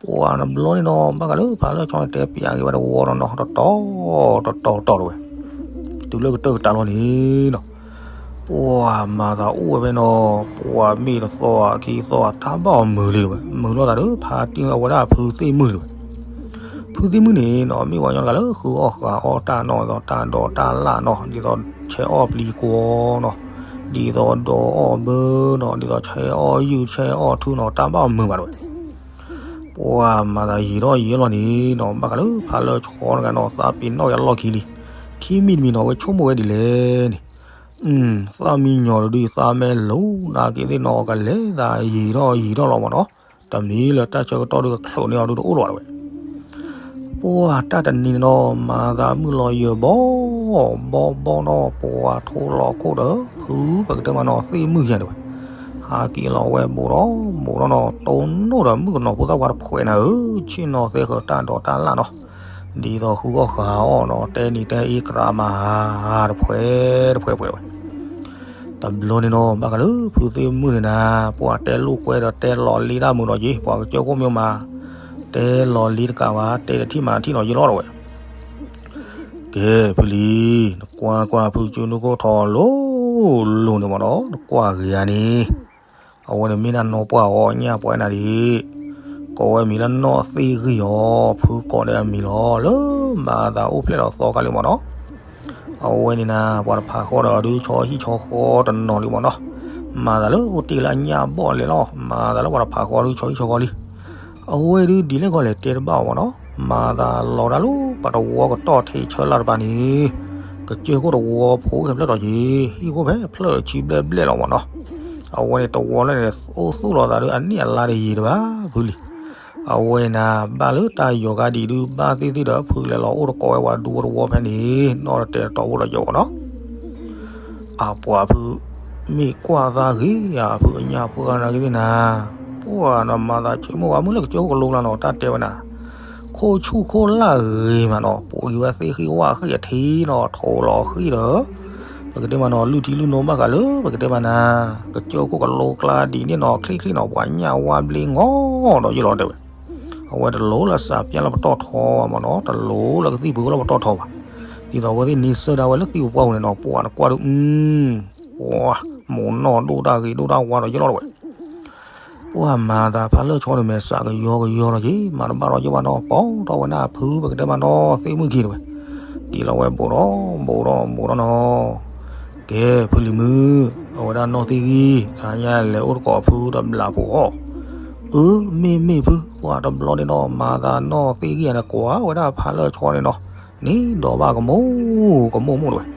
ပှၤတဘျီန့ၣ်နီၤ ဘၣ်ဃးလၢဖးလၢာ်ဆီန့ၣ် တဲပျးက့ၤဝဲတဝီနီၤနီၤ တတီၤတတီၤတတီၤတဝဲ. တုၤလၢကတၢၢ်ကတၢၢ်လီၤန့ၣ်နီၤ ပှၤမၤသးအိၣ်ဝဲဖဲနီၤ ပှၤမ့ၢ်တသီခံသီ တၢ်ဘၣ်အီၤမုာ်လံတဝဲ မုာ်လိာ်သးဒီးဖးတံၢ်အဝဲဒၣ်ဖုသ့ၣ်မုၣ်တဝဲ. ဖုသ့ၣ်မုၣ်န့ၣ်နီၤ မ့ၢ်ဝဲညီတဂၤလၢဃုအီၣ်ဃုအီတၢ်နီၤ ဒ်သိးတၢ်ဒိးတၢ်လၣ်နီၤ ဒ်သိးဆဲးအီၣ်ပျံၤကွီၤနီၤ ဒ်သိးဒိးအီၣ်ဘၢနီၤ ဒ်သိးဆဲးအီၣ်ယုၢ်ဆဲးအီၣ်ထူနီၤ တၢ်ဘၣ်အီၤမုာ်ဘၣ်တဝဲ. ပှၤမၤသးယံာ်ထီၣ်ယံာ်လီၤန့ၣ်နီၤ ဘၣ်ဃးလၢဖးလၢာ်ဆီတဂၤနီၤ သးပ့ၤနီၣ်က့ၤလီၢ်ခံလံ. ခံမံၤတမံၤနီၤ ဝဲဆိကမိၣ်ဝဲဒ်လဲၣ်န့ၣ် သၣ်မံညီၤတဒု သးမဲလိၤနာ်က့သ့ၣ်နီၤ ကလဲၤသးယံာ်ထီၣ်ယံာ်ထီၣ်လီၤမးနီၤ တမံၤလၢတၢ်ဆၢကတီၢ်ဒုးကချုးန့ၢ်အီၤဒုးတအိၣ်လီၤဝဲ. ပှၤတၢ်တနံၤန့ၣ်နီၤ မၤသးမုၢ်လီၤယၢၤဘီ ဘီဘီနီၤ ပှၤထိလီၤခိၣ်ဒီး ဖုပကတဲမးနီၤ သ့ၣ်မုၣ်ယဲၢ်တဝဲ. ဟးက့ၤလီၤဝဲဘူးဒီးဘူးဒီးနီၤ တိၢ်နီၣ်ဒီးမုၣ်ကနီၤဖိသၣ်ဝါတဖှဲးနၤဧၢ ဆ့ၣ်နီၤသဲဃၢၤတၢ်ဒိးတၢ်လၣ်နီၤ ဒ်သိးဃုအီၣ်ဃုအီနီၤ တဲနံၤတဲအ့ ကြးမၤဟးတဖှဲးတဖှဲးတဖှဲးတဝဲ. တဘျီန့ၣ်နီၤ ဘၣ်ဃးလၢဖုသ့ၣ်မုၣ်န့ၣ်နၤ ပှၤတဲလိာ်ကွဲဒီးတဲလီၤလံတၢ်မုာ်ဒီးယ့ၢ် ပှၤကစၢၢ်ခိၣ်မ့ၢ်မး တဲလီၤလံတကးဘၣ် တဲတထံၣ်မၤတထံၣ်နီၤယ့ၢ်လီၤတဝဲ. ကဲ ဖုလံၤ, နကွၢ်ကွၢ်ဖုကၠိနူၢ်ခိၣ်ထီလိၤလိၤန့ၣ်မ့ၢ်နီၤ, နကွၢ်ဂ့ၤဧါန့ၣ်, အဝဲန့ၣ်မ့ၢ်ဒၣ်နီၢ်ပှၢ်အီၤညၣ်ပှဲၤနၤဒံး, ကိးဝဲမံၤလၢနီၢ်သ့ၣ်ဂံၢ်အီၤ, ဖုကိးန့ၢ်အမံၤလီၤ, လၢမၤသးအိၣ်ဖျဲၣ်ဒီးသီခါလံမ့ၢ်နီၤ. အဝဲန့ၣ်နၤ ပှၤတဖးဃီဒီးဒုးဆီဟံၣ်ဆီဃီတနီၤလံမ့ၢ်နီၤ, မၤသးလၢအိၣ်တ့ၢ်လၢအညၣ်ဘီၣ်လဲၣ်လီၤ, မၤသးလၢပှၤတဖးဃီဒုးဆီဟံၣ်ဆီဃီလံ. အဝဲဒုးဒ်လဲၣ်ခီလဲၣ်တဲတဘၣ်အီၤမ့ၢ်နီၤ, မၤသးလီၤဒၣ်လၢ ပှၤတဝီကတီၢ်ထံးဆၢလၢ်တပၤန့ၣ်, ကစၢၢ်ခိၣ်တဝီဖိဖဲဖျၢၣ်ထီၣ်က့ၤ, ဟံၣ်ခိၣ်ဖဲဖျၢၣ်ဆံဘျဲၣ်ဘျဲၣ်လီၤမ့ၢ်နီၤ. အဝဲန့ၣ်တဝီလၢန့ၣ် အိၣ်သူၣ်လီၤသးဒုးအနံၣ်အလါတယံၤတဘၣ်ဖုလံၤ. အဝဲနၤ ဘၣ်လၢတၢ်ယီၤကါဒံးဒုး ဘၣ်သ့ၣ်သ့ၣ်ဒီးဖုလဲၤလီၤအိၣ်တကိးဝဲပှၤဒူဖိတဝီဖဲန့ၣ်, နီၢ်တတဲတတီၤအိၣ်ဒီးယီၤမ့ၢ်နီၤ. အပှၤဖု, မ့ၢ်ကွၢ်သးဂ့ၤဧါ, ဖုအညၣ်ပှၢ်နၤဂ့ၤသ့ၣ်နၤ, ပှၤနီၤမၤသးဆိကမိၣ်ဝဲမုၢ်လၢကစၢၢ်ခိၣ်ကလိကျါနီၤ တၢ်တဲဝဲနၤ, ခိၣ်ဆူၣ်ခိၣ်လၢ်ဂ့ၤမးနီၤ, ပိာ်ဃံၤဝဲသ့ၣ်ဃံဝၣ်ဃံအထံနီၤ ထိးလီၤဃံဒီး ပကတဲမးနီၤ လုၢ်ထံလုၢ်နိဘၣ်ဃးလၢ ပကတဲမးနၤ, ကစၢၢ်ခိၣ်ကလိကျါဒ်န့ၣ်နီၤ ချ့ချ့နီၤ ပှၤညၣ်ဝါဘျ့ငီဒီးယလီၤတဲဝဲ. အဝဲတလိၤလၢစးပျၢ်လၢပတီၢ်ထီဘၣ်မ့ၢ်နီၤ, တလိၤလၢကသံၣ်ပူၤလၢပတီၢ်ထီဘၣ်. ဒ်သိးအဝဲသ့ၣ်န့ဆၢဒၣ်ဝဲလၢသံၣ်ပူၤပှၢ်ပူၤန့ၣ်နီၤ ပှၤနကွၢ်ဒုး, ပှၤ, မိၢ်နီၢ်ဒိၣ်တၢ်ဂ့ၤဒိၣ်တၢ်ဝါဒီးယလီၤတဲဝဲ. ပှၤမၤသးဖးလၢာ်ဆီန့ၣ်မဲာ်ဆှးကယီကယီလီၤက့ၤ မၤတဘၣ်ဒီးယဘၣ်နီၤ ပိာ်ထီၣ်ဝဲဒၣ်ဖုပကတဲမးနီၤ သ့ၣ်မုၢ်ခံတဲဝဲ. တ့ၢ်လီၤဝဲဘူးဒီး, ဘူးဒီး, ဘူးဒီးနီၤ. ကဲ ဖုလံၤမုၣ်, အဝဲဒၣ်နီၢ်သ့ၣ်ဂံၢ် တဟါညါလဲၤအိၣ်တကိးဖုတဘျးဖိအီၤ. အၢ မ့ၢ်မ့ၢ်ဖု ပှၤတဘျီန့ၣ်နီၤ မၤသးနီၢ်သ့ၣ်ဂံၢ်န့ၣ် ကွၢ်ဝဲဒၣ်ဖးလၢာ်ဆီန့ၣ်နီၤ န့ၣ်ဒီးဘၣ်ကမိၢ်ကမိၢ်မိၢ်တဲဝဲ.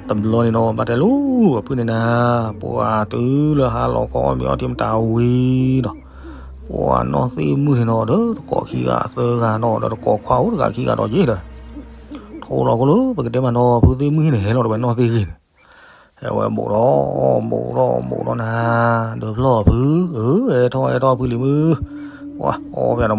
တဘျီန့ၣ်နီၤ ဘၣ်တဲလိၤအဖုန့ၣ်နၤ, ပှၤတုၤလၢဟါလီၤခီအီၣ်မ့ၤအီထံမတၤဝံၤဒီး ပှၤနီၢ်သ့ၣ်မုၣ်န့ၣ်နီၤ ဒီးတကိးခံဂၤသၢဂၤနီၤ ဒီးတကိးခွါအိၣ်တဂၤခံဂၤဒီးယ့ၢ်ဒီး ထိးလီၤဃိလၢ ပကတဲမးနီၤ ဖုသ့ၣ်မုၣ်ဟံၣ်န့ၣ် ဟဲလီၤတဲဝဲနီၢ်သ့ၣ်ဂံၢ်န့ၣ် ဟဲဝဲဘူးဒီး, ဘူးဒီး, ဘူးဒီးနၤ, ဒီးဖျီၢ်ဖု, အၢ ဟဲထီၣ်ဟဲထီၣ်ဖုလံၤမုၣ်, ပှၤအီၣ်ပယၤဒီးမီၤ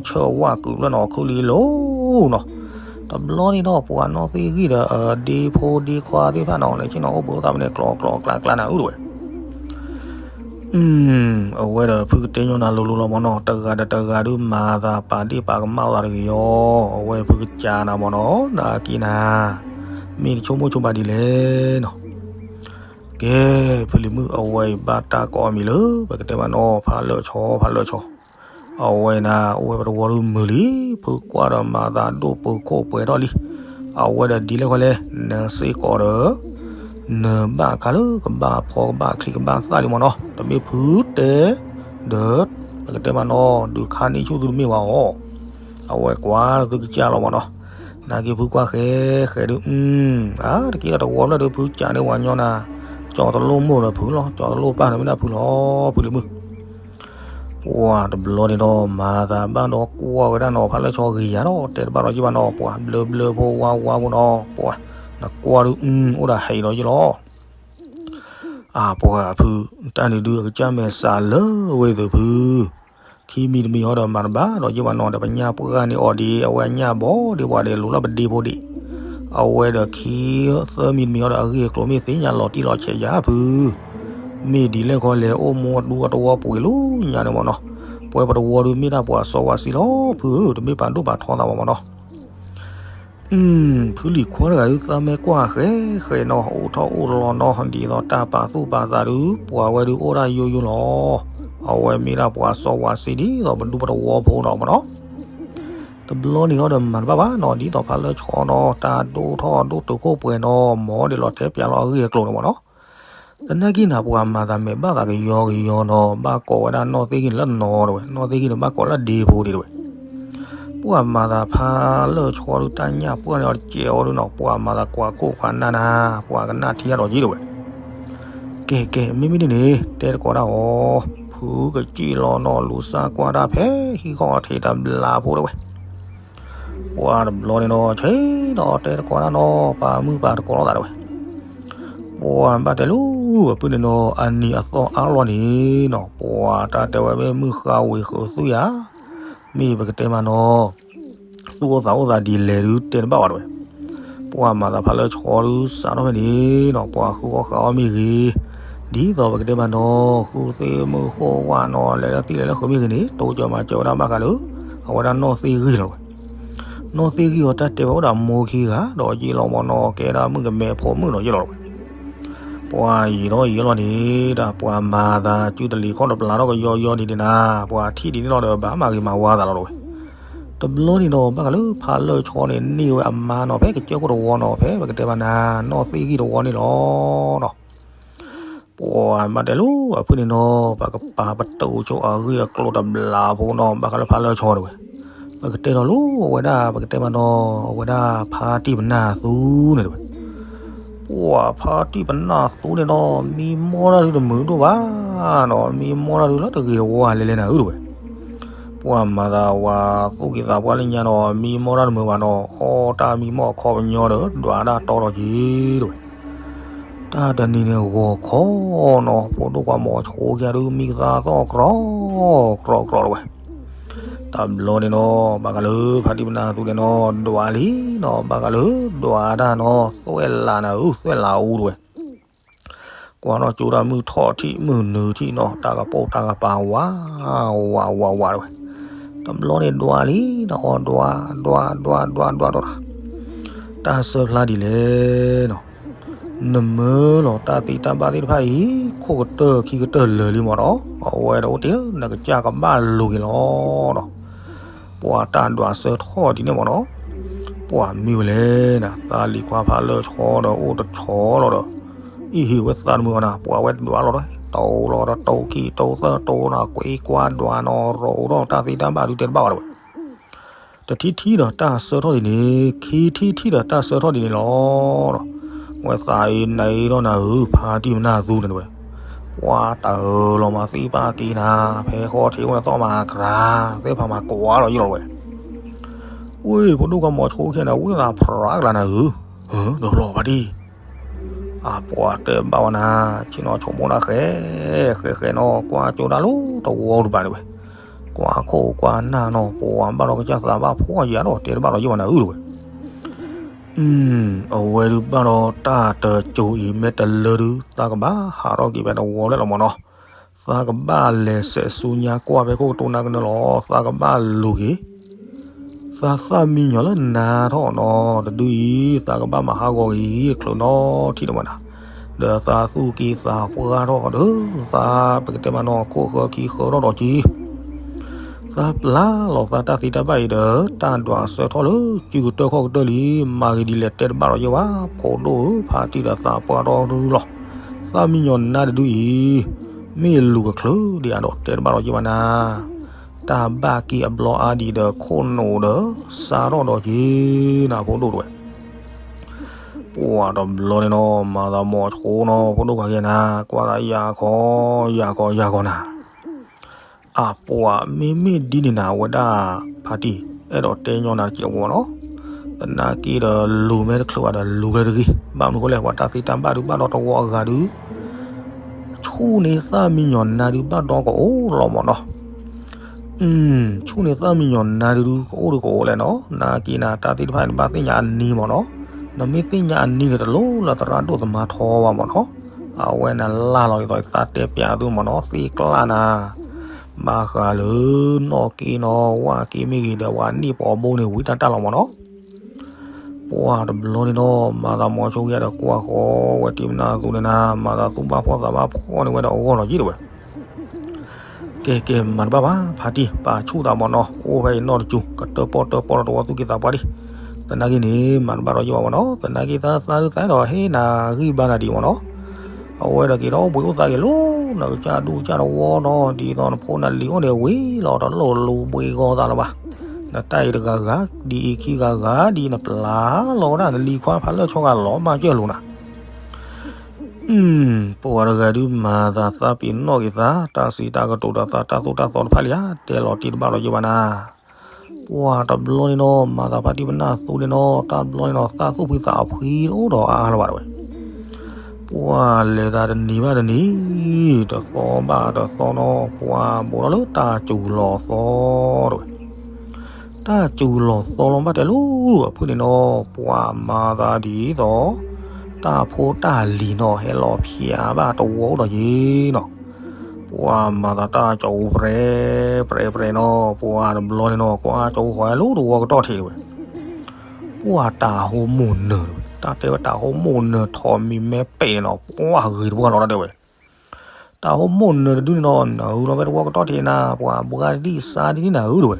ကျိဆၢဝၣ်ကုာ်ဖျၢၣ်နီၤ ခုလံလိၤနီၤ. တဘျီန့ၣ်နီၤ ပှၤနီၢ်သ့ၣ်ဂံၢ်ဒီး ဒ့ဖိဒ့ခွါသ့ၣ်တဖၣ်နီၤ လဲၤဆ့ၣ်နီၤအိၣ်ဘှံးအိၣ်သါဖဲန့ၣ် ကျီကျီကျါကျါနၤအုၣ်တဲဝဲ. အဝဲဒီးဖုကတဲညီနၤလိၤလိၤလီၤမ့ၢ်နီၤ တဂၤဒီးတဂၤဒုးမၤသးပာ်ဒ့ၣ်ပာ်ကမၣ်အိၣ်သးတဂ့ၤယီၤ အဝဲဖုကစၢ်နၤမ့ၢ်နီၤ နက့နၤ မ့ၢ်တဆိကမိၣ်ဆိကဘၣ်ဒ်လဲၣ်နီၤ. ကဲ ဖုလံၤမုၣ် အဝဲအံၤဘၣ်တၢ်ကိးအမံၤလၢ ပကတဲမးနီၤ ဖးလၢာ်ဆီ ဖးလၢာ်ဆီ အဝဲနၤ အိၣ်ဝဲပတဝီဒုးမုာ်လံ ဖုကွၢ်ဒီးမၤသးဒိၣ်ပၢၤခိၣ်ပှဲၤထီၣ်လံ. အဝဲဒီးဒ်လဲၣ်ဃီလဲၣ် နစ့ၢ်ကီးဒီး နဘၣ်ခါလၢကဘၣ်ဖီကဘၣ်ချံကဘၣ်သၣ်လံမ့ၢ်နီၤ တမ့ၢ်ဖုတဲ ဒီး ပကတဲမးနီၤ ဒုးခါန့ၢ်ဆူၣ်သုတမ့ၢ်ဘၣ်အီၤ အဝဲကွၢ်သုကစၢ်လီၤမ့ၢ်နီၤ နာ်က့ဖုကွၢ်ဃဲဃဲဒုး အါ တက့ၢ်ဒီးတဝီဖျၢၣ်ဒုး ဖုကၢ်န့ၢ်ဝၤညီနၤ ကၠီတလိၣ်မိၢ်ဒီးဖုလီၤ ကၠီတလိၣ်ပၢ်န့ၣ်မ့ၢ်ဒၣ်ဖုလီၤ ဖုလံၤမုၣ် ပှၤတဘျီန့ၣ်ဒီး မၤသးဘၣ်ဒီးကွၢ်ဝဲဒၣ်နီၤ ဖးလၢာ်ဆီဂ့ၤယၤဒီး တဲတဘၣ်ဒီးယဘၣ်နီၤ ပှၤဘျၢဘျၢဖိဝါဝါဖိနီၤ ပှၤ နကွၢ်ဒုး အိၣ်ဒၣ်ဟဲအံၤဒီးယလီၤ အပှၤဖု တၢ်န့ၣ်ဒုးအကစၢ်မဲာ်စးလၢဝဲသ့ၣ်ဖု ခံမံၤတမံၤဟီဒီးမၤတဘၣ်ဒီးယဘၣ်နီၤဒီး ပညၣ်ပှၢ်န့ၢ်အီၤဒံး အဝဲအညၣ်ဘီဒံးပှၤဒဲးလိၤလၢပဒ့ဖိဒံး အဝဲဒီးခံသၢမံၤတမံၤဟီဒီးအဂ့ၢ်အကျိၤမ့ၢ်သ့ၣ်ညါလီၤတံၢ်လီၤဆဲးယၤဖု မ့ၢ်ဒ်လဲၣ်ခီလဲၣ် အိၣ်မူအဒူအတဝီပှ့ၤလီၤညါန့ၣ်မ့ၢ်နီၤ ပှၤပတဝီဒုးမ့ၢ်ဒၣ်ပှၤစီဝါစံလီၤ ဖုဧၢ တမ့ၢ်ပာ်ဒိၣ်ပာ်ထီသးဘၣ်မ့ၢ်နီၤ ဖုလံၤခွါတဂၤဒုးသးမဲာ်ကွၢ်ဃဲဃဲနီၤ အိၣ်ထီၣ်အိၣ်လီၤနီၤ ဒ်သိးတၢ်ပာ်သူၣ်ပာ်သးဒုး ပှၤဝဲဒုးအိၣ်ဒၣ်ယိယိလီၤ အဝဲမ့ၢ်ဒၣ်ပှၤစီဝါစံဒ်သိးပဒူပတဝီဖိနီၤမ့ၢ်နီၤ တဘျီန့ၣ်ဟီဒီးမၤတဘၣ်ဘၣ်နီၤ ဒ်သိးဖးလၢာ်ဆီနီၤ တၢ်ဒိၣ်ထီၣ်ဒိၣ်တုာ်ခိၣ်ပှဲၤနီၤ မ်ဒ်လီၤတဲပၠးလီၤအဂ့ၢ်အကျိၤန့ၣ်မ့ၢ်နီၤ သနာ်က့နၤပှၤမၤသးမဲာ်ဘၣ်သးကယီကယီနီၤ ဘၣ်ကိးဝဲဒၣ်နီၢ်သ့ၣ်ဂံၢ်န့ၣ်လၢနီၤတဲဝဲ နီၢ်သ့ၣ်ဂံၢ်န့ၣ်ဘၣ်ကိးလၢဒ့ဖိဒံးတဲဝဲ ပှၤမၤသးဖးလၢာ်ဆီဒုးတၢ်ညၣ်ပှၢ်န့ၢ်အီၤတစဲးအီၤဒုးနီၤ ပှၤမၤသးကွၢ်ခိၣ်ကွၢ်နၢ်နၤ ပှၤကနၣ်ထံအါထီၣ်က့တဲဝဲ ကဲကဲ မ့မ့ၢ်ဒ်န့ၣ် တဲသကိးဒၣ်အီၤ ဖုကစံၣ်လီၤနီၤ လူၤစၢ်ကွၢ်တၢ်ဖဲဟံၣ်ဃီအထံးတဘျီဖိတဲဝဲ ပှၤတဘျီန့ၣ်ဒီး ဆဲးဒီးတဲသကိးတၢ်နီၤ ပာ်မုၢ်ပာ်သကိးလိာ်သးတဲဝဲ ပှၤဘၣ်တဲလိၤ အပုၢ်န့ၣ်နီၤ အနံၤအသီအါလီၤန့ၣ်နီၤ ပှၤတၢ်တဲဝဲမ့ၢ်မုၢ်ဃါဝ့ၤဃုးသူယၤ မ့ၢ်ပကတဲမးနီၤ သူၣ်အိၣ်သးအိၣ်သးဒ်လဲၣ်ဒုးတဲတဘၣ်ဘၣ်တဲဝဲ ပှၤမၤသးဖးလၢာ်ဆီဒုးစးထီၣ်ဖဲန့ၣ်နီၤ ပှၤဃုအီၣ်ဃုအီမ့ၢ်ဂ့ၤ ဒ်သိးပကတဲမးနီၤ ဃုသ့ၣ်မုၢ်ဃိၣ်ဝၣ်နီၤ လဲၤလၢသံလဲၤလၢဃုာ်မ့ၢ်ဂ့ၤန့ၣ် တိစၢၤမၤစၢၤဝဲဒၣ်ဘၣ်ဃးဒီး အဝဲဒၣ်နီၢ်သ့ၣ်ဂံၢ်လီၤဝဲ နီၢ်သ့ၣ်ဂံၢ်အီၤတၢ်တဲဝဲအိၣ်ဒီးမိၢ်ခံဂၤ ဒီးယ့ၢ်လီၤမၢ်နီၤ ကဲဒၣ်မုၣ်ကမဲဖိမုၣ်နီၤယ့ၢ်လီၤဝဲ. ပှၤယံာ်ထီၣ်ယံာ်လီၤန့ၣ် တၢ်ပှၤမၤသးစုတလံၤခီၣ်တပျၢ်ထီၣ်ကယီယီဒ်န့ၣ်နၤ ပှၤထံၣ်ဒ်န့ၣ်လီၤဒီး ဘၣ်မၤဂ့ၤမၤဝါသးလီၤဝဲ. တဘျီန့ၣ်ဒီး ဘၣ်ဃးလၢဖးလၢၢ်ဆီန့ၣ် န့ၢ်ဝဲအမါနီၤ ဖဲကစၢၢ်ခိၣ်တဝီနီၤ ဖဲပကတဲမးနၤ နီၢ်သ့ၣ်ဂံၢ်တဝီန့ၣ်လီၤနီၤ. ပှၤမၤတဲလၢအဖုၣ်န့ၣ်နီၤ ပကပာ်ပတုာ်ဆိအဂ့ၢ်အကျိၤတဘျီဖိနီၤ ဘၣ်ဃးလၢဖးလၢၢ်ဆီတဝဲ. ပကတဲဒီးလၢအဝဲဒၣ် ပကတဲမးနီၤ အဝဲဒၣ်ဖါတံၢ်ပနၢ်သူန့ၣ်တဝဲ. ပှၤဖါတံၢ်ပနၢ်သူန့ၣ်နီၤ မံမီၢ်တၢ်ဒုတမုာ်ဒိၣ်ဘၣ်နီၤ မံမီၢ်တၢ်ဒုလၢတဂ့ၤတဝါလဲၤလဲၤနၤဧၢတဝဲ. ပှၤမၤသးဝဲသူၣ်က့သးပှၢ်လၢညါနီၤ မံမီၢ်တၢ်တမုာ်ဘၣ်နီၤ အီၣ်တၢ်မံမီၢ်အခီပညီဒီး ဒွးတၢ်တီထီၣ်က့ၤတဝဲ. တၢ်တနံၤန့ၣ်ဂီၤခီနီၤ ဖိဒိၣ်ကွၢ်မီၤဆိခံဂၤဒုး မံကသါသီၣ်ကြီ ကြီကြီတဝဲ. တဘျီန့ၣ်နီၤ ဘၣ်ဃးလၢဖါတံၢ်ပနၢ်သူန့ၣ်နီၤ ဒွးလံနီၤ ဘၣ်ဃးလၢဒွးတၢ်နီၤ သွဲၣ်လးနၤဧၢ သွဲၣ်လးအူတဝဲ. ကွၢ်ထီၣ်ကၠိတၢ်မုၢ်ထီၣ်ထံၣ်မုၢ်နုာ်ထံၣ်နီၤ တၢ်ကပိာ်တၢ်ကပၤဝး ဝးဝးဝးတဝဲ. တဘျီန့ၣ်ဒွးလံနီၤ ဒွး ဒွး ဒွး ဒွး ဒွး ဒွး တၢ်ဆၢဖျါဒ်လဲၣ်နီၤ နမၢလီၤတၢ်သ့တၢ်ဘၣ်သ့ၣ်တဖၣ်အံၤ ခိၣ်ကတၢၢ်ခံကတၢၢ်လၢာ်လံမၢ်နီၤ အဝဲဒၣ်အိၣ်တ့ၢ်လၢနကစၢ်ကဘၣ်လိၤက့ၤလီၤနီၤ. ပှၤတၢ်ဒွးဆၢထီၣ်ဒ်န့ၣ်မၢ်နီၤ ပှၤမံဝဲလဲၣ်နၤ သးလံၤခွါဖးလၢၢ်ဆီဒီးအိၣ်တဆီလီၤဒီး အံၤဟ့ၣ်ဝဲသးတမုာ်ဘၣ်နၤ ပှၤဝဲဒွးလီၤဒီး တိလီၤဒီးတိခံတိသၢတိနီၤ ကွ့ကွၢ်ဒွးနီၤ ရိးအိၣ်ထီၣ်တၢ်သ့တၢ်ဘၣ်ဒုးတဲတဘၣ်ဝဲတဝဲ. တထံၣ်ထံၣ်ဒီးတၢ်ဆၢထီၣ်ဒ်န့ၣ် ခံထံၣ်ထံၣ်ဒီးတၢ်ဆၢထီၣ်ဒ်န့ၣ်လီၤ. ဝဲသးအံၤနအံၤဒီးနၤဧၢ ဖါတံၢ်ပနၢ်သူန့ၣ်တဝဲ. ပှၤတၢ်လီၤမၤသံပာ်က့ၤနၤ ဖဲဃီထံးအိၣ်န့ၣ်သီၣ်မၤကရၤ သ့ၣ်ဖးမၤကွၢ်လီၤယ့ၢ်လီၤဝဲ. ဝ့ၢ် ဖိဒိၣ်ကမီၤဆိခံဂၤန့ၣ် ဝံသးဖရးကလၤနၤဧၢ, ဒီးလီၤဘၣ်ဒံး. အပှၤတဲဘၣ်ဝဲနၤ, ဆ့ၣ်နီၤဆိကမိၣ်တၢ်ဃဲ, ဃဲဃဲနီၤ ကွၢ်ကၠိဒၣ်လၢတဝီတဘၣ်န့ၣ်ဝဲ, ကွၢ်ခိၣ်ကွၢ်နၢ်နီၤ ပှၤဘၣ်ဒီးကစၢ်သးဘၣ်ဖှီၣ်ယၤဒီး တဲတဘၣ်ဒီးယ့ၢ်ဝဲနၤဧၢတဝဲ. အဝဲဒုးဘၣ်ဒီးတၢ်တစိၤအံၤ မ့ၢ်တလၢဒုး သးကဘၣ်ဟးထီၣ်က့ၤဖဲတဝီလဲၣ်လီၤမၢ်နီၤ. သးကဘၣ်လဲၤဆဲးဆူညါကွၢ်ဖဲခိၣ်ကတိၤနၢ်ကနၢလီၤ. သးကဘၣ်လူၤက့ၤ သးသၣ်မံညီၤလၢနၤထီၣ်နီၤ တဒုအံၤ သးကဘၣ်မၤဟးဂီၤက့ၤချုးနီထံၣ်တဝဲနၤ, ဒီးသးသူၣ်က့သးပှၢ်ထီၣ်ဒီး သးပကတဲမးနီၤခိၣ်ဃၢခံဃၢထီၣ်ဒီးက့ၤ သးပျၢ်လီၤသးတၢ်သ့တၢ်ဘၣ်အံၤဒီး တၢ်ဒွးဆၢထီၣ်လၢစုကတၢၢ်ခီၣ်ကတၢၢ်လံ, မၤဂ့ၤဒ်လဲၣ်တဲတဘၣ်ဒီးယ့ၢ်ဝဲ, ဖိဒိၣ်ဧၢ ဖါတံၢ်ဒီးသးပှၢ်ထီၣ်တဒုလီၤ. သၣ်မံညီၤနၤတဒုအံၤ မ့ၢ်လူၤကချုးဒံးဧါဒီး တဲတဘၣ်ဒီးယ့ၢ်ဝဲနၤ, တၢ်ဘၣ်က့ၤအဘျီအါဒံးဒီးခိၣ်နူာ်ဒီး စးထီၣ်ဒီးက့ၤနၤဖိဒိၣ်တဝဲ. ပှၤတဘျီန့ၣ်နီၤ မၤသးမီၤဆိနီၤ ဖိဒိၣ်ခွါက့ၤနၤ ကွၢ်သးယၤခီ ယၤခီ ယၤခီနၤ အပှၤမ့မ့ၢ်ဒ်န့ၣ်နၤ အဝဲဒၣ်ဖါတံၢ် အဲၣ်ဒိးတဲညီနၤတစဲးဖိနီၤ, သနာ်က့ဒီးလူၤမ့ၢ်တချုးဘၣ်ဒီးလူၤဝဲတဂ့ၤ, ဘၣ်မနုၤဃိလဲၣ် ပှၤတၢ်သ့တၢ်ဘၣ်ဒုးဘၣ်ဒီးတဝီအဂၤဒုး ဆူၣ်န့ၢ်သၣ်မံညီၤနၤဒုးဘၣ်ဒီကအိၣ်လီၤမၢ်နီၤ. ဆူၣ်န့ၢ်သၣ်မံညီၤနၤဒုး ကအိၣ်ဒုးကအိၣ်လဲၣ်နီၤ, နာ်က့နၤတၢ်သ့ၣ်တဖၣ်န့ၣ် နဘၣ်သ့ၣ်ညါအနံၤမၢ်နီၤ, နမ့ၢ်သ့ၣ်ညါအနံၤန့ၣ် တလိၣ်လၢသရၣ်ဒိၣ်သမါထီဘၣ်မၢ်နီၤ, အဝဲနၤလၢ်လီၤဒ်သိးသးတဲပျးသုမၢ်နီၤ, သ့ကျၢ်နၤ ဘၣ်ဃးလၢနီၣ်က့နီၤ ဝၣ်က့မ့ၢ်ဂ့ၤဒီး ပှၤနံၣ်ပီးဘိန့ၣ် ဝံတၢ်တၢ်လီၤမၢ်နီၤ. ပှၤတဘျီန့ၣ်နီၤ မၤသးမီၤဆိက့ၤဒီးကွၢ်ဃီဝဲတံၢ်ပနၢ်သူန့ၣ်နၤ, မၤသးသူၣ်ဘၣ်ဖှီၣ်သးဘၣ်ဖှီၣ်န့ၢ်ဝဲဒီးအဂီၢ်လီၤယ့ၢ်တဝဲ. ကဲကဲ မၤတဘၣ်ဘၣ် ဖါတံၢ် ပာ်ဆူၣ်သးမၢ်နီၤ, အိၣ်ဖဲအံၤနီၢ်တစူၤ ကတၢၣ်ပီၣ်တၢၣ်ပီၣ်တဝီသူၣ်က့သးပှၢ်ဒံး, သနာ်က့န့ၣ် မၤတဘၣ်ဒီးယ့ၢ်ဘၣ်မၢ်နီၤ, သနာ်က့သးသးဒုးသးအဲၣ်ဒိးဟ့ၣ်နၤဂံၢ်ဘါနၤဒံးမၢ်နီၤ. အဝဲဒီးက့ၤဒီးအိၣ်ဘှံးအိၣ်သါက့ၤလီၤ, နကစၢ်ဒူၣ်ကစၢ်တဝီနီၤ, ဒ်သိးနဖိနလံၤအိၣ်န့ၣ်ဝံၤလီၤ တလိၣ်လူၤဘှံးဂီၤသးလၢၤဘၣ်. နတၢ်အံၤတဂၤဂၤ ဒ်အံၤခံဂၤဂၤ ဒ်နပျၢ်လီၤဝဲဒၣ်နလံၤခွါဖးလၢၢ်ဆီဂၤလီၤ မၤစၢၤလိာ်နၤ. ပှၤတဂၤဒုးမၤသးသးပ့ၤနီၣ်က့ၤသး တၢ်စံးတၢ်ကတိၤဒီးသးတၢ်သိၣ်တၢ်သီတဖၣ်လံဧါ, တဲလီၤတံၢ်တဘၣ်လီၤယ့ၢ်ဘၣ်နၤ. ပှၤတဘျီန့ၣ်နီၤ မၤသးဖါတံၢ်ပနၢ်သူန့ၣ်နီၤ တဘျီန့ၣ်နီၤ သးသူၣ်ဖှံသးအဖှံတအိၣ်ဒီးအါအါလၢၤဘၣ်တဝဲ. ပှၤလဲၤသးတနံၤဘၣ်တနံၤ တသီဘၣ်တသီနီၤ ပှၤဘူးထီၣ်လၢတၢ်စူၤလီၤသီတဝဲ. တၢ်စူၤလီၤသီလီၤဘၣ်တဲလီၤ အဖုၣ်န့ၣ်နီၤ ပှၤမၤသးဒ်သိး တၢ်ဖိတၢ်လံၤနီၤ ဟဲလီၤဖျါဘၣ်တဝီအိၣ်ဒီးယ့ၢ်နီၤ. ပှၤမၤသးတၢ်ကၠိပြဲ ပြဲ ပြဲနီၤ ပှၤတဘျီန့ၣ်နီၤ ကွၢ်ကၠိဃီၤလၢတဝီကတီၢ်ထံးတဝဲ. ပှၢ်တၢ်ဟိမိၣ်နၢၤတဝဲ, တၢ်တဲဝဲတၢ်ဟိမိၣ်နၢၤထီၣ်မံၤမဲပဲာ်န့ၣ်နီၤ, ပှၢ်ဂ့ၤတပှၢ်လီၤတၢ်တဲဝဲ. တၢ်ဟိမိၣ်နၢၤတဒုန့ၣ်နီၤ နၢၤလီၤဖဲတဝီကတီၢ်ထံးနၤ, ပှၢ်ဘှါဒ်စါဒ်နၤဧၢတဝဲ.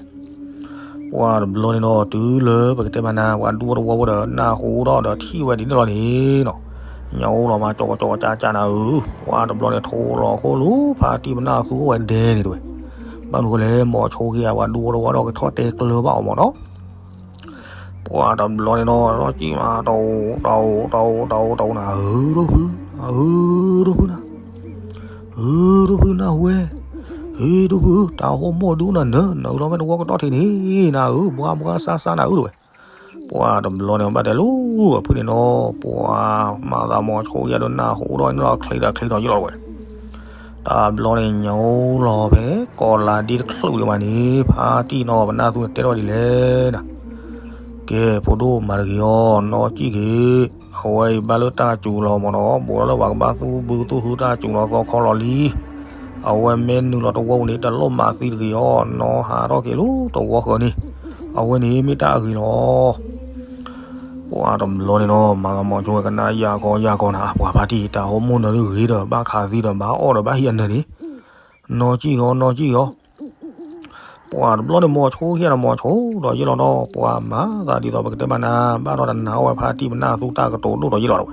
ပှၢ်တဘျီန့ၣ်နီၤ တုၤလၢပကတဲမးနၤ ပှၢ်ဒူသဝီဖိဒီးနၢ်ဟူထီၣ်ဒီးထံၣ်ဝဲဒ်န့ၣ်လီၤန့ၣ်နီၤ, ညၣ်အိၣ်လီၤမးကၠီကၠီကၠၢ်ကၠၢ်နၤဧၢ, ပှၢ်တဘျီန့ၣ် ထိလီၤခိၣ်လူၤ ဖါတံၢ်ပနၢ်သူအိၣ်ဝဲဒဲန့ၣ်တဝဲ. ဘၣ်မနုၤဃိလဲၣ် မိၤဆိက့ၤအပှၤဒူသဝီဒီးကထီၣ်တဲကျၢၤဘၣ်အီၤမးနီၤ. ပှၢ်တဘျီန့ၣ်နီၤ လီၤကံၣ်မး တအိၣ် တအိၣ် တအိၣ် တအိၣ် တအိၣ်နၤဧၢ ဒိၣ်ဖု, အၢ ဒိၣ်ဖုနၤ, အၢ ဒိၣ်ဖုနၢ်ဟူဝဲ, ဟ့ ဒိၣ်ဖု တၢ်ဟိမိၣ်ဒုနၤနၢၤ နၢၤလီၤဖဲတဝီကတီၢ်ထံးန့ၣ် နၤဧၢ ဘှါဘှါစါစါနၤဧၢတဝဲ. ပှၢ်တဘျီန့ၣ် ဘၣ်တဲလိၤအဖုန့ၣ်နီၤ ပှၢ်မၤသးမိၤဆိက့ၤဒီးနၢ်ဟူထီၣ်န့ၣ်ဒီးချ့ဒီးချ့ဒီးယလီၤတဝဲ. တဘျီန့ၣ် ညၣ်အိၣ်လီၤဖဲကီၢ်လၤဒ့တချုးဒံးဘၣ်န့ၣ် ဖါတံၢ်နီၤပနၢ်သူန့ၣ်တဲထီၣ်ဒ်လဲၣ်နၤ, ကဲ ဖိဒိၣ်မၤတဂ့ၤအီၤ နီၢ်ကံၣ်က့ၤ, အဝဲအံၤဘၣ်လၢတၢ်စူၤလီၤမးနီၤ ဘူးဒီးလၢပှၤကဘၣ်သူၣ်ဘုသူၣ်ဟုတၢ်စူၤလီၤသီခီလီၤလံ. အဝဲမ့ၢ်နုာ်လီၤတဝီပူၤန့ၣ် တလိၣ်မၤသံတဂ့ၤအီၤ နီၢ်ဟးထီၣ်က့ၤလၢတဝီဃၢၤန့ၣ်, အဝဲန့ၣ်မ့ၢ်တၢ်အဂ့ၤလီၤ. ပှၢ်တဘျီန့ၣ်နီၤ မၤသးမိၤဆိဝဲကနၣ်ယၤကီယၤကီနၤ ပှၢ်ဖါတံၢ် တၢ်ဟိမိၣ်နၢၤဒုဂ့ၤဒီး ဘၣ်ခးသံဒီးဘၣ်အီၣ်ဒီးဘၣ်ဟံးအနၢၤန့ၣ်, နီၢ်ကံၣ်က့ၤအီၤ နီၢ်ကံၣ်က့ၤအီၤ. ပှၢ်တဘျီန့ၣ် မိၤဆိက့ၤဒီးမိၤဆိဒီးယလီၤနီၤ ပှၢ်မၤသးဒ်သိးပကတဲမးနၤ ဘၣ်ဒီးတနာ်ဝဲဖါတံၢ်ပနၢ်သူတၢ်ကတိၤဒိၣ်ဒီးယလီၤတဝဲ.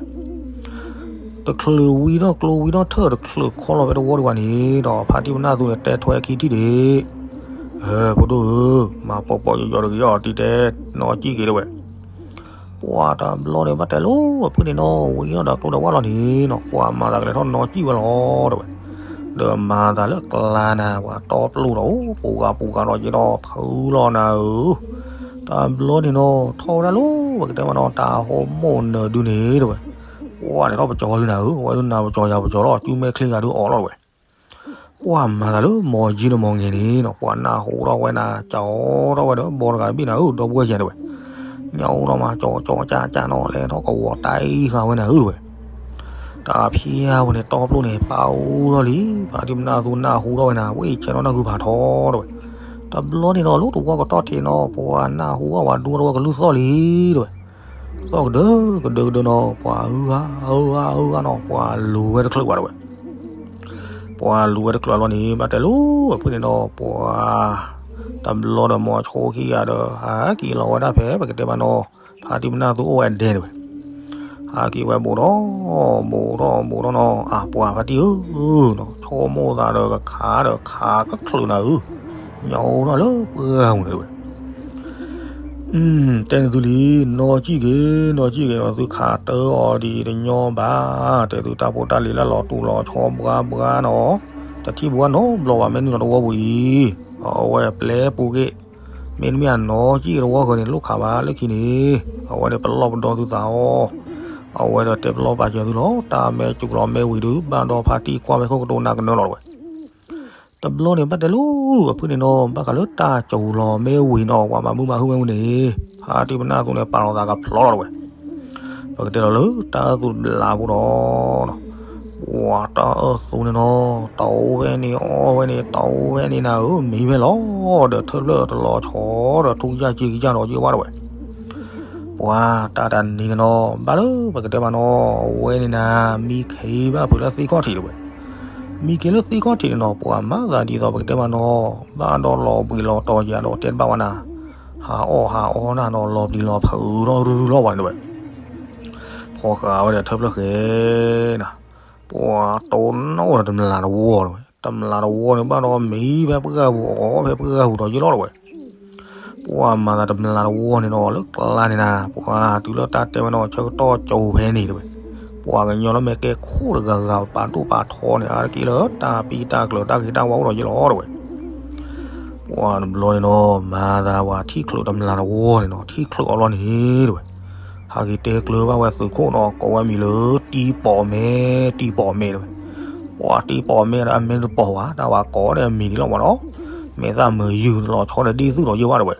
တချုးဝံၤထီၣ်ကျိဝံၤထီၣ်ထၢၣ်တချုးခီလီၤဖဲတဝီဒံးဘၣ်န့ၣ်ဒီး ဖါတံၢ်ပနၢ်သူန့ၣ် တဲထွဲခံထံၣ်ဒံး, ဖိဒိၣ်ဧၢ, မၤပိာ်ပိာ်ယိာ်ယိာ်တဂ့ၤအီၤ တံၤတဲနီၢ်ကံၣ်က့ၤတဝဲ. ပှၢ်တဘျီန့ၣ် ဘၣ်တဲလိၤအဖုန့ၣ်နီၤ ဝံၤထီၣ်ဒီးကျိဒီးဝၣ်လီၤန့ၣ်နီၤ ပှၢ်မၤသးကလဲၤထီၣ်နီၢ်ကံၣ်ဝဲလီၤတဝဲ. ဒီးမၤသးလၢကျါနၤ ပှၢ်တီပျိၢ်ဒီးအိၣ်ပူၤဂၤပူၤဂၤဒီးယ့ဒီးဖုလီၤနၤဧၢ. တဘျီန့ၣ်နီၤ ထီၣ်ဝဲဒၣ်လၢပကတဲမးနီၤ တၢ်ဟိမိၣ်နၢၤဒုန့ၣ်တဝဲ. ပှၢ်န့ၣ်ထီၣ်ပကၠီၤဒုနၤဧၢ အဝဲဒုနၤပကၠီၤယၤပကၠီၤလီၤ စုမဲာ်ချ့ဂၤဒုအီၣ်လီၤတဝဲ. ပှၢ်မၤသးလၢမိၤယ့န့ၣ်မိၤငဲၤန့ၣ်နီၤ ပှၢ်နၢ်ဟူထီၣ်ဝဲနၤ ကၠီထီၣ်ဝဲဒီးဘီတဂၤတဘ့ၣ်နၤဧၢ ဒီပုၢ်ဝဲၢ်ယၤတဝဲ. ညၣ်အိၣ်ထီၣ်မး ကၠီကၠီကၠၢ်ကၠၢ်နီၤ လဲၤထီၣ်ကဝီၤတၢ်အံၤဃာ်ဝဲနၤဧၢတဝဲ. တၢ်ဖံးဝဲန့ၣ် တီပျိၢ်န့ၣ် ပာ်အိၣ်ထီၣ်လံ, ဖါတံၢ်ပနၢ်သူနၢ်ဟူထီၣ်ဝဲနၤ ဝဲအံၤဆဲးထီၣ်နၢ်ဟူဖးထီတဝဲ. တဘျီန့ၣ်နီၤ လၢတဝီကတီၢ်ထံးနီၤ ပှၢ်နၢ်ဟူအဝဲဒူသဝီကလူၢ်သီၣ်လံတဝဲ. သီၣ်ကဒၢကဒၢကဒၢနီၤ ပှၢ်အုဂၤအုဂၤအုဂၤနီၤ ပှၢ်လူၤဝဲတချုးဘၣ်တဝဲ. ပှၢ်လူၤဝဲတချုးအလီၢ်န့ၣ် ဘၣ်တဲလိၤအဖုန့ၣ်နီၤ ပှၢ် တဘျီဒီးမိၤဆိခံဂၤဒီး ဟးက့ၤလီၤဝဲဒၣ်ဖဲ ပကတဲမးနီၤ ဖါတံၢ်ပနၢ်သူအိၣ်ဝဲဒဲတဝဲ. ဟးက့ၤဝဲဘူးထီၣ် ဘူးထီၣ်နီၤဘူးထီၣ်နီၤ အပှၢ်ဖါတံၢ်ဧၢ ဆိကမိၣ်သးဒီးကခးဒီးခးကချုးနၤဧၢ, ညၣ်အိၣ်ထီၣ်လၢပှၢ်ပူၤန့ၣ်တဝဲ. တဲန့ၢ်သုလံ နီၢ်ကံၣ်က့ၤ နီၢ်ကံၣ်က့ၤနီၤ သုခးတၢအီၤဒ်တညီဘၣ်, တဲသုတၢ်ဖိတၢ်လံၤလၢလီၤတူာ်လီၤဆီဘှါဘှါနီၤ, တထံၣ်ဘှါနီတဘျီဘၣ် မ့ၢ်နုာ်လီၤတဝီပူၤအံၤ, အဝဲပျဲပူၤက့ၤ, မ့တမ့ၢ်အနီၢ်ကံၣ်က့ၤတဝီဃၢၤန့ၣ် လိၣ်ခးဘၣ်လၢခံန့ၣ်, အဝဲန့ၣ်ပလီၢ်ပဒီသုသးအီၤ, အဝဲဒီးတဲပလီၢ်ပာ်စၢၤသုလီၤ, တၢ်မ့ၢ်စူၤလီၤမ့ၢ်ဝံၤဒုး ဘၣ်ဒီးဖါတံၢ်ကွၢ်ဝဲခိၣ်ကတိၤနၤကနၢလီၤတဝဲ. တဘျီန့ၣ် ဘၣ်တဲလိၤအဖုန့ၣ်နီၤ ဘၣ်ဃးလၢတၢ်စူၤလီၤမ့ၢ်ဝံၤနီၤ ပှၤမၤမုာ်မၤဟူဝဲဝံၤန့ၣ်, ဖါတံၢ်ပနၢ်သူန့ၣ် ပာ်လီၤသးကဖျီလီၤတဝဲ. ပကတဲလီၤလၢတၢ်အၢၣ်သူတဘျီဖိဒီး, ပှၤတၢ်အၢၣ်သူန့ၣ်နီၤ တအိၣ်ဝဲန့ၣ်အီၣ်ဝဲန့ၣ် တအိၣ်ဝဲန့ၣ်နၤဧၢ မံဝဲလီၤ, ဒီးထၢဖျၢၣ်တလီၤဆီဒီး ထူကစၢ်စ့ကစၢ်ဒီးယဲၢ်ဝါတဝဲ. ပှၤတၢ်တနံၤန့ၣ်နီၤ ဘၣ်လၢပကတဲမးနီၤ အဝဲန့ၣ်နၤ မံခ့ဘၣ်ဖုးလၢသ့ၣ်ခီၣ်ထံးတဝဲ. မံခ့လၢသ့ၣ်ခီၣ်ထံးန့ၣ်နီၤ ပှၤမၤသးဒ်သိးပကတဲမးနီၤ ဘၣ်ဒီးလီၤဘှံးလီၤတီၤယၤဒီးတဲတဘၣ်ဝဲနၤ, ဟးအီၣ်ဟးအီနၤနီၤ လီၤဘှံးလီၤဖုးဒီးရူလီၤဝဲန့ၣ်တဝဲ. ဖီဃာ်ဝဲဒီးထၢဖျၢၣ်ဃဲနၤ, ပှၤတိၢ်နီၣ်ဒီးတမျးတဝီတဝဲ, တမျးတဝီန့ၣ် ဘၣ်ဒီးမံဖဲပှၢ်ပူၤအီၣ်ဖဲပှၢ်ပူၤဒီးယဲၢ်လီၤတဝဲ. ပှၤမၤသးတမျးတဝီန့ၣ်နီၤ လၢကျါန့ၣ်နၤ ပှၤတုၤလၢတၢ်တဲဝဲနီၤ ဆၢကတီၢ်ကၠိဖဲန့ၣ်တဝဲ, ပှၤကညီလၢမဲာ်ကဲခိၣ်တဂၤဂၤပာ်ဒိၣ်ပာ်ထီန့ၣ် အါတက့ၢ်လၢတၢ်ပံတၢ်ကျၢၤတၢ်ဂ့ၤတၢ်ဝါအိၣ်ဒီးယဲၢ်လီၤတဝဲ. ပှၤတဘျီန့ၣ်နီၤ မၤသးပှၤထံၣ်ချုးတမျးတဝီန့ၣ်နီၤ ထံၣ်ချုးအီၤလီၤန့ၣ်တဝဲ. ဟးက့ၤတဲကျၢၤဘၣ်ဝဲသုးခိၣ်နီၤ ကိးဝဲမံၤလၢ တံၤပိာ်မဲ တံၤပိာ်မဲတဝဲ. ပှၤတံၤပိာ်မဲဒီးအမဲတပိာ်ဘၣ် တၢ်ဝဲကိးန့ၣ်အမံၤန့ၣ်လီၤမးနီၤ, မဲာ်သၣ်မုာ်ယုာ်လီၤဆီဒီးဒ်သိးဒီးယဲၢ်ဝါတဝဲ.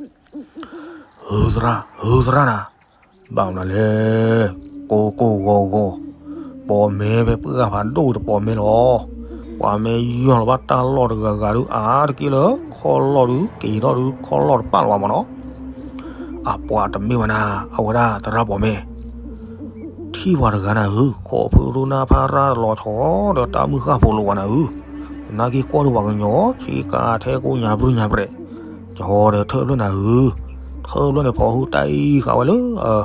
ဟုသရၣ် ဟုသရၣ်နၤ, ဘၣ်မနုၤလဲၣ်, ကိၢ်ကိၢ်ဂီၤဂီၤ, ပိာ်မဲဖဲပှၢ်ဖးဒိၣ်တပိာ်မဲလီၤ. ပှၤမ့ၢ်ယီၢ်လီၤဘၣ်တၢ်လီၢ်တဂၤဂၤဒုး အါတက့ၢ်လၢခီၣ်လီၢ်ဒုး က့ၤထီၣ်ဒုးခီၣ်လီၢ်တပာ်လီၤဘၣ်မးနီၤ. အပှၤတမ့ၢ်ဘၣ်နၤ, အဝဲဒၣ်သရၣ်ပိာ်မဲ ထံၣ်ပှၤတဂၤနၤဧၢ, ခိးဖုရူနၢ်ဖးရၣ်တလီၤဆီဒီးတၢ်မုၢ်ဃၢ်ဖိလိာ်ဝဲနၤဧၢ, သနာ်က့ကွၢ်ဒုးပှၤကညီ ဆ့ကၤထဲကိးညါပြူၢ်ညါပြဲး, ကၠီဒီးထၢၣ်ဖျၢၣ်နၤဧၢ, ထၢၣ်ဖျၢၣ်န့ၣ်ဖီၣ်ဟုတၢ်အံၤဃာ်ဝဲလၢ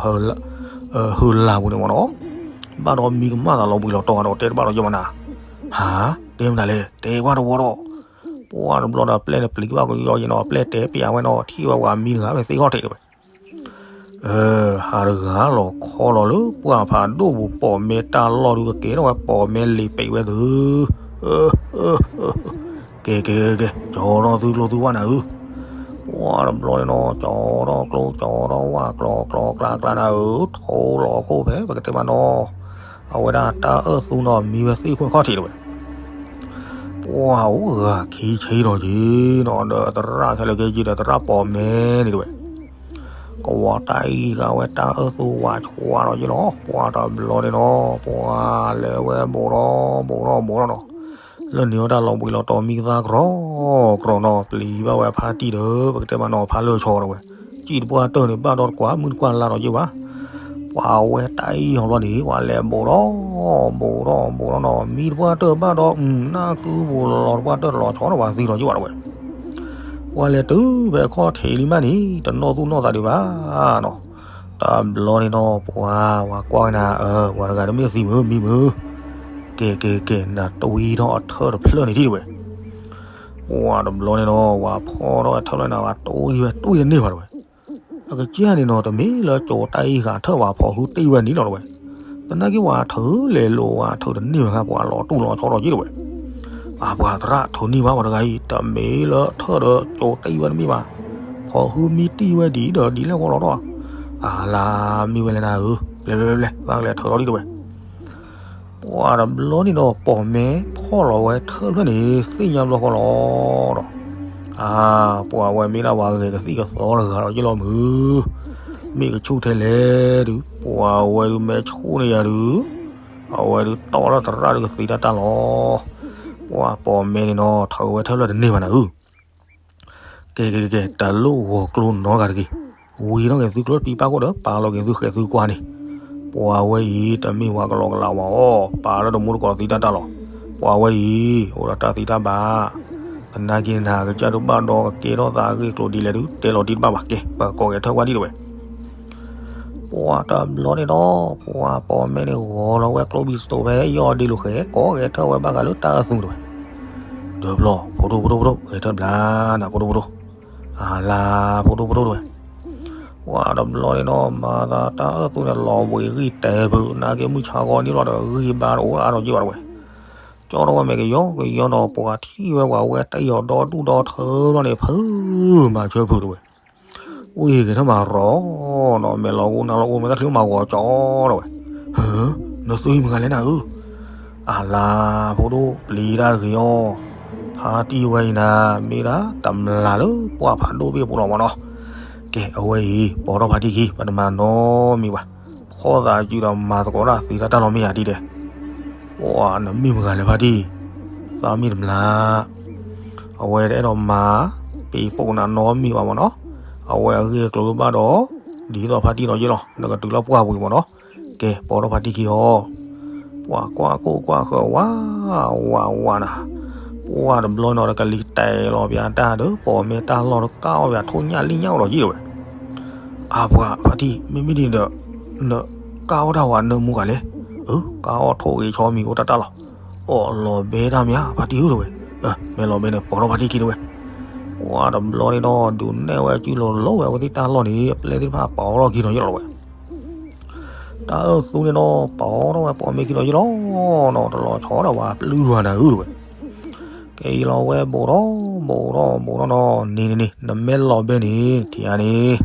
ဟၢၤလၤပူၤန့ၣ်မ့ၢ်နီၤ, ဘၣ်ဒီးမံကမၣ်သးလီၤဘှံးလီၤတီၤဒီးတဲတဘၣ်ဒီးယဲၢ်မနၤ, ဟါ, တဲမနုၤလဲၣ်, တဲကွၢ်တဝီဒီး ပှၢ်တဘျီဒီးပျဲၢ်န့ၣ်ပျံၤဘၣ်ကယီယဲၢ်နီၤ, ပျဲၢ်တဲပျးဝဲနီၤ, ထံၣ်ဝဲပှၤမံတဂၤမ့ၢ်သ့ၣ်ခီၣ်ထံးတဝဲ, ဟးတဂၤလီၤခီလီၤလၢပှၢ်ဖးဒိၣ်ပူၤ, ပိာ်မဲတၢ်လီၢ်ဒုးကကဲထီၣ်ဝဲပိာ်မဲလ့ၤပံးဝဲသု, ကဲကဲကဲကဲ, ကၠီထီၣ်သုကျိသုဝၣ်နၤဧၢ, ပှၢ်တဘျီန့ၣ်နီၤ, ကၠီထီၣ်ကျိကၠီထီၣ်ဝၣ်ကျီကျီကျါကျါနၤဧၢ, ထိလီၤခိၣ်ဖဲပကတဲမးနီၤ, အဝဲဒၣ်တၢ်အၢၣ်သူနီၤ မံဝဲသ့ၣ်ခိၣ်ခီၣ်ထံးတဝဲ ပှၢ်အိၣ်ဂၤခံဆံဒီးက့ၤနီၤ, ဒီးသရၣ်ခဲလၢာ်က့ၤက့ၤဒီးသရၣ်ပိာ်မဲန့ၣ်တဝဲ, ကဝီၤတၢ်အံၤဃာ်ဝဲတၢ်အၢၣ်သူဝးဆှးဒီးက့ၤလီၤ, ပှၢ်တဘျီန့ၣ်နီၤ, ပှၢ်လဲၤဝဲဘိးထီၣ်ဘိးထီၣ်ဘိးထီၣ်နီၤ, လၢန့ၣ်အီၣ်တၢ်လီၤဘှံးလီၤတီၤမံကသါကြီကြီနီၤ, ပျံၤဘၣ်ဝဲဖါတံၢ်ဒီး ပကတဲမးနီၤ ဖါလၢၢ်ဆီတဝဲ, စံၣ်တပှၢ်တၢၢ်န့ၣ် ဘၣ်ဒီးတကွၢ်မုၢ်တကွၢ်လါဒီးက့ၤဘၣ် ပှၤဝဲတၢ်အံၤဟီဘျီန့ၣ် ပှၤလဲၤဘိးထီၣ်ဘိးထီၣ်ဘိးထီၣ်နီၤ, မံတပှၢ်တၢၢ်ဘၣ်ဒီး နၢ်ကုပူၤလီၤတပှၢ်တၢၢ်လီၤဆီဒီးပှၤသံဒီးယိၣ်ဘၣ်တဝဲ, ပှၤလဲၤတုၤဖဲခီၣ်ထံးလံမးန့ၣ် တနီၣ်သူၣ်နီၣ်သးဒံးဘၣ်နီၤ, တဘျီန့ၣ်နီၤ ပှၤဝဲကွၢ်ဝဲနၤ, ပှၤတဂၤတမ့ၢ်သံမုာ်မံမုာ်, ကဲကဲကဲ နတွံထီၣ်အထၢၣ်တဖျၢၣ်န့ၣ်ထံၣ်တဝဲ, ပှၤတဘျီန့ၣ်နီၤ ပှၤဖီထီၣ်ဝဲထၢၣ်ဖျၢၣ်န့ၣ် ပှၤတွံဝဲတွံတန့ၢ်ဘၣ်တဝဲ အကစၢ်န့ၣ်နီၤ တမ့ၢ်လၢကၠိတၢ်အံၤဃာ်ထၢၣ်ဘၣ် ဖီၣ်ဟုတ့ၢ်ဝဲန့ၣ်လီၤတဝဲ, သနာ်က့ပှၤထုးလဲၤလိာ်ဝဲထုးတန့ၢ်ဘၣ်ဃါ ပှၤလီၤတူၢ်လီၤဆီဒီးက့ၤတဝဲ, အပှၤသရၣ်ထုးန့ၢ်ဘၣ်ပှၤတဂၤအံၤ တမ့ၢ်လၢထၢၣ်ဒီးကၠိတ့ၢ်ဝဲတမ့ၢ်ဘၣ်, ဖီၣ်ဟုမံတ့ၢ်ဝဲဒံးဒီးဒ်လဲၣ်ဃီလီၤဒီး, အလါမ့ၢ်ဝဲလဲၣ်နၤဧၢ, ဘျဲဘျဲဘျဲ သးကလဲၤထုးလီၤဒံးတဝဲ ပှၤတဘျီန့ၣ်ဒီးပိာ်မဲဖီၣ်လီၤဝဲထၢၣ်ဖျၢၣ်န့ၣ် သ့ၣ်ညါဘျီဃီလီၤဒီး, အါ, ပှၤဝဲမ့ၢ်ဒၣ်ပှၤဂဲၤကသံၣ်ကသီတဂၤလီၤယ့ၣ်လီၤမုၢ်, မ့ၢ်ကဆူၣ်ထဲလဲၣ်ဒုး ပှၤဝဲဒုးမဲာ်ဆူၣ်န့ၢ်ယၤဒုး, အဝဲဒုးတီၢ်ထီၣ်သရၣ်ဒုးကသံတၢ်တၢ်လီၤ, ပှၤပိာ်မဲန့ၣ်နီၤ ထုးဝဲထၢၣ်ဖျၢၣ်တန့ၢ်ဘၣ်နၤဧၢ ကဲကဲကဲ တလိၣ်ဂီၤကျိနီတဂၤတဂ့ၤ, ဝံၤထီၣ်က့ၤသုကျိတပံပၢ်ခိၣ်ဒီး ပာ်လီၤက့ၤသုဃဲၤသုကွၢ်န့ၣ်, ပှၤဝဲအံၤ တမ့ၢ်ပှၤကလီကလီဘၣ်အီၤ, ပာ်လၢတမူတကိးသံတၢ်တၢ်လီၤ, ပှၤဝဲအံၤ အိၣ်ဒီးတၢ်သံတၢ်ဘၣ်, သနာ်က့နၤကစၢ်ဒုးဘၣ်ဒီးကကဲထီၣ်သးအဂ့ၢ်ကျိၤဒ်လဲၣ်ဒုး တဲလီၤတံၢ်တဘၣ်ဘၣ်, ကဲ ပကိးဂဲၤထၢၣ်ဝဲဒံးတဝဲ ပှၤတဘျီန့ၣ်ဒီး ပှၤပိာ်မဲန့ၣ် ဂီၤလီၤဝဲကျိဘံၣ်စတိၤဖဲယီၢ်ဒ့လိာ်ဃဲၤ ကိးဂဲၤထၢၣ်ဝဲဘၣ်ဃးလၢတၢ်အၢၣ်သူတဝဲ, ဒီးဘျီ ဖိဒိၣ်ဖိဒိၣ်ဖိဒိၣ် ဂဲၤထၢၣ်ဘျါနၤ ဖိဒိၣ်ဖိဒိၣ်, အလါ ဖိဒိၣ်ဖိဒိၣ်တဝဲ, ပှၤတဘျီန့ၣ်ဒီး မၤသးတၢ်အၢၣ်သူန့ၣ် လီၤဘှံးဂံၢ်တဲာ်ဖုး နာ်က့မုၢ်ဆါဂီၤန့ၣ်လီၤဒီး ဂံၢ်ဘါတအိၣ်အါဒီးယ့ၢ်ဘၣ်တဝဲ, ကၠီထီၣ်ဝဲမဲာ်ကယီကယီဒီး ပှၤထံၣ်ဝဲပှၤဝဲတၢ်အံၤအီၤဒီဒူၣ်ဒီထၢဘျီန့ၣ် ဖုးမၤဆၢဖုးတဝဲ အိၣ်ဂဲၤထၢၣ်မးရီၤဒီး မဲာ်လီၤဂိၢ်နါလီၤဂိၢ် မဲာ်တၢ်ချံမးဂီၤကၠီတဝဲ, ဟၢ, နသုမုၢ်ဂၤလဲၣ်နၤဧၢ, အလါ ဖိဒိၣ်ပျံၤတၢ်တဂ့ၤအီၤ, ဖါတံၢ်ဝဲအံၤနၤ မ့ၢ်ဒၣ်တမျၢ်လၢပှၢ်ဖးဒိၣ်ဘ့ၣ်ပူၤလီၤမးနီၤ, ကဲ အဝဲအံၤ ပိာ်ထီၣ်ဖါတံၢ်ခံ ပတမၤနီတမံၤဘၣ်, ဖီၣ်သးစုဒီးမၤသကိးတၢ်သံတၢ်တၢ်လီၤမ့ၢ်ယၤဒ်ဒဲး ပှၤနမ့ၢ်မုၢ်ဂၤလဲၣ်ဖါတံၢ်, သးမ့ၢ်တမျၢ်, အဝဲတအဲၣ်ဒိးမၤ ပံၤပိာ်နၤနီတမံၤဘၣ်မးနီၤ, အဝဲအဂ့ၢ်အကျိၤဘၣ်ဒီး ဒ်သိးဖါတံၢ်ဒီးယ့ၢ်လီၤ နကတုၤလၢပှၢ်ပူၤမးနီၤ, ကဲ ပိာ်ထီၣ်ဖါတံၢ်ခံအီၤ, ပှၤကွၢ်ကိၣ်ကွၢ်ဃၢၤဝါ ဝါဝါနၤ, ပှၢ်တဘျီနီၤ တကလံၤတဲာ်လီၤပၠးတၢ်ဒီး ပိာ်မ့ၢ်တၢ်လီၢ်တကၢ်အီၣ်ပၠးထိၣ်ညၣ်လံၣ်ညၣ်အိၣ်ဒီးယ့ၢ်လီၤဝဲ အပှၤဖါတံၢ် မ့မ့ၢ်ဒ်ဒီး နကၢ်အီၣ်တၢ်ဝဲနမူကလဲၣ်, အၢ ကၢ်အီၣ်ထိၣ်ဂ့ၤဆီမံၤအိၣ်တၢ်တၢ်လီၤ, အီၣ်လီၤဘဲတၢ်မ့ၢ်ဧါ ဖါတံၢ်ဧၢတဝဲ, မဲာ်လီၤဘဲန့ၣ် ပိာ်ထီၣ်ဖါတံၢ်ခံတဝဲ, ပှၤတဘျီန့ၣ်ဒီး ဒုးနဲၣ်ဝဲအစုလိၤလိၤဝဲ အဝဲသ့ၣ်တၢ်လီၢ်န့ၣ် အပျဲၢ်သ့ၣ်တဖၣ်ပိာ်ထီၣ်ခံဒီးယ့ၢ်လီၤဝဲ တၢ်အၢၣ်သူန့ၣ်ဒီး ပိာ်ထီၣ်ဝဲပိာ်မ့ၢ်ခံဒီးယ့ၢ်လီၤနီၤ, တလီၤဆီဒီးပှၤပျုၢ်ဘၣ်နၤဧၢတဝဲ, ကဲအံၤလီၤဝဲ ဘိးထီၣ်ဘိးထီၣ်ဘိးထီၣ်နီၤ, န့ၣ်န့ၣ်န့ၣ် နမဲာ်လီၤဘဲန့ၣ် ထံၣ်ဧါန့ၣ်,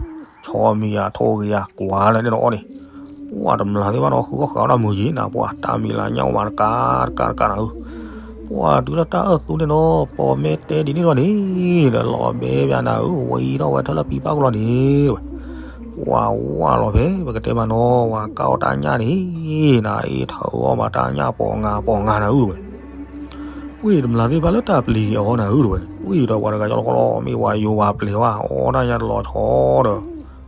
ဆီမံၤယၤထိၣ်ဂ့ၤယၤ ကွၢ်လၢန့ၣ်ဒီးအီၣ်န့ၣ်, ပှၤတမျၢ်သ့ၣ်တဖၣ်နီၤ ဃုအီၣ်ဃုအီတၢ်မုာ်ယံၤနၤ, ပှၤတၢ်မံၤလၢညါအိၣ်မးတကးတကးတကးနၤဧၢ, ပှၤတုၤလၢတၢ်အၢၣ်သူန့ၣ်ဒီး ပိာ်မ့ၢ်တဲဒ်န့ၣ်လီၤန့ၣ်, ဒီးလီၤဘဲပၠးနၤဧၢ, ဝံၤထီၣ်ဝဲထၢၣ်လၢပံပၢ်ခိၣ်လီၤန့ၣ် ဝဲ ပှၤဝါလီၤဖဲ ပကတဲမးနီၤ ပှၤကၢ်အီၣ်တၢ်ညၣ်န့ၣ်, နအ့ၣ်ထၢၣ်အီၣ်ဘၣ်တၢ်ညၣ်ပိာ်ငါပိာ်ငါနၤဧၢတဝဲ, ပှၤတမျၢ်သ့ၣ်တဖၣ်လၢတၢ်ပျံၤအီၤနၤဧၢတဝဲ, ပှၤဒီးပှၤတဂၤကၠီလီၤဃီလီၤ မ့ၢ်ပှၤယိၤပှၤပျဲၤဝဲ အီၣ်တၢ်ညၣ်တလီၤဆီဒီး,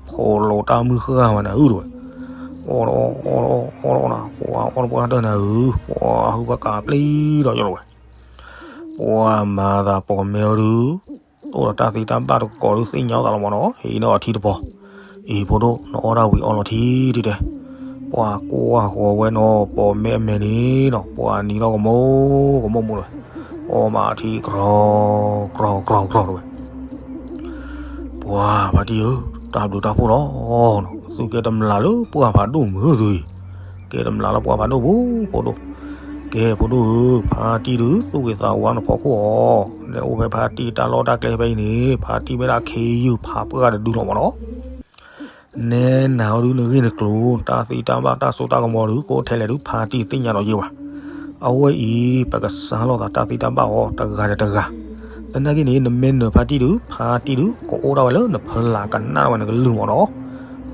ဖ ခိၣ်လိာ်တၢ်မုၢ်ဃၢ်ဝဲနၤဧၢတဝဲ, အီၣ်တအီၣ် အီၣ်တအီၣ် အီၣ်တအီၣ်နၤ, ပှၤအီၣ်တပှၢ်တၢၢ်နၤဧၢ, ပှၤဟုၣ်ပှၤကးပျံၤဒီးယိၣ်လီၤဝဲ, ပှၤမၤသးပိာ်မ့ၢ်အီၤဒုး, အိၣ်ဒီးတၢ်သ့တၢ်ဘၣ်တကိးဒုးသ့ၣ်ညါအီၣ်သးလီၤမးနီၤ, ဟ့ၣ်နီၤအထံတပီၤ, အံၤဖိဒိၣ် နအီၣ်တၢ်ဝံၤအီလီၤထံတတဲ, ပှၤကွၢ်ဃီၤဝဲနီၤ ပိာ်မ့ၢ်အမဲာ်န့ၣ်နီၤ ပှၤနံၤထီၣ်ကမိၢ်ကမိၢ်မူလီၤ, အီၣ်မးအထံကြီၤကြီၤကြီၤတဝဲ ပှၤဖါတံၢ်ဧၢ, တၢ်ဘျုးတၢ်ဖှိၣ်လီၤ, သုကဲတမျးလၢပှၢ်ဖးဒိၣ်မုာ်သုအံၤ, ကဲတမျးလၢပှၢ်ဖးဒိၣ်ပူၤဖိဒိၣ်, ကဲဖိဒိၣ်ဧၢ, ဖါတံၢ်ဒုးသူၣ်ဂ့ၤသးဝါနဖီခိၣ်အီၤ, နအိၣ်ဖဲဖါတံၢ်တၢ်လီၢ်တၢ်ကျဲဖဲအံၤန့ၣ် ဖါတံၢ်မ့ၢ်ဒၣ်ခ့ယုၢ်ဖးပှၢ်တဒုလီၤမးနီၤ နဲနၤအီၤဒုးနဂ့ၢ်နကျိၤ တၢ်သ့တၢ်ဘၣ်တၢ်စိတၢ်ကမီၤဒုး ကအိၣ်ထဲလဲၣ်ဒုး ဖါတံၢ်သ့ၣ်ညါဒီးယဲဘၣ်. အဝဲအံၤ ပကစးလိာ်သးတၢ်သ့တၢ်ဘၣ်အီၤတဂၤဒီးတဂၤ, သနာ်က့န့ၣ် နမ့ၢ်နၢၤဖါတံၢ်ဒုး ဖါတံၢ်ဒုး ကအိၣ်ဒၣ်ဝဲလၢနဖီလာ်ကနၣ်ဝဲနကလုၢ်မးနီၤ.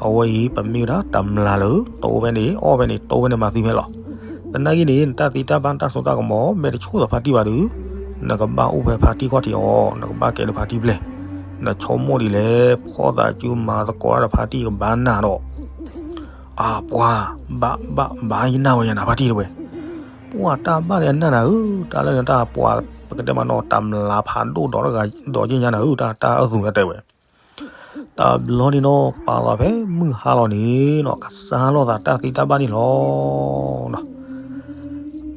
အဝဲအံၤ ပမ့ၢ်ဝဲဒၣ်တမျးလၢ တအိၣ်ဖဲန့ၣ် အီၣ်ဖဲန့ၣ် တအိၣ်ဖဲန့ၣ်မၤသံဖဲလီၤ. သနာ်က့န့ၣ် နတၢ်သ့တၢ်ဘၣ်တၢ်စိတၢ်ကမီၤ မ့ၢ်တဆိၣ်သးဖါတံၢ်ဘၣ်ဒုး နကဘၣ်အိၣ်ဖဲဖါတံၢ်ခီၣ်ထံးအီၤ, နကဘၣ်ကဲဒုးဖါတံၢ်ဘျဲၣ်, နဆိကမိၣ်ဒ်လဲၣ်, ဖီၣ်သးစုမၤသကိးတၢ်ဒီးဖါတံၢ်ကဘၣ်နၤဒီး, အပှၤ, ဘၣ်, ဘၣ်, ဘၣ်ယနၢ်ဝဲယနၢ်ဖါတံၢ်တဝဲ, ပှၤတၢ်ဘၣ်လၢအနၢ်နၤဧၢ, တၢ်လၢနတၢ်ပှၤ, ပကတဲမးနီၤ တမျးဖးဒိၣ်ဒီးတဂၤဒီးယညါနၤဧၢ, တၢ်, တၢ်အၢၣ်သူၣ်နတဲဝဲ တၢ်ဘျီန့ၣ်နီၤ ပာ်လီၤဖဲမုၢ်ဟါလီၤန့ၣ်နီၤ ကစးလိာ်သးတၢ်သ့တၢ်ဘၣ်န့ၣ်လီၤ.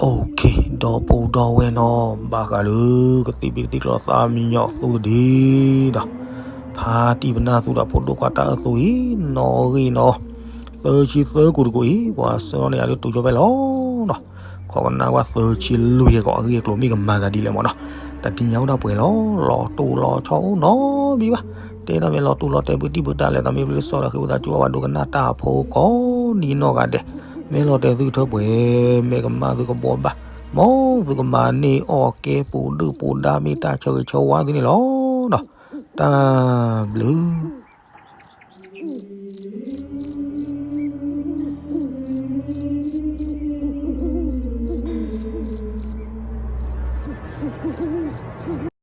အိၣ်ခ့ ဒီပုၢ်ဒီဝဲၢ်နီၤ ဘၣ်ဃးလၢကသံၣ်ဘံၣ်ကသံၣ်ကျီသးမံညီၣ်အသူတဒုဒီး ဖါတံၢ်ပနၢ်သူဒီးဖိဒိၣ်ခွါတၢ်အၢၣ်သူအံၤ နီၣ်ဂံၢ်နီၤ သၢဆံသၢကိးတကိးအံၤ ပှၤဆှၢလီၤန့ၢ်အဒုးတုၤကီၢ်ဖဲလီၤနီၤ. ခီကနၣ်ကွၢ်သၢဆံလွံၢ်ဂ့ၤကီး အဂ့ၢ်အကျိၤမ့ၢ်ကမၤသးဒ်လဲၣ်မးနီၤ. တနံၤညါအိၣ်ဒၣ်ပှဲၤလီၤ လီၤတိၢ်လီၤဆီအိၣ်နီတဘျီဘၣ်. တဲဒၣ်မ့ၢ်လီၤတိၢ်လီၤတဲာ် ပတံၢ်ပတၢ်လဲၤသးမ့ၢ်ဘျုးလၢစီဒီးဃ့ဝံသးစူၤဘၣ်ဒိကနၣ်တၢ်ဖိကိးနံၤနီၢ်ဂၤဒဲး. မ့ၢ်လီၤတဲာ်သုကထၢပှဲၤ မ့ၢ်ကမၣ်သုကဘှီဘၣ် မ်သုကမၤန့ၢ်အီၣ်ကဲပူၤဒုၣ်ပူၤဒါမ့ၢ်တၢ်ဆၢဂ့ၤဆၢဝါသုန့ၣ်လီၤနီၤ. တၢ်ဘျုး